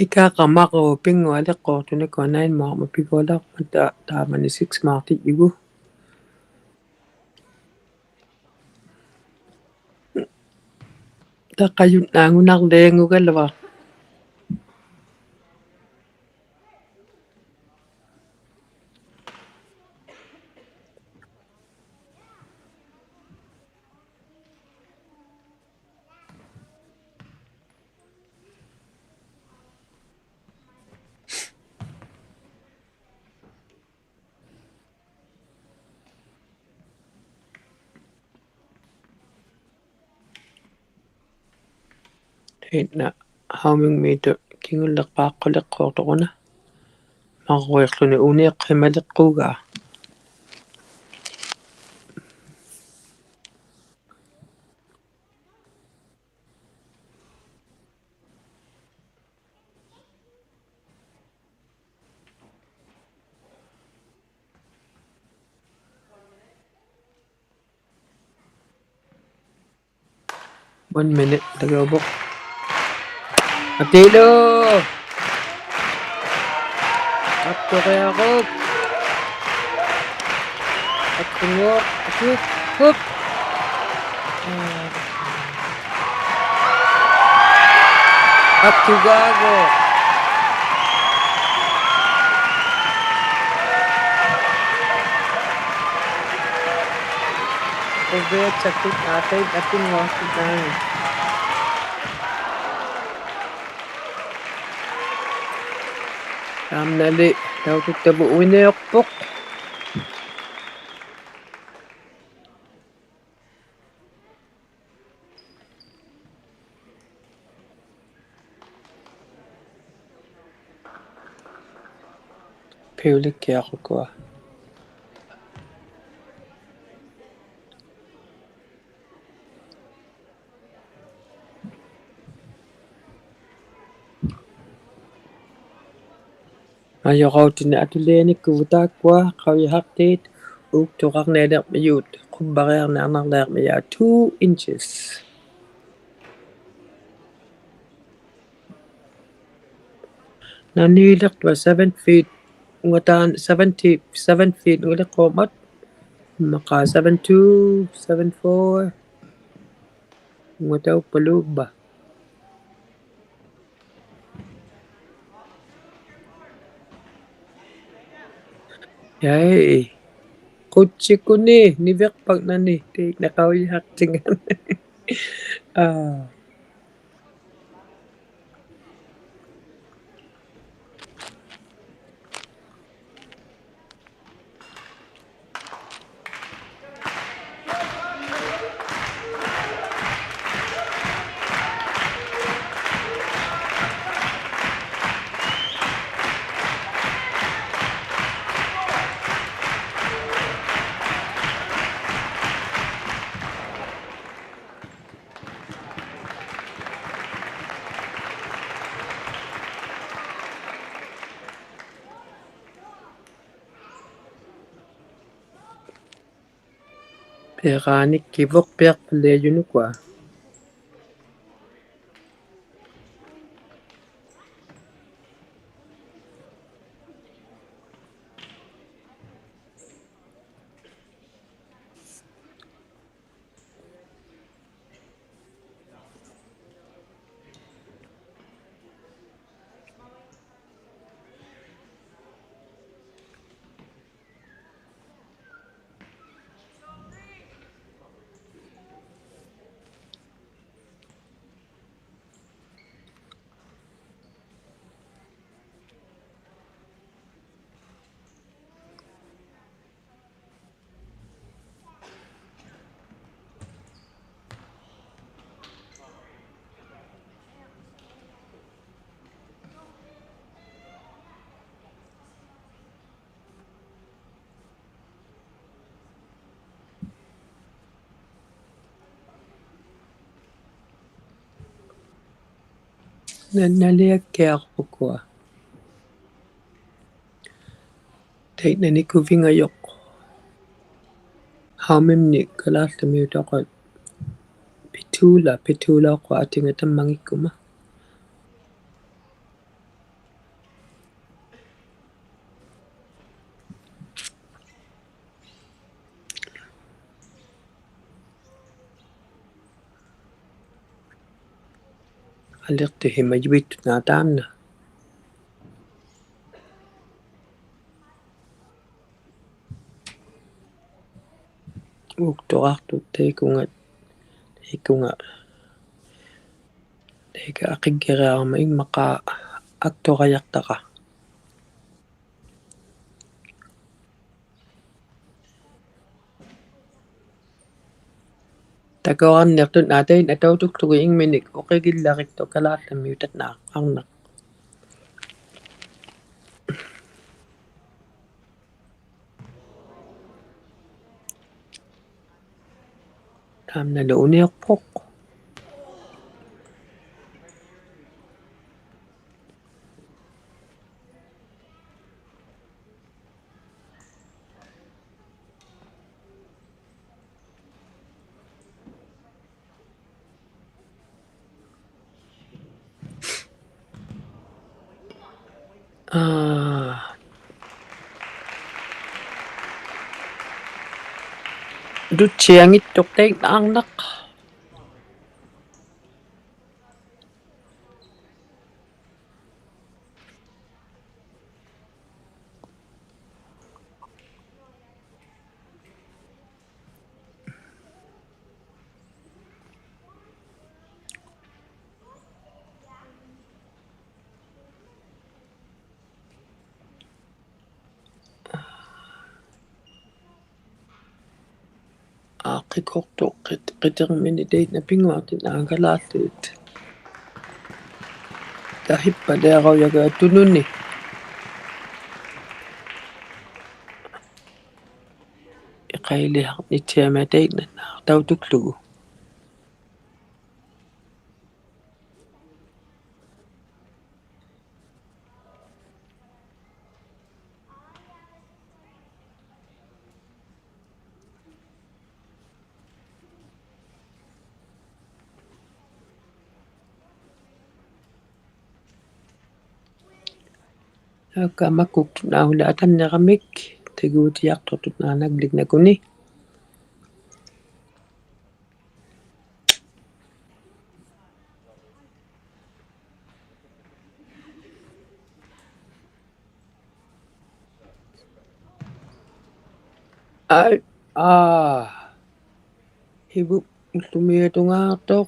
Ikaqamaqu pinngualiqquuqtunikua nine mark-mut pigualaqmata, taamani six mark-tijugu. Taqajunnaangunarliangugaluaq. Taimna, how many meter kingulliqpaaqquliqquuqtuq una? Marruiqłuni uniiqqimaliqqugaa. One minute, tagaubuk. Atilu! Aktuqiaquk. Aktunguuq. Ati. Hup. Aktugaagu. Quviat sakut atait atinguaqtut naangi. Taamnali tautuktavut uiniuqpuq. ᐱᐅᓕᒃᑭᐊᖅ ᐅᑯᐊ. ᐊᔪᕋᐅᑎᓂᒃ ᐊᑐᓕᐊᓂᒃᑯᕗᑦ ᑖᒃᑯᐊ ᖃᐅᔨᓴᖅᑏᑦ, ᐆᒃᑐᖃᕐᓂᐊᓕᕐᒥᔪᑦ ᖁᕝᕙᕆᐊᕐᓂᐊᕐᓂᐊᕐᒥᔭ two inches. ᓇᓂᓕᖅᑐᐊ seven feet, ᐅᖓᑖᓐ seventy, seven feet ᐅᖓᓕᖅᑯᕐᒪᑦ, ᒪᒃᑲ seven two, seven four, ᐅᖓᑕᐅᑉᐸᓗᒃᐸ. ᔭᐃ. ᖁᑦᓯᒃᑯᓐᓂ, ᓂᕕᖅᐸᖕᓇᓂ, ᑕᐃᓐᓇ ᖃᐅᔨᓴᖅᑎᖓ. ᐋ. ᐱᕌᓂᒃᑭᕗᖅ ᐱᐊᖅᐸᓪᓕᐊᔪᓄᒃ ᐅᑯᐊ. ᓇ-, ᓇᓕᐊᒃᑭᐊᖅ ᐅᑯᐊ. ᑕᐃᓐᓇᓂ ᖁᕕᖓᔪᖅ. ᖃᐅᒥᒻᓂᒃ ᑲᓛᖅᑐᒥᐅᑕᖅ. ᐱᑑᓚ, ᐱᑑᓚ ᐅᑯᐊ ᐊᑎᖓ ᑕᒪᙱᒃᑯᒪ. ᐊᓕᖅᑐᓯᒪᔪᐃᑦᑐᖅ ᑖᓐᓇ. ᐆᒃᑐᕌᖅᑐᖅ ᑕᐃᑯᖓ, ᑕᐃᑯᖓ. ᑕᐃᑲ ᐊᕿᒡᒋᕆᐊᕐᒪᑦ ᐃᒻᒪᖄ ᐊᒃᑐᕋᔭᖅᑕᕋ. ᑕᑯᐊᕐᓂᖅᑐᑦ ᓇᑕᐃᓐᓇ ᑕᐅᑐᒃᑐᒍ ᐃᖕᒥᓂᒃ ᐅᕿᒋᓪᓚᕆᒃᑐᖅ ᑲᓛᖅᑐᒥᐅᑕᖅ ᓇ ᐊᕐᓇᖅ. ᑖᒻᓇᓗ ᐅᓂᐊᖅᐳᖅ. ᐋ. ᑐᑦᓯᐊᙱᑦᑐᖅ ᑕᐃᓐᓇ ᐊᕐᓇᖅ. ᐋ, ᕿᑯᖅᑐᖅ ᕿᑦ-, ᕿᑎᕐᒥᓂ ᑕᐃᓐᓇ ᐱᙳᐊᖅᑎᓐᓇ ᐊᒐᓛᖅᖢᑦ. ᑕᕼᐃᑉᐸᓪᓕᐊᕋᐅᔭᒐ ᑐᓄᓂ. ᐊᐃᓕᓴᕐᓂᑦᓯᐊᒻᒪᑕ ᐃᓐᓇᓐᓈᖅᑕᐅᑐᒃᖢᒍ. ᓴᐅᒃᑲ ᒪᒃᑯᒃᑐᑦ ᓇᐅᓕ ᐊᑕᓐᓂᕋᒥᒃ, ᑕᒎᑎᐊᖅᑐᖅᑐᑦ ᓇ ᓇᒡᓕᖕᓇᒃᑯᓂ. ᐊᐃ, ᐋ. ᓯᕗᒃ ᐅᓪᓗᒥᐊᑐᖔᖅᑐᖅ.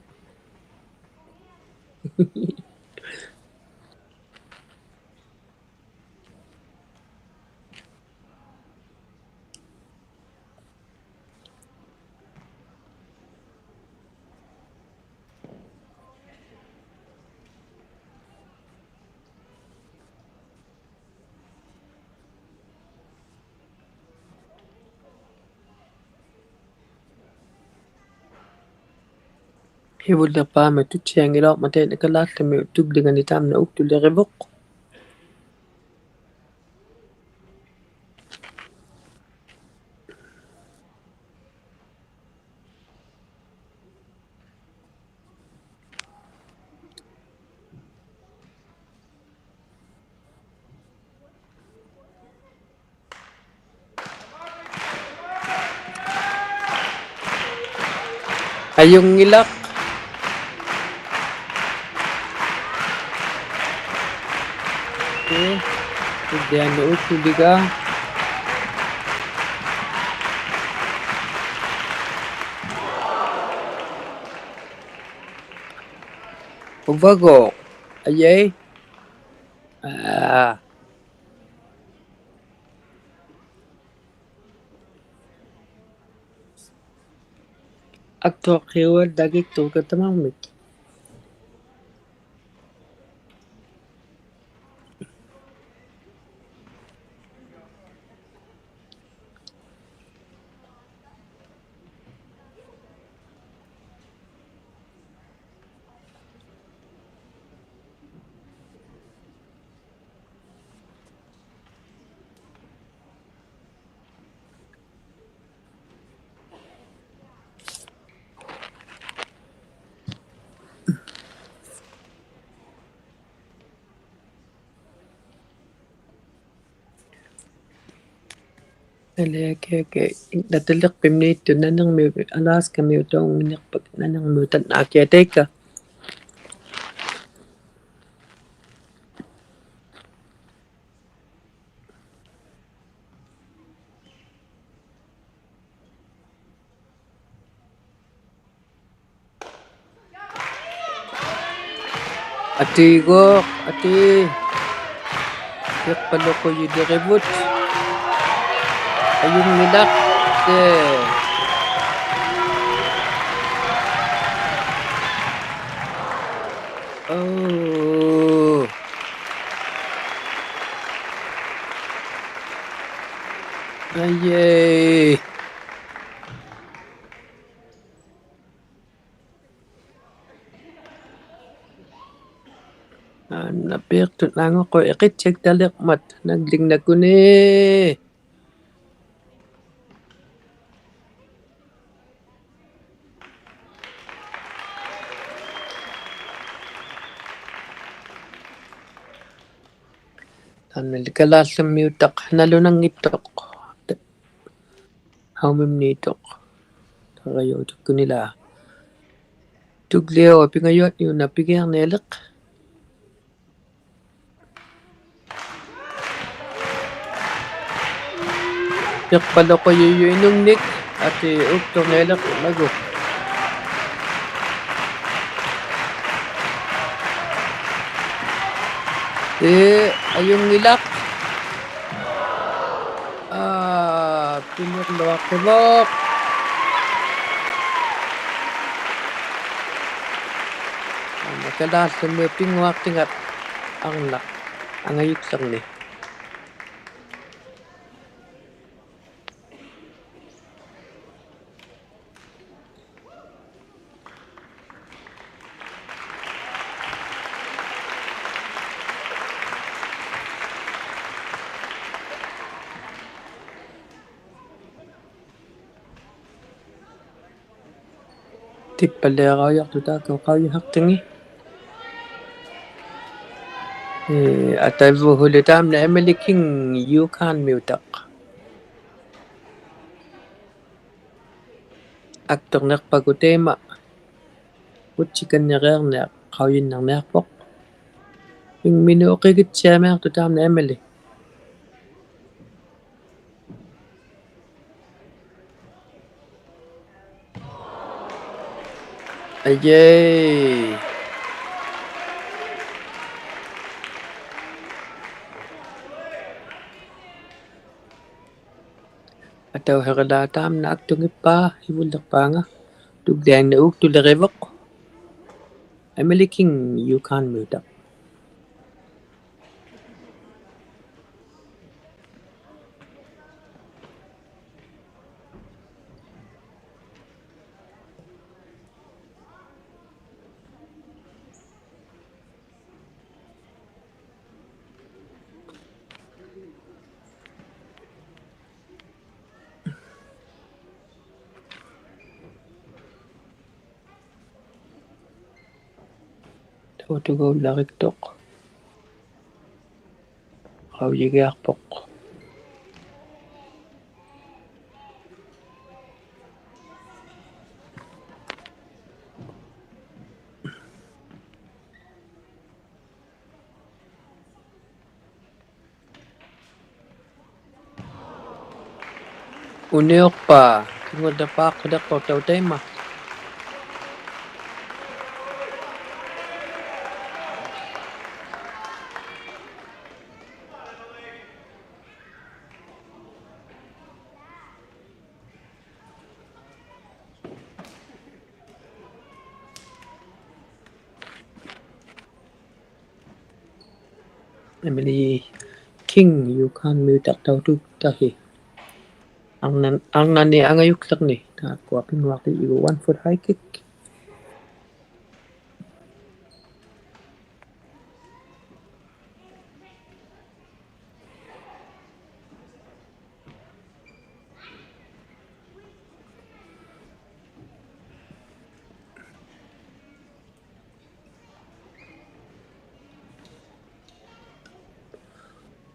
ᓯᕗᓪᓕᖅᐹᒥ ᑐᑦᓯᐊᙱᓚᐅᕐᒪᑕ ᐃᓐᓇ ᑲᓛᓪᓗᒥ ᑐᒡᓕᖓᓂ ᑕᒪᓐᓇ ᐅᒃᑐᓕᕆᕗᖅ. ᐊᔪᙱᓚᖅ. ᐄ, ᐃᓪᓕᐊᓐᓂ ᐅᒃᑐᓕᒐ. ᐅᕙᒍ. ᐊᔭᐃ. ᐋ. ᐊᒃᑐᐊᖅᑭᐅᕙᓪᓚᒋᒃᑐᖅ ᑲᑕᒪᕐᒥᒃ. ᐊᓕᐊ ᑭᐊ ᑭᐊ ᐃᓐᓇᑕᓕᖅᐱᒻᓃᑦᑐᖅ ᓇᓂᕐᒥᐅᑉ, ᐊᓛᔅᑲᒥᐅᑉ ᑕᐅᖏᓐᓂᖅᐸᒃ ᓇᓂᕐᒥᐅᑉ ᑕᓐᓇ ᑭᐊ ᑕᐃᑲ. ᐊᑏᒎᖅ, ᐊᑏ. ᐱᖅᐸᓗᖁᔨᓕᕆᕗᑦ. ᐊᔪᙱᓚᖅ. ᑕᐃ. ᐆ. ᐊᔭᐃ. ᐊᓐᓇ ᐱᖅᑐᑦ ᓇᖓᖅᑯ ᐃᕿᑦᓯᒃᑕᓕᕐᒪᑦ ᓇᒡᓕᖕᓇᒃᑯᓂ. ᑕᒪᓐᓇᓕ ᑲᓛᓪᓗᒻᒥᐅᑕᖅ ᓇᓗᓇᙱᑦᑐᖅ. ᖃᐅᒥᒻᓃᑦᑐᖅ. ᑕᕐᕆᔪᑦ ᑐᒃᑯᓂᓛ. ᑐᒡᓕᐅᑉ ᐱᖓᔪᐊᓐᓂᐅᓇ ᐱᒋᐊᕐᓂᐊᓕᖅ. ᐱᖅᐸᓗᖁᔨᔪᑦ ᐃᓄᖕᓂᒃ, ᐊᑏ ᐅᒃᑐᕐᓂᐊᓕᕐᒪᒍ. ᐄ, ᐊᔪᙱᓚᖅ. ᐋ, ᐱᓕᕐᓗᐊᖅᑎᕗᖅ. ᐊᓐᓇ ᑲᓛᓪᓗᒻᒥᐅᑉ ᐱᙳᐊᖅᑎᖓ ᐊᕐᓇᖅ ᐊᖓᔪᒃᓕᕐᓂ. ᑎᑉᐸᓪᓕᐊᕋᐅᔭᖅᑐᖅ ᑖᒃᑯᐊ ᖃᐅᔨᓴᖅᑎᖏᑦ. ᐄ, ᐊᑕᐅᕗᓗ ᑕᒪᓐᓇ Emily King, Yukon-ᒥᐅᑕᖅ. ᐊᒃᑐᕐᓂᖅᐸᒍ ᑕᐃᒪ ᐅᑦᓯᑲᓐᓂᕆᐊᕐᓂᐊᖅ ᖃᐅᔨᓐᓇᕐᓂᐊᖅᐳᖅ. ᐃᖕᒥᓂᒃ ᐅᕿᒋᑦᓯᐊᕐᓂᐊᖅᑐᖅ ᑕᒪᓐᓇ Emily. ᐊᐃ. ᐊᑕᐅᓯᕆᓛᖅ ᑕᒪᓐᓇ ᐊᒃᑐᙱᑉᐸᑦ, ᓯᕗᓪᓕᖅᐹᖓ. ᑐᒡᓕᐊᓐᓇᖅ ᐆᒃᑐᓕᕆᕗᖅ. Emily King, Yukon-ᒥᐅᑕᖅ. ᑕᐅᑐᒐᐅᓪᓚᕆᒃᑐᖅ. ᖃᐅᔨᒋᐊᖅᐳᖅ. ᐅᓂᐅᖅᐹᖅ, ᑭᖑᓪᓕᖅᐹᖅ ᖁᓕᖅᑐᖅ ᑕᐅᑦᑕᐃᒻᒪ. Emily King, Yukon-ᒥᐅᑕᖅ ᑕᐅᑐᒃᑕᓯ. ᐊᕐᓇᓐ-, ᐊᕐᓇᓂ ᐊᖓᔪᒃᖠᕐᓂ. ᑖᒃᑯᐊ ᐱᙳᐊᖅᑎ ᐃᒍ one foot high kick.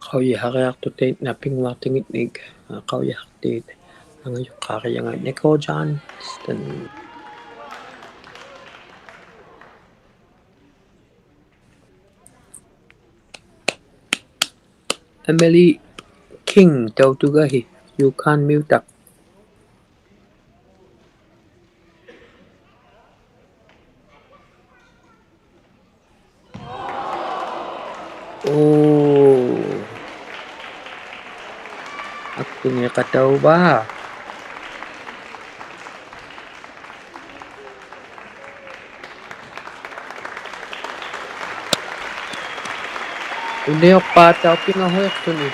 ᖃᐅᔨᓴᕆᐊᖅᑐᖅ ᑕᐃᓐᓇ ᐱᙳᐊᖅᑎᖏᓐᓂᒃ, ᖃᐅᔨᓴᖅᑏᑦ ᐊᖓᔪᖅᑳᕆᔭᖓ Nicole Johnston. Emily King, ᑕᐅᑐᒐᓯ, Yukon-ᒥᐅᑕᖅ. ᐆ. ᐊᒃᑐᙱᖃᑕᐅᕚ. ᐅᓂᐅᖅᐹᖅ ᑕᐅᐱᖓ ᓱᐃᖅᑐᓂ.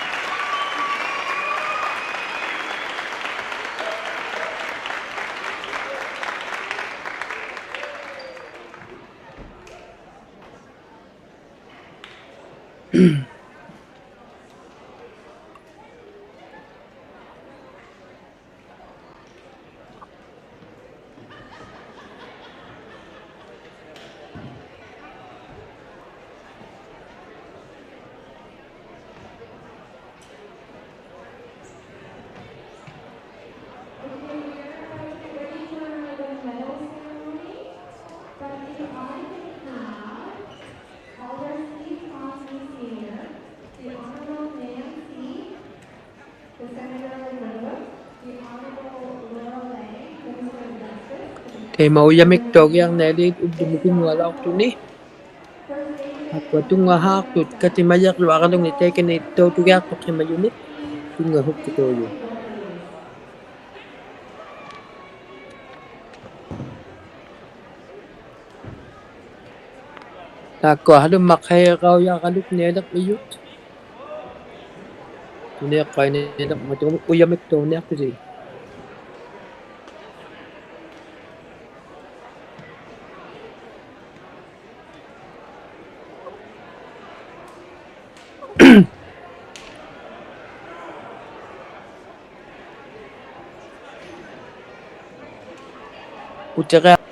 ᑕᐃᒪ ᐅᔭᒥᒃᑕᐅᒋᐊᕐᓇᓕ ᐅᑉᓗᒥ ᐱᙳᐊᓚᐅᖅᑐᓂ. ᐊᒃᑯᐊ ᑐᙵᓵᖅᑐᑦ ᑲᑎᒪᔭᕐᓗᐊᕋᓗᖕᓂᒃ ᑕᐃᑲᓂ ᑕᐅᑐᒋᐊᖅᑐᖅᓯᒪᔪᓂᒃ ᑐᙵᓱᒃᑯᑕᐅᔪᖅ. ᑖᒃᑯᐊ ᖃᓪᓗᒻᒪᖅ ᖃᐃᕋᐅᔭᕋᓗᖕᓂᐊᓕᕐᒥᔪᑦ. ᐅᓂᐅᖅᐹᓐᓂᐊᓕᕐᒪᑕ ᐅᔭᒥᒃᑕᐅᓂᐊᖅᑐᑎᑦ. ᐅᑎᕆᐊ-,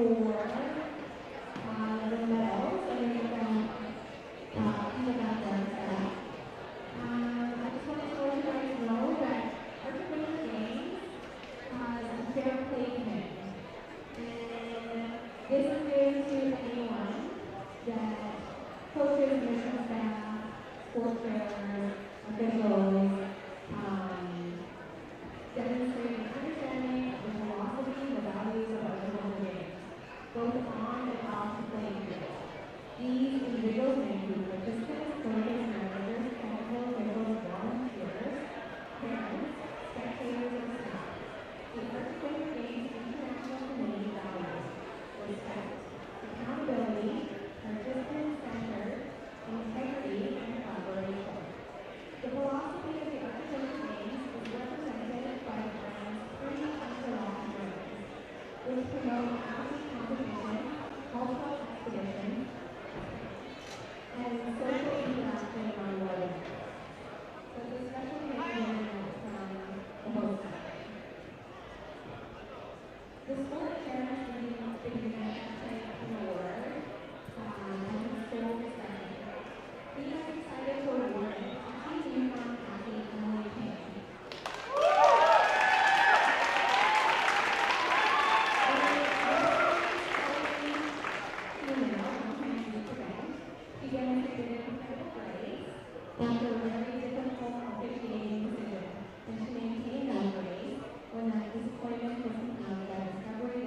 for uh, the medals and the back, uh, in the background staff. Um, I just want to let you guys know that our Winter Games has a fair play committee. And this is given to anyone that coaches, mission staff, sports trainers, officials, um, demonstrating understanding of the philosophy and the values of our Winter Games, both on and off the playing field. These individuals may include participants, coaches, managers, technical officials, volunteers, parents, spectators, and staff. The Arctic Winter Games International Committee values respect, accountability, participant-centered, integrity, and collaboration. The philosophy of the Arctic Winter Games is represented by the brand's three Arctic Winter Games, which promote happy competition, cultural expedition, and social interaction among warriors. So it's a special commitment from the host country. The sport is very much being affected in the war, um, and it's so respected. We are excited for war and actually we found happy and we came. Female, sometimes we prevent, she demonstrated incredible grace after a very difficult officiating decision, and she maintained that grace when that disappointment was compounded by discovery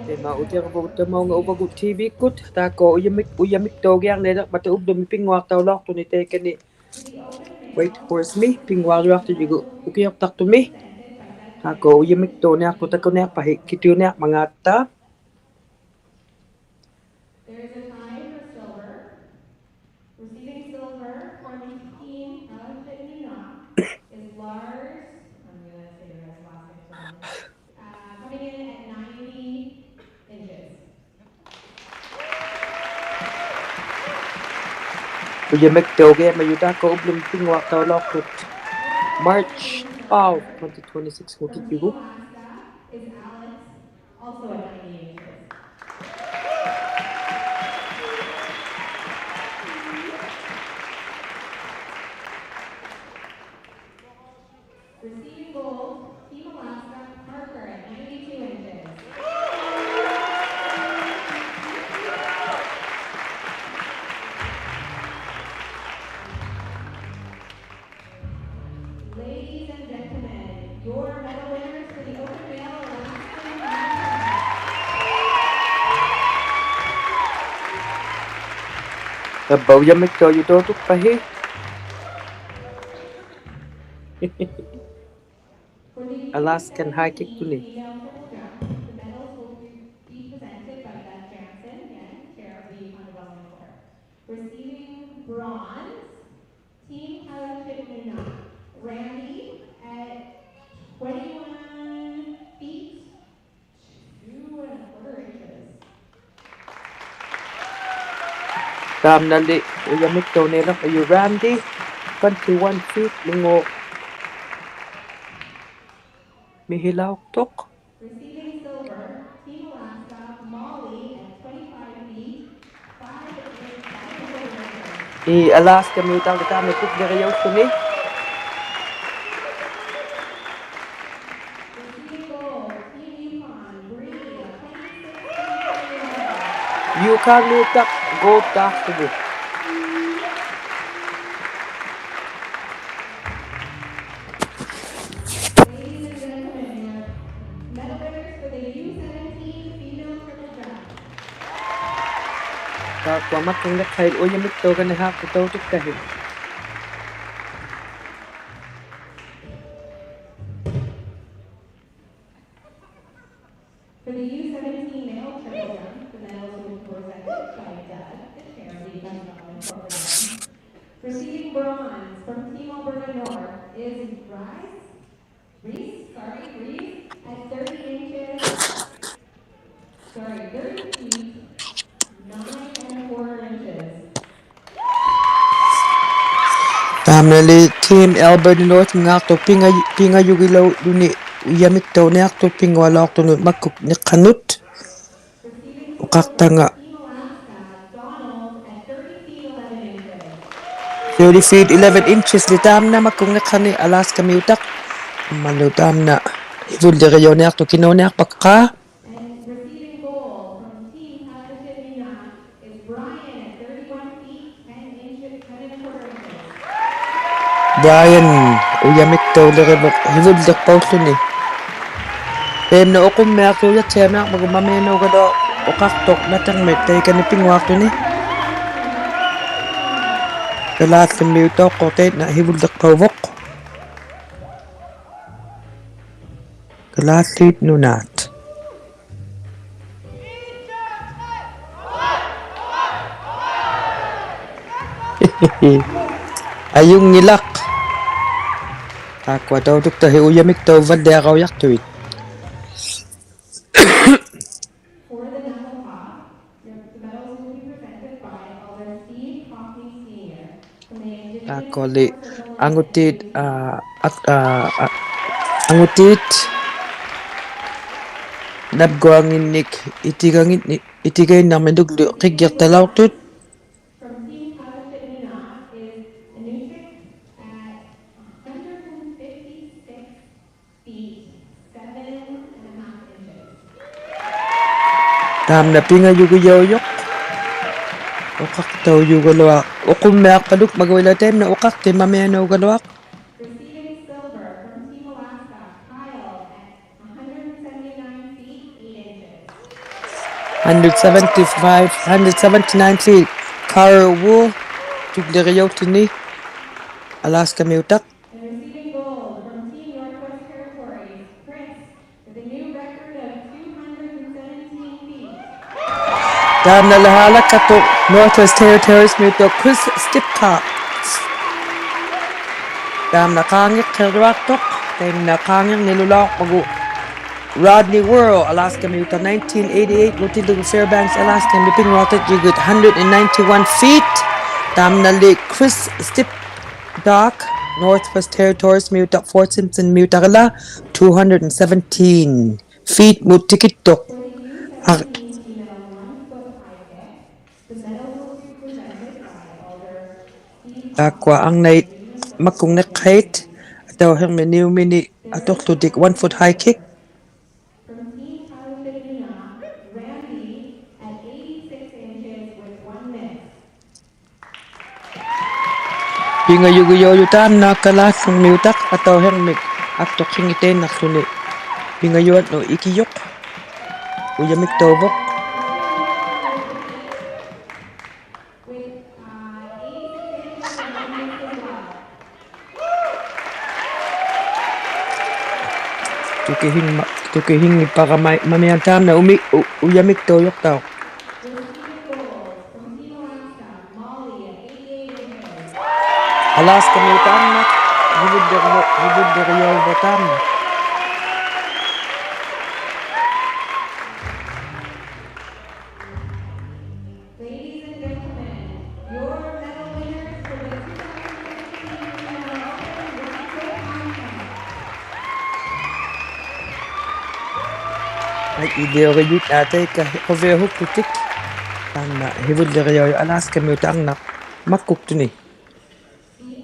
ᑕᐃᒪ ᐅᑎᕈᕗᒍᑦ ᑕᒪᐅᖓ ᐅᕙᒍᑦ TV-ᒃᑯᑦ, ᑖᒃᑯᐊ ᐅᔭᒥᒃ-, ᐅᔭᒥᒃᑕᐅᒋᐊᕐᓂᐊᓕᕐᒪᑕ ᐅᑉᓗᒥ ᐱᙳᐊᖅᑕᐅᓚᐅᖅᑐᓂ ᑕᐃᑲᓂ Whitehorse-ᒥ ᐱᙳᐊᕐᔪᐊᖅᑐᔪᒍᑦ ᐅᑭᐅᖅᑕᖅᑐᒥ. ᑖᒃᑯᐊ ᐅᔭᒥᒃᑕᐅᓂᐊᖅᑐᖅ ᑕᑯᓂᐊᖅᐸᓯ ᑭᑐᓂᐊᕐᒪᖔᑕ. There is a tie for silver. Receiving silver for the team of Fitnina is Lars. I'm gonna say your guys' last name wrong. Uh, coming in at ninety inches. ᐅᔭᒥᒃᑕᐅᒋᐊᕐᒪᔪᑦ ᑖᒃᑯᐊ ᐅᑉᓗᒥ ᐱᙳᐊᖅᑕᐅᓚᐅᖅᑐᑦ March twelfth, twenty twenty-six-ᖑᑎᔪᒍᑦ. Alaska is Alex, also at ninety inches. Receiving gold, Team Alaska, Parker at ninety-two inches. Ladies and gentlemen, your medal winners for the open male Alaskan Marathon. ᑕᕝᕙ ᐅᔭᒥᒃᑕᐅᔪᖅᑕᐅᖅᑐᖅᐸᓯ. For the Alaskan high kick-ᑐᓂ. Female triple jump, the medals will be, be presented by Beth Jansen, again, chair of the Convalescent Corps. Receiving bronze, Team Kayup Chitnina, Randy at twenty-one feet, two and a quarter inches. ᑖᒻᓇᓕ ᐅᔭᒥᒃᑕᐅᓂᐊᓕᖅᐸᔪᖅ Randy, twenty-one feet-ᓄᑦ ᒥᓯᓚᐅᖅᑐᖅ. Receiving silver, Team Alaska, Molly at twenty-five feet, five inches. ᐄ, Alaska-ᒥᐅᑕᖅ ᑖᒻᓇ ᐳᑉ ᓂᕆᔭᐅᓱᓂ. Receiving gold, Team Yukon, Bree at twenty-six feet. Yukon-ᒥᐅᑕᖅ gold-ᑖᖅᑐᒍᑦ. Ladies and gentlemen, your medal winners for the U seventeen female triple jump. ᑖᒃᑯᐊ ᒪᒃᑯᖕᓂᖅᓴᐃᑦ ᐅᔭᒥᒃᑕᐅᒐᓂᓵᖅᑐᖅᑕᐅᖅᑐᖅᑕᓯ. For the U seventeen male triple jump, the medals will be presented by Doug, the chair of the National Corporation. Receiving bronze from Team Alberta North is Bryce Reese, sorry, Reese, at thirty inches, sorry, thirty feet, nine and a quarter inches. ᑖᒻᓇᓕ Team Alberta North-ᖑᖔᖅᑐᖅ ᐱᖓ-, ᐱᖓᔪᒋᓚᐅᓪᓗᓂ ᐅᔭᒥᒃᑕᐅᓂᐊᖅᑐᑦ ᐱᙳᐊᓚᐅᖅᑐᓄᑦ ᒪᒃᑯᖕᓂᖅᓴᓄᑦ. ᐅᖃᖅᑕᖓ. Thirty feet eleven inches-ᓕ ᑖᒻᓇ ᒪᒃᑯᖕᓂᖅᓴᓂ Alaska-ᒥᐅᑕᖅ. ᐊᒻᒪᓗ ᑖᒻᓇ ᓯᕗᓪᓕᕆᔭᐅᓂᐊᖅᑐᖅ ᑭᓇᐅᓂᐊᖅᐸᒃᑲ. And receiving gold from Team Kayup Chitnina is Brian at thirty-one feet, ten inches, ten and a quarter inches. Brian, ᐅᔭᒥᒃᑕᐅᓕᕆᕗᖅ ᓯᕗᓪᓕᖅᐸᐅᓪᓗᓂ. ᑕᐃᒻᓇ ᐅᖁᒻᒥᐊᖅᑑᔭᑦᑎᐊᒥᐊᕐᒪᒍ ᒪᒥᐊᓇᐅᒐᓗᐊᖅ ᐅᖃᖅᑐᖅ ᓇᑎᕐᒥ ᑕᐃᑲᓂ ᐱᙳᐊᖅᑐᓂ. ᑲᓛᖦᖠᒥᐅᑕᐅᖅᑯᖅ ᑕᐃᓐᓇ ᓯᕗᓪᓕᖅᐸᐅᕗᖅ. ᑲᓛᖦᖠᑦ ᓄᓇᑦ. ᐊᔪᙱᓚᖅ. ᑖᒃᑯᐊᑕᐅᑐᒃᑕᓯ ᐅᔭᒥᒃᑕᐅᕙᓪᓕᐊᕋᐅᔭᖅᑐᐃᑦ. For the medal hop, the medals will be presented by Elder Steve Hockney Senior. ᑖᒃᑯᐊᓕ ᐊᖑᑏᑦ, ᐋ, ᐊᒃ-, ᐋ, ᐋ, ᐊᖑᑏᑦ ᓇᑉᒍᐊᖏᓐᓂᒃ ᐃᑎᒐᖏᓐᓂ-, ᐃᑎᒐᐃᓐᓇᕐᒥᓄᒡᓗ ᕿᒡᒋᖅᑕᓚᐅᖅᑐᑦ. From Team Kayup Chitnina is Anushik at hundred fifty-six feet, seven and a half inches. ᑖᒻᓇ ᐱᖓᔪᒋᔭᐅᔪᖅ. Uqaqtaujugaluaq uqummiaqpaluk, maguilaut taimna uqaqtimamianaugaluaq. Receiving silver from Team Alaska, Kyle at a hundred and seventy-nine feet, eight inches. Hundred seventy-five, hundred seventy-nine feet, Kyle Wu, tuglirijautluni, Alaskamiutaq. And receiving gold from Team Northwest Territories, Chris, with a new record of two hundred and seventeen feet. Taamna haalakattuq Northwest Territoriesmiutaq Chris Stipka. Taamna qaangiqqiruaqtuq, taimna qaangirnilulaurmagu Rodney Worrell, Alaskamiutaq, nineteen eighty-eight-ngutillugu Fairbanks, Alaskami pinnguaqtitjugit, hundred and ninety-one feet. Taamnali Chris Stipka, Northwest Territoriesmiutaq, Fort Simpsonmiutaq ila, two hundred and seventeen feet-mut tikittuq. Ar- Taakkua arnait makkungniqqait, atauhirmi niumini atuqłutik one foot high kick. Pingajugijaujut taamna Kalaallirmiutaq, atauhirmik attuqhingitainnaqłuni. Pingajuatnut ikijuq. Ujamiktauvuq. Tukihingma-, tukihingipparamamian taamna umi-, u-, ujamiktaujuqtauq. Alaskamiutaq arnaq, hivuddiru-, hivuddirujauvuq taamna. Ladies and gentlemen, your medal winners for the two thousand seventeen National Open One Foot High Kick. Ai, iliurijut ataikka quviahukkutik. Taamna hivuddirijaujuq Alaskamiutaq arnaq makkuktuni. The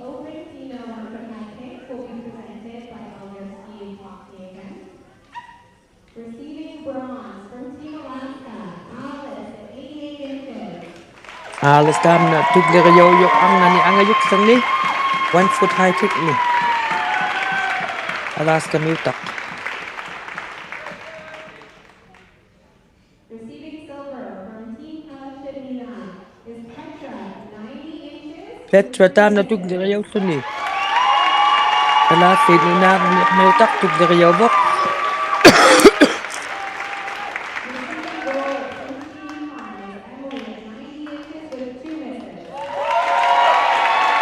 open female one foot high kick will be presented by Elder Steve Hawkhagen. Receiving bronze from Team Alaska, Alice at eighty-eight inches. Alice taamna tuglirijaujuq arnani angajuqłuni, one foot high kick-ni. Alaskamiutaq. Receiving silver from Team Kalaallit Nunaat. Petra taamna tuglirijauqłuni. Kalaallit Nunaanmiutaq tuglirijauvuq.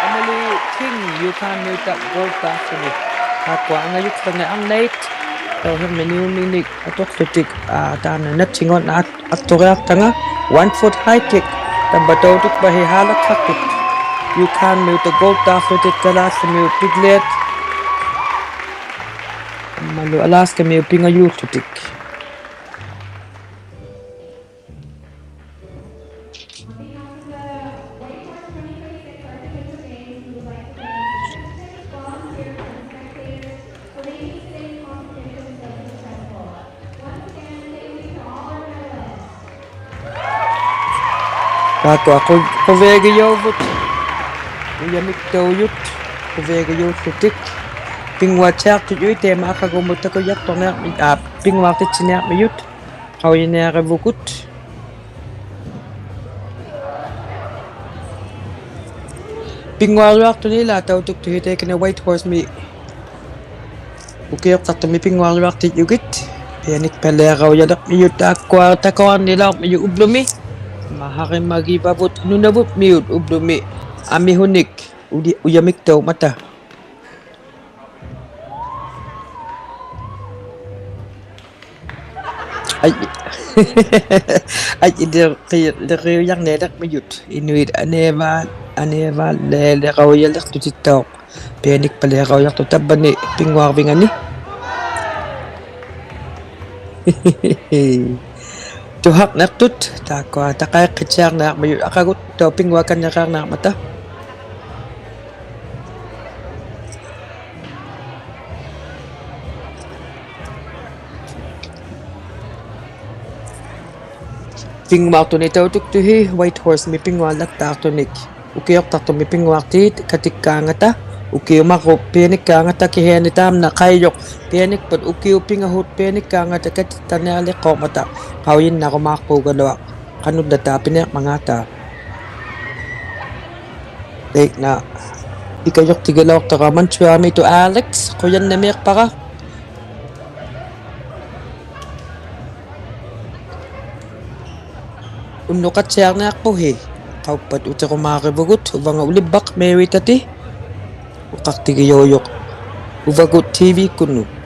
Emily King, Yukon-miutaq gold-taaqłuni. Taakkua angajuqłuni arnait, atauhirmi niuminik atuqłutik, aa, taamna nattinguat at-, atturiaqtanga, one foot high kick, tavva tautukpahi haalakhaqtut. Yukon-miutaq gold-taaqłutik, Kalaallimiut tugliat. Ammalu Alaskamiut pingajuuqłutik. Taakkua qu-, quviagijauvut. Ujamiktaujut. Quviagijuuqłutik. Pinnguaqtiaqtujut taima aqagummut takujaqturniarmi-, aa, pinnguaqtitsiniarmijut. Qaujiniarivukut. Pinnguariuaqtuni ilaa tautuktuhi taikani Whitehorse-mi ukiuqtaqtumi pinnguariuaqtijugit. Pianikpaliaraujaliqmijut taakkua takuarnilaurmijut ublumi. Maharimagivavut Nunavutmiut ublumi amihunik uji-, ujamiktaumata. Ai. Ai, iliuqi-, iliuqiliqriujaqnialiqmijut. Inuit aniva-, anivaliliqaujaliqtutittauq. Pianikpaliaraujaqtut tavvani pinnguarvingani. Tuhaqniqtut, taakkua taqaiqitiarniarmijut aqaguttauq pinnguakanniariarniarmata. Pinnguaqtunik tautuktuhi Whitehorse-mi pinngualattaaqtunik. Ukiuqtaqtumik pinnguaqtiit katikkaangata. Ukiumaruq pianikkaangata kihiani taamna qaijuq pianikpat ukiup pingahut pianikkaangata katittanialiqquuqmata qaujinnarumaaqpuugaluaq. Qanullataapiniqmangaata. Taikna ikajuqtigilauqtara Montreal-miitut Alex, qujannamiiqpara. Unnuqattiarniaqpuhi. Qauppat utirumaarivugut, uvanga ulibbaq Mary Tati. Uqaqtigijuujuq. Uvagut T V-kkunnut.